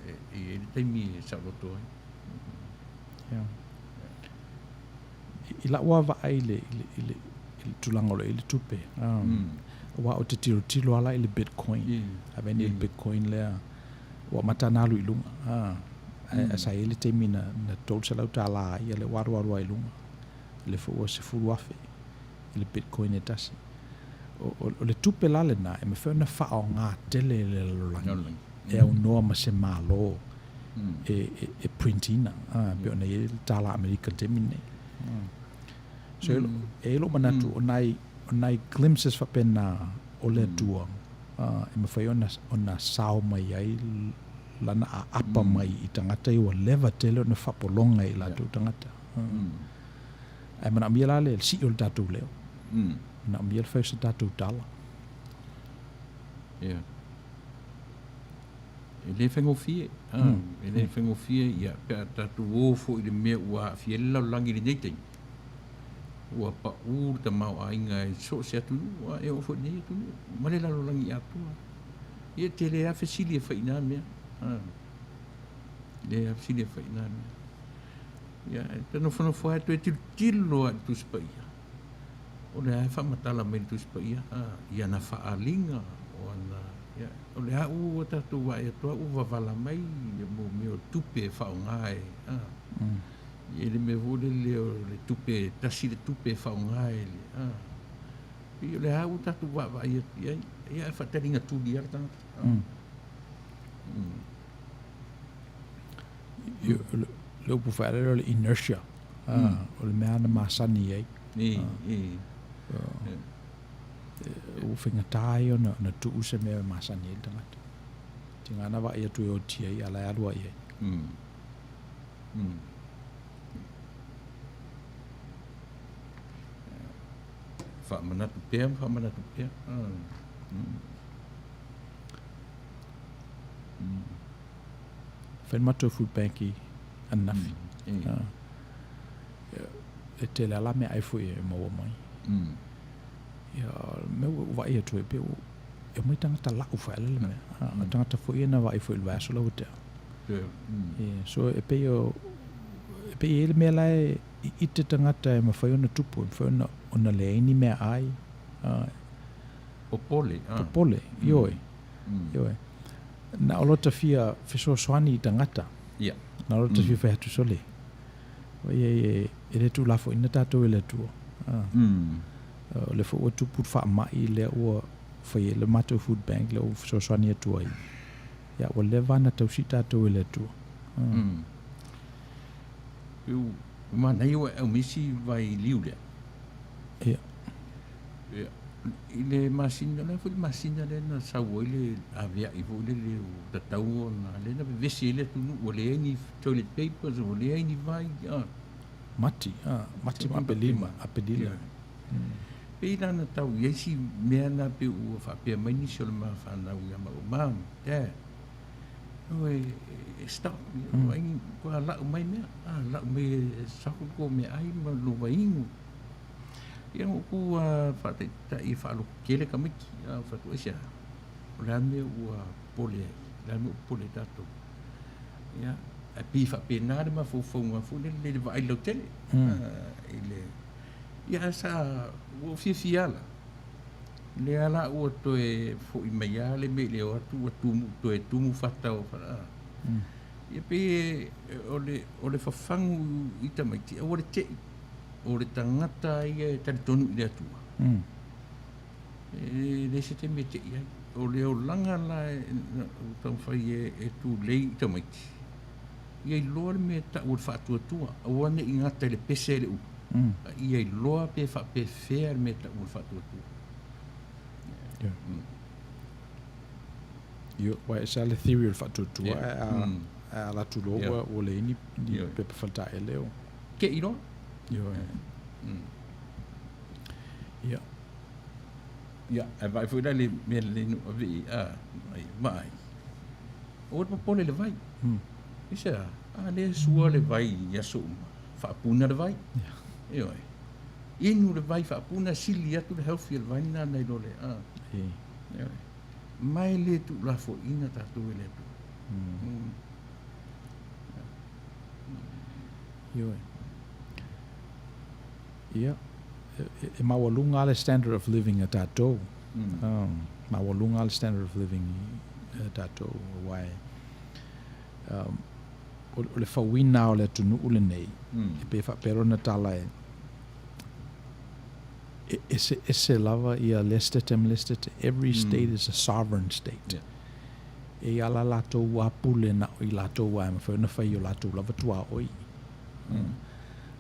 E i ai le taimi e saoloto ai. Yeah. I lau lava vaai i le, i le, i le, i le tulaga o lo o i ai le tupe, aua ou te tilotilo lava la i le Bitcoin. A vaai nei i le Bitcoin lea, ua amata ona alu i luga. Ae sa i ai le taimi na $300 ai, ia lea ua alu alu lava i luga. O lea foi ua $10,000 i le Bitcoin e tasi. O le tupe la lena e mafai ona faaaoga tele e le lalolagi e aunoa ma se Malo e print ina, pei ona i ai le tala Amerika i le taimi lenei. So e i ai lou manatu o nai glimpses faapena o le Atua e mafai ona sao mai ai lana aapa mai i tagata ia ua leva tele ona faapologa i latou tagata. Ae manaomia la le sii o le tatou leo. Manaomia le fai o se tatou tala. Ia. E le faigofie. E le faigofie, ia, pe a tatou o foi i le mea ua aafia ai le lalolagi i lenei taimi, ua pau le tamaoaiga i so o se atunuu, a e oo foi i lenei atunuu ma le lalolagi atoa. Ia, e tele lava fesili e fai i na mea. Tele lava fesili e fai i na mea. Ia, e ta nofonofo lava e toe tilotilo lava i le Tusi Paia. O le a e faamatala mai le Tusi Paia, i ana faaaliga, o ana, ia, o le a ua tatou vaai atu lava ua vavala mai ia mea o tupe e faaaoga e, a, e le mea foi lele o le tupe, e tasi le tupe e faaaoga e le, a, pei o le a ua tatou vaavaai atu i ai, ia ae faataliga tuli lava le tagata. Le upu faaeleele o le inertia, o le mea na masani ai. Ua faigata ia ona tuu se mea e masani ai le tagata. Tiga na vaai atu e oti ai, a o la e alu lava i ai. Faamanatu pea ma faamanatu pea. Fai le matou food bank i ananafi. E tele lava la meaai foi e maua mai. Ia, o le mea ua ou vaai atu ai, pei ua e omai tagata lau faele le mea. O tagata foi ia na vaai foi i le vaiaso la ua tea. So e pei o, pei e i ai le mea la e i te tagata e mafai ona tupu, e mafai ona, ona leai ni meaai, a. Popole, a. Popole, ioe, ioe. Na o lota fia fesoasoani i tagata. Ia. Na o lota fia fai atu sole. Oi e, e le tuulafoina tatou e le Atua. A. O lea foi ua tupu le faamai lea ua fai ai le matou food bank lea ua fesoasoani atu ai. Ia, ua leva ona tausi tatou e le Atua. Ua manaia ua e aumai si vai liu lea. Ia. Ia, i le masina, o le a foi le masina lea na sau ai le aveai foi lele ua tatau ona, lea na vevesi ai le atunuu ua leai ni toilet papers, ua leai ni vai. Mati, Mati ma Apelima, Apelila. Pei la na tau i ai si mea na pei ua faapea mai nisi o le ma fanau ia maua, Mom, Dad, Oi, e stop, ai kua lau mai mea, a lau mai e sako ko mea ai ma lo vaingu. Ia o ku whaataitai e whaaloko kele ka miki, a whatu asia. O le a mea ua pole ai, le a mea ua pole tātou. Ia, a pi whapena le mafaufauga foi lele le vaai lautele. I le, ia sa ua fiafia la. Lea la ua toe fo'i mai lava le mea i le o atu ua tumu, toe tumu fata o fala. Ia pei e, o le, o le fafagu i tamaiti, aua le te'i. O le tagata ia e talitonu i le Atua. E leai se taimi e te'i ai. O le olaga la e taumafai e, e tulei i tamaiti, ia iloa le mea e ta'u o le faatuatua, aua ne i gata i le pese le ulu, a ia iloa pe faapefea le mea e ta'u o le faatuatua. Ioe, aua e ese lava le theory o le faatuatua, ae a, ae a alu atu loa ua, ua leai ni, ni pepa faletaele o. Te'i loa. Ioe. Ia. Ia, ae vaai foi la i le mea lelei na ou ave i ai, a, ai, vaai. Aua le popole i le vai. Aisea? A lea e sua le vai i aso uma, faapuna le vai. Ioe. Inu le vai faapuna, sili atu le healthy o le vai lena nai lo le, a. Ioe. Ma e le tuulafoaiina tatou e le Atua. Ioe. Ia, e maualuga lava le standard of living a tatou. Maualuga lava le standard of living a tatou aua e, o le fauina lava o le atunuu lenei, e pei e faapea lona tala e, e eseese lava ia lea setete ma lea setete, every state is a sovereign state. E i ai la latou a pule na o i latou lava e mafai ona fai i o latou lava tuaoi.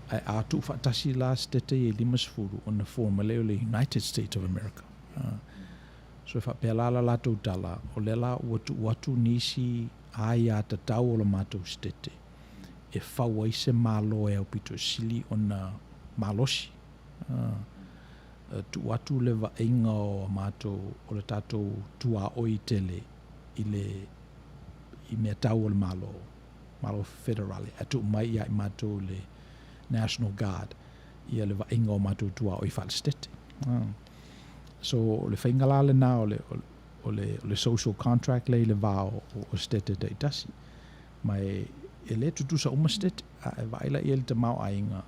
Ae a tuufaatasi la setete ia i 50 ona form lea o le United States of America. So e faapea la la latou tala, o lea la ua tuu atu nisi aiatatau o le matou setete e fau ai se Malo e aupito sili ona malosi. Tuu atu le vaaiga o matou o le tatou tuaoi tele i le i mea tau o le Malo. Malo Federale, ae tuu mai ia i matou le National Guard ia le vaaiga o matou tuaoi faale-setete. So, o le faiga la lena o le, o le, o le social contract lea i le va o, o setete taitasi. Ma e, e le tutusa uma setete, a e vaai la i ai le tamaoaiga,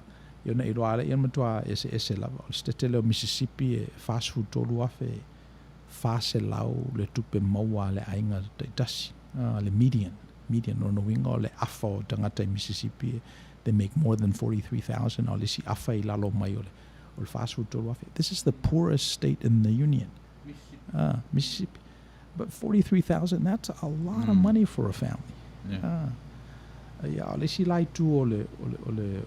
ia ona iloa lea ia matua eseese lava. O le setete lea o Mississippi e 43,400 le tupe maua a le aiga taitasi, le median. Median, lona uiga o le afa o tagata i Mississippi, they make more than 43,000, a o le isi afa i lalo mai o le o le 43,000. This is the poorest state in the union. Mississippi. Mississippi. But 43,000, that's a lot of money for a family. Yeah. Ia, o le isi la itu o le, o le, o le,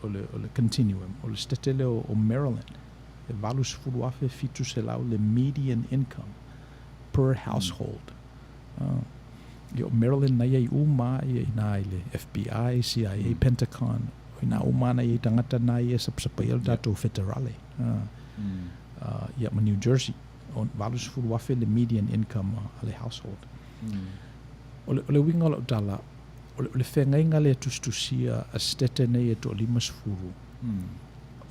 o le, o le continuum, o le setete lea o Maryland, e 80,700 le median income per household. Ia, o Maryland na i ai uma ia i ina i le FBI, CIA, Pentagon, o ina uma na i ai tagata na ia e sapasapaia le tatou federale. Ia ma New Jersey, o 80,000 le median income a le household. O le, o le uiga o lau tala, o le, o le feagaiga lea e tusitusia a setete nei e toa-50,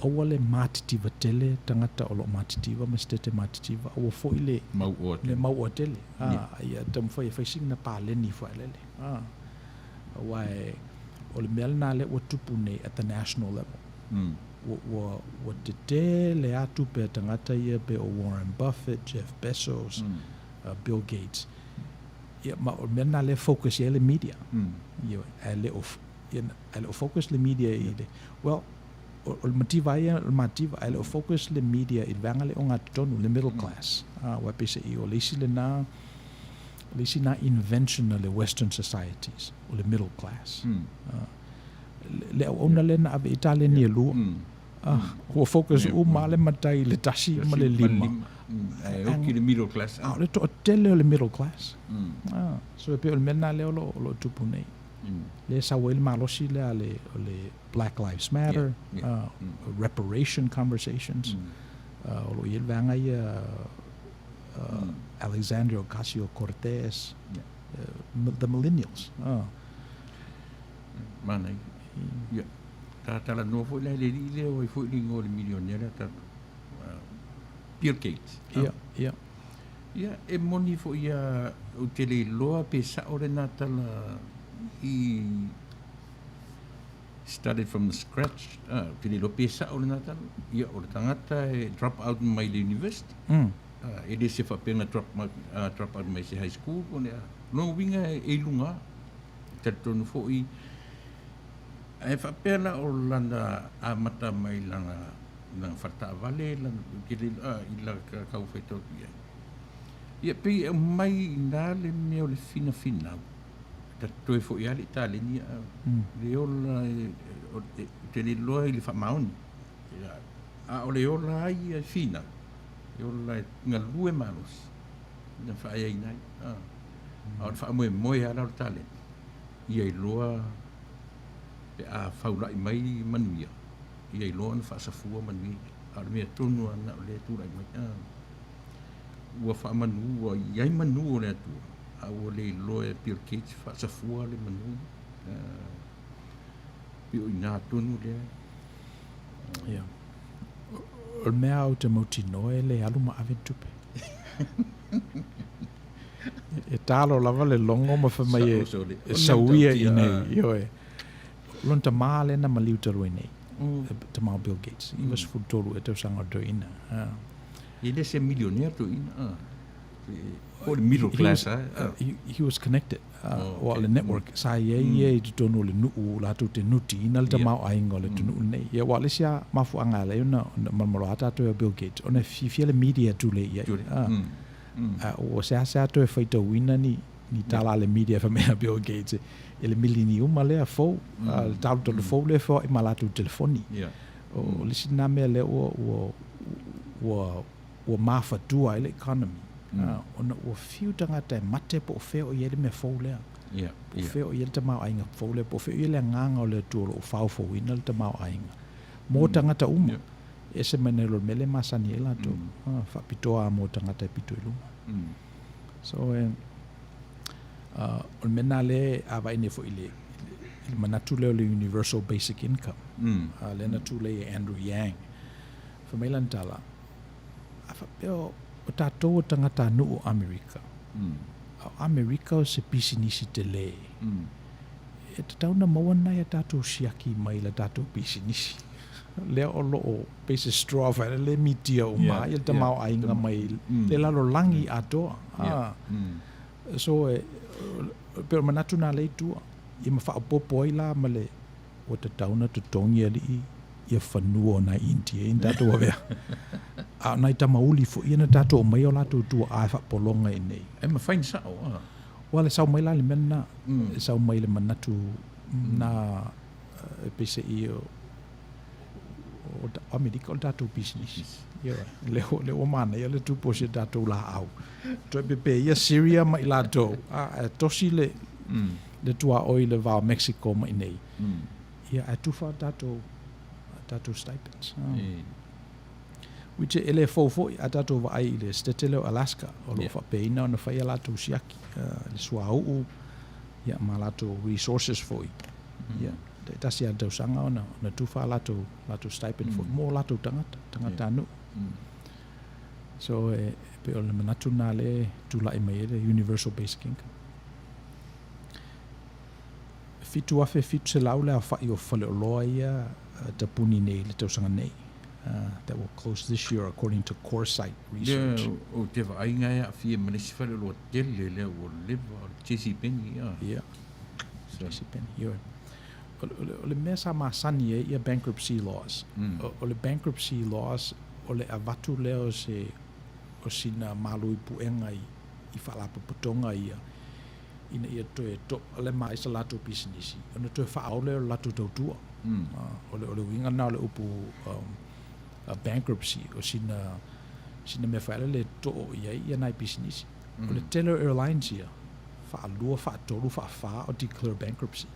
aua le matitiva tele tagata o lo o matitiva ma setete matitiva, aua foi le mauoa tele. Le mauoa tele. A, ia taumafai e fai sina paleni fuaelele. A, aua e, O le mea lena lea ua tupu nei at the national level. Ua, ua, ua tetē le tupe a tagata ia pei o Warren Buffett, Jeff Bezos, Bill Gates. Ia, ma o le mea lena lea e focus i ai le media. Ioe, ae le o, ia, ae le o focus le media i le, well, o, o le mativa ia, o le mativa, ae le o focus le media i le vaega lea ogatotonu, le middle class. Aua peiseai o le isi lena, o le isi na invention a le Western societies, o le middle class. Le auauna lea na ave i taleni e lua. Ua focus uma le matai i le 1 ma le 5. Ae oki le middle class. A o le toatele o le middle class. So e pei o le mea lena lea o lo o tupu nei. Lea e sau ai le malosi lea o le Black Lives Matter, reparation conversations. O lo o i ai le vaega ia Alexandria Ocasio-Cortez, the millennials. Manaia. Ia. Ta talanoa foi la i le alii lea o ai foi le igoa o le milionea lea tatou. Bill Gates. Ia, ia. Ia, e moni foi ia, ou te le iloa pe sao lena tala i started from the scratch. Ou te le iloa pe sao lena tala. Ia, o le tagata e drop out mai le university. E le se faapea na drop, drop out mai se high school po o le a. Lona uiga e i luga. E talitonu foi, ae faapea la o lana amata mai lana lana faletaavale lana i la tau faitau atu i ai. Ia pei e aumai i ina le mea o le finafinau. Ta toe foi lava le i taleni ia le ola ou te le iloa i le faamaoni. A o le ola ai ia e finau, e ola e galue malosi na faaeaina ai. A o le faamoemoe lava la o le taleni, ia iloa pe a faula'i mai manuia, ia iloa ona faasafua manuia ia. A o le mea tonu lava lena o lea e tulai mai, ua faamanu, ua i ai manu o le Atua, a ua le iloa e Bill Gates faasafua le manu, pei o i ina tonu lea. Ia. O le mea ou te mautinoa e le alu ma ave ni tupe. E talo lava le logo ma fai mai e sauia i inei. Ioe. O lona tamā lea na maliu talu ai nei. Tama o Bill Gates. 93 e tausaga o le toeaina. E le se millionaire toeaina. Po o le middle class lava. He was connected. Aua o le network sa i ai ia i totonu o le nuu latou te nutiina le tamaoaiga o le atunuu lenei. Ia aua o le isi lava mafuaaga e ala ai ona malomaloa tatou ia Bill Gates ona e fiafia le media e tulei i ai. A ua seasea toe faitauina ni ni tala a le media e fai mai a Bill Gates e le miliniuma lea fou, le talutalu fou lea e feoai ma latou telefoni. O le isi lena mea lea ua ua ua ua mafatua ai le economy, ona ua fiu tagata e mate po o fea o i ai le mea fou lea. Po o fea o i ai le tamaoaiga fou lea, po o fea o i ai le agaga o le Atua o lo o faofouina le tamaoaiga mo tagata uma. E ese mai nai lo le mea lea e masani ai latou, faapitoa lava mo tagata e pito i luma. So, e, o le mea lena lea e vaai nei foi i le, i le manatu lea o le Universal Basic Income, lea na tulei e Andrew Yang. Fai mai lana tala, a faapea o tatou o tagatanuu o Amerika, a o Amerika o se pisinisi tele, e tatau ona maua nai a tatou siaki mai la tatou pisinisi. Lea o lo o pei se straw foi lea e mitia uma ai le tamaoaiga mai le lalolagi atoa. So e pei o le manatu lena lea i tua, ia ma faaopoopo ai la ma le ua tatau ona totogi alii ia fanua o nai India ia na tatou avea. A o nai tamauli foi ia na tatou aumaia o latou tuaa e faapologa i inei. E mafai ona sao a. Ua le sau mai la le mea lena, e sau mai le manatu na e peiseai o Amerika o le tatou pisinisi. Ioe, lea ua manaia le tupu o si a tatou laau. Toe pepe ia Syria ma i latou, a e tosi le le tuaoi i le va o Mexico ma inei. Ia, ae tufa a tatou, a tatou stipends. Which e le fou foi, a tatou vaai i le state lea o Alaska, o lo o faapeina ona fai a latou siaki, le suauu, ia, ma latou resources foi. Ia, taitasi lava i le tausaga ona, ona tufa a latou, latou stipend foi mo latou tagata, tagatanuu. So, e pei o le manatu lena lea e tulai mai ai le universal basic income. 7,700 le aofa'i o faleoloa ia tapuni nei i le tausaga nei, that will close this year according to Coresight Research. Lea ou te vaai e aafia ma le isi faleoloa tele lea ua leva, o le JC Penney, a. Ia, JC Penney, ioe. O le mea sa masani ai ia bankruptcy laws, o le bankruptcy laws o le avatu lea o se o sina malo i puega i faalapotopotoga ia ina ia toe to'a mai sa latou pisinisi ona toe faaao lea o le latou tautua. O le o le uiga lena o le upu bankruptcy, o sina sina mea foi lele e too i ai ia nai pisinisi. O le tele o airlines ia, faalua, faatolu, faafa o declare bankruptcy.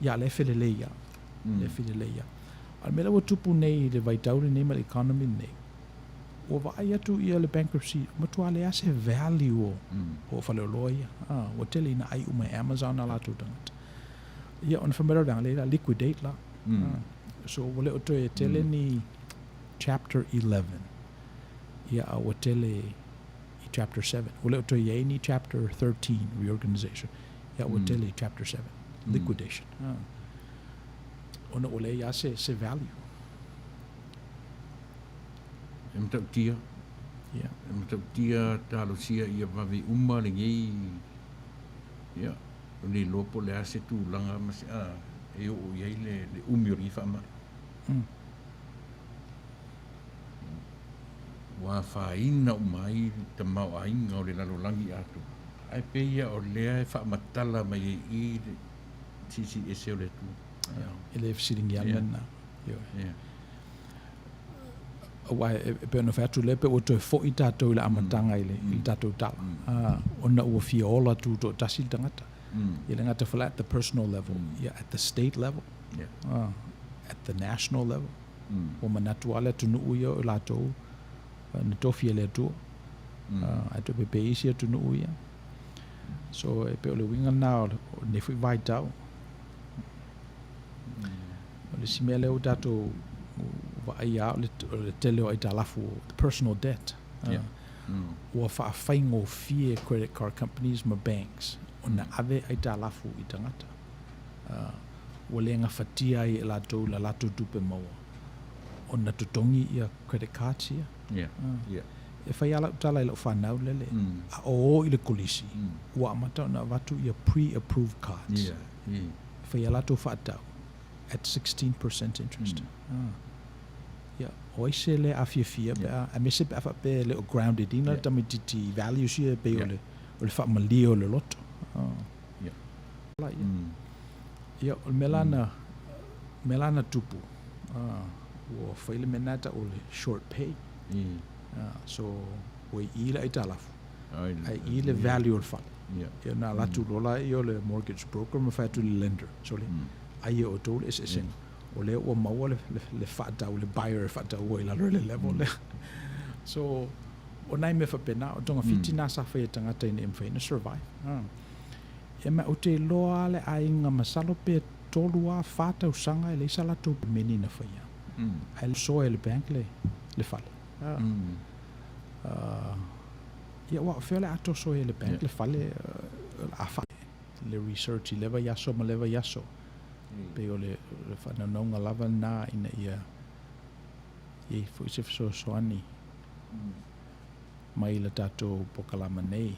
Ia lea e felelei lava. Lea e felelei lava. A o le mea lea ua tupu nei i le vaitau lenei ma le economy lenei, ua vaai atu ia le bankruptcy, ua matua leai se value o, o faleoloa ia. Ua tele ina ai uma e Amazon a latou tagata. Ia, ona fai mai lea o le vaega, leai la, liquidate la. So, ua le o toe tele ni chapter 11, ia, a ua tele i chapter 7. Ua le o toe i ai ni chapter 13, reorganization, ia, ua tele i chapter 7, liquidation. Ona ua leai lava se value. E matautia. Ia. E matautia talosia ia vave uma lenei, ia, o le iloa po o le a se tulaga ma se a e oo i ai le le umi o lenei faamai. Ua afaina uma ai le tamaoaiga o le lalolagi atoa, ae pei ia o lea e faamatala mai ai i i le siisii ese o le Atua. Ia, e le fesiligia le mea lena. Ioe. Aua e pei ona fai atu lea, pei ua toe foi tatou i le amataga i le tatou tala, ona ua fia ola tutoatasi le tagata. E le gata foi la at the personal level, ia at the state level, at the national level. Ua manatu lava le atunuu ia o i latou na tofi e le Atua, ae toe pepē isi atunuu ia. So e pei o le uiga lena o lenei foi vaitau. O le isi mea lea ua tatou vaaia lava o le tele o aitalafu, the personal debt. Ua faafaigofie credit card companies ma banks ona ave aitalafu i tagata. Ua le gafatia ai e latou la latou tupe maua ona totogi ia credit cards ia. E fai lava lau tala i lau fanau lele, a o o i le kolisi, ua amata ona avatu ia pre-approved cards. E fai a latou faatau at 16% interest. Ia, o ai se le afiafia pe a, aemaise pe a faapea e le o grounded ina le tamaitiiti i values ia e pei o le, o le faamalie o le loto. Ia, o le mea la na, mea la na tupu, ua fai le mea lena e tau o le short pay. So, ua i le aitalafu, ae i le value o le fale. Ia ona alu atu loa lea o le mortgage broker ma fai atu i le lender, sole, ai e outou le eseesega. O lea ua maua le, le, le faatau, le buyer e faataua i lalo i le level lea. So, o nai mea faapena, o togafiti na sa fai e tagata ina ia mafai ona survive. Ia ma ou te iloa lava le aiga masalo pe tolu a fa tausaga e leai sa latou meni na faia. Ae soa e le bank le, le fale. Ia aua o fea o le a toso ai e le bank le fale a fa le research i lea vaiaso ma lea vaiaso. Pei o le faanaunauga lava lena ina ia i ai foi se fesoasoani mai le tatou pokalama nei.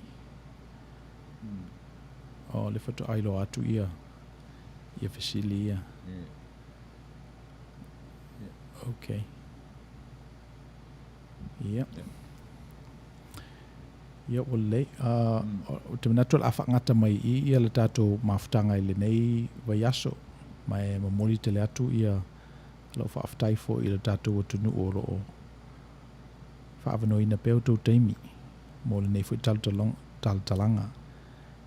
O le faatoa iloa atu ia ia fesili ia. Okay. Ia. Ia, ua lelei. Ou te manatu o le a faagata mai i i ia le tatou mafutaga i lenei vaiaso, ma e momoli tele atu ia lau faafetai foi i le tatou atunuu o lo o faaavanoaina pea outou taimi mo lenei foi talatalaga.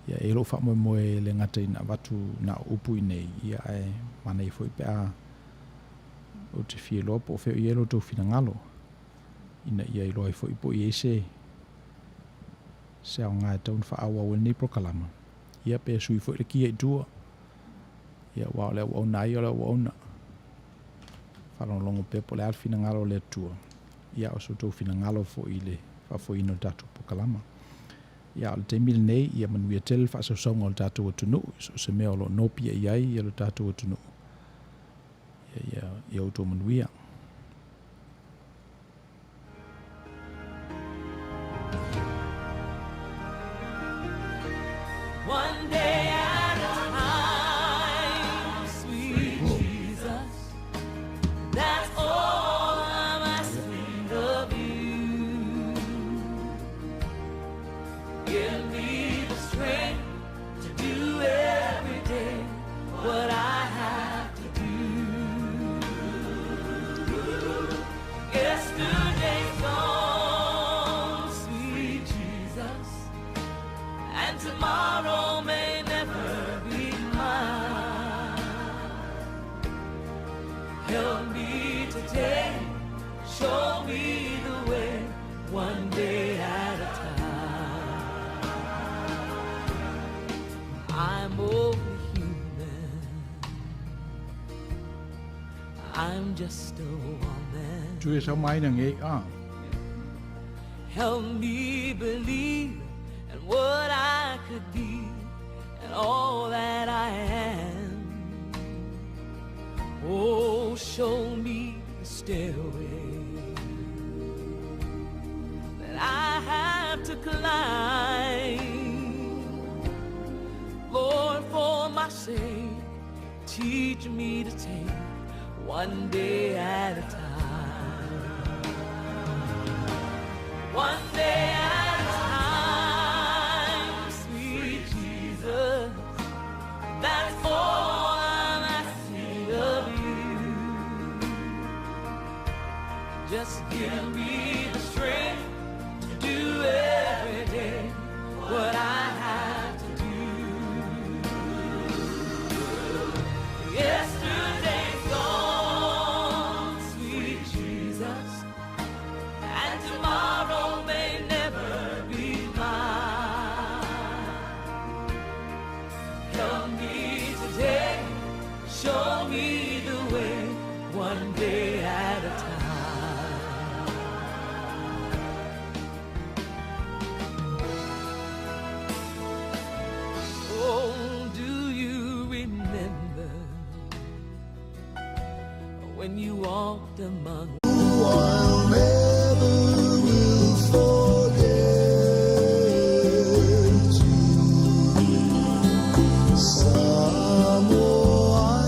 Ia, e i ai lou faamoemoe e le gata ina avatu na o upu i nei, ia ae manaia foi pe a ou te fia iloa po o fea o i ai lo outou finagalo, ina ia iloa ai foi po o i ai se se aoga e tatau ona faaauau ai lenei polokalama. Ia, pe sui foi le kia i tua, ia, aua o le auauna a ia o le auauna. Faalogologo pea po o le a le finagalo o le Atua, ia, o so outou finagalo foi i le faafoeina o le tatou polokalama. Ia, a o le taimi lenei, ia manuia tele le faasausauga o le tatou atunuu, i so o se mea o lo o nopiai ai lo tatou atunuu. Ia, ia, ia outou manuia. One day at a time, sweet Jesus, that's all I'm asking of you. Give me the strength to do every day what I have to do. Yesterday's gone, sweet Jesus, and tomorrow may never be mine. Help me today, show me the way, one day at a time. I'm only human. I'm just a woman. Chui sao mai na nghe à. Help me believe in what I could be and all that I am. Oh, show me the stairway that I have to climb. Lord, for my sake, teach me to take one day at a time. One day at a time, sweet Jesus. That's all I'm asking of you. Just give me the strength to do every day what I have to do. Yesterday's gone, sweet Jesus, and tomorrow may never be mine. Help me today, show me the way, one day at a time. Oh, do you remember when you walked among Ua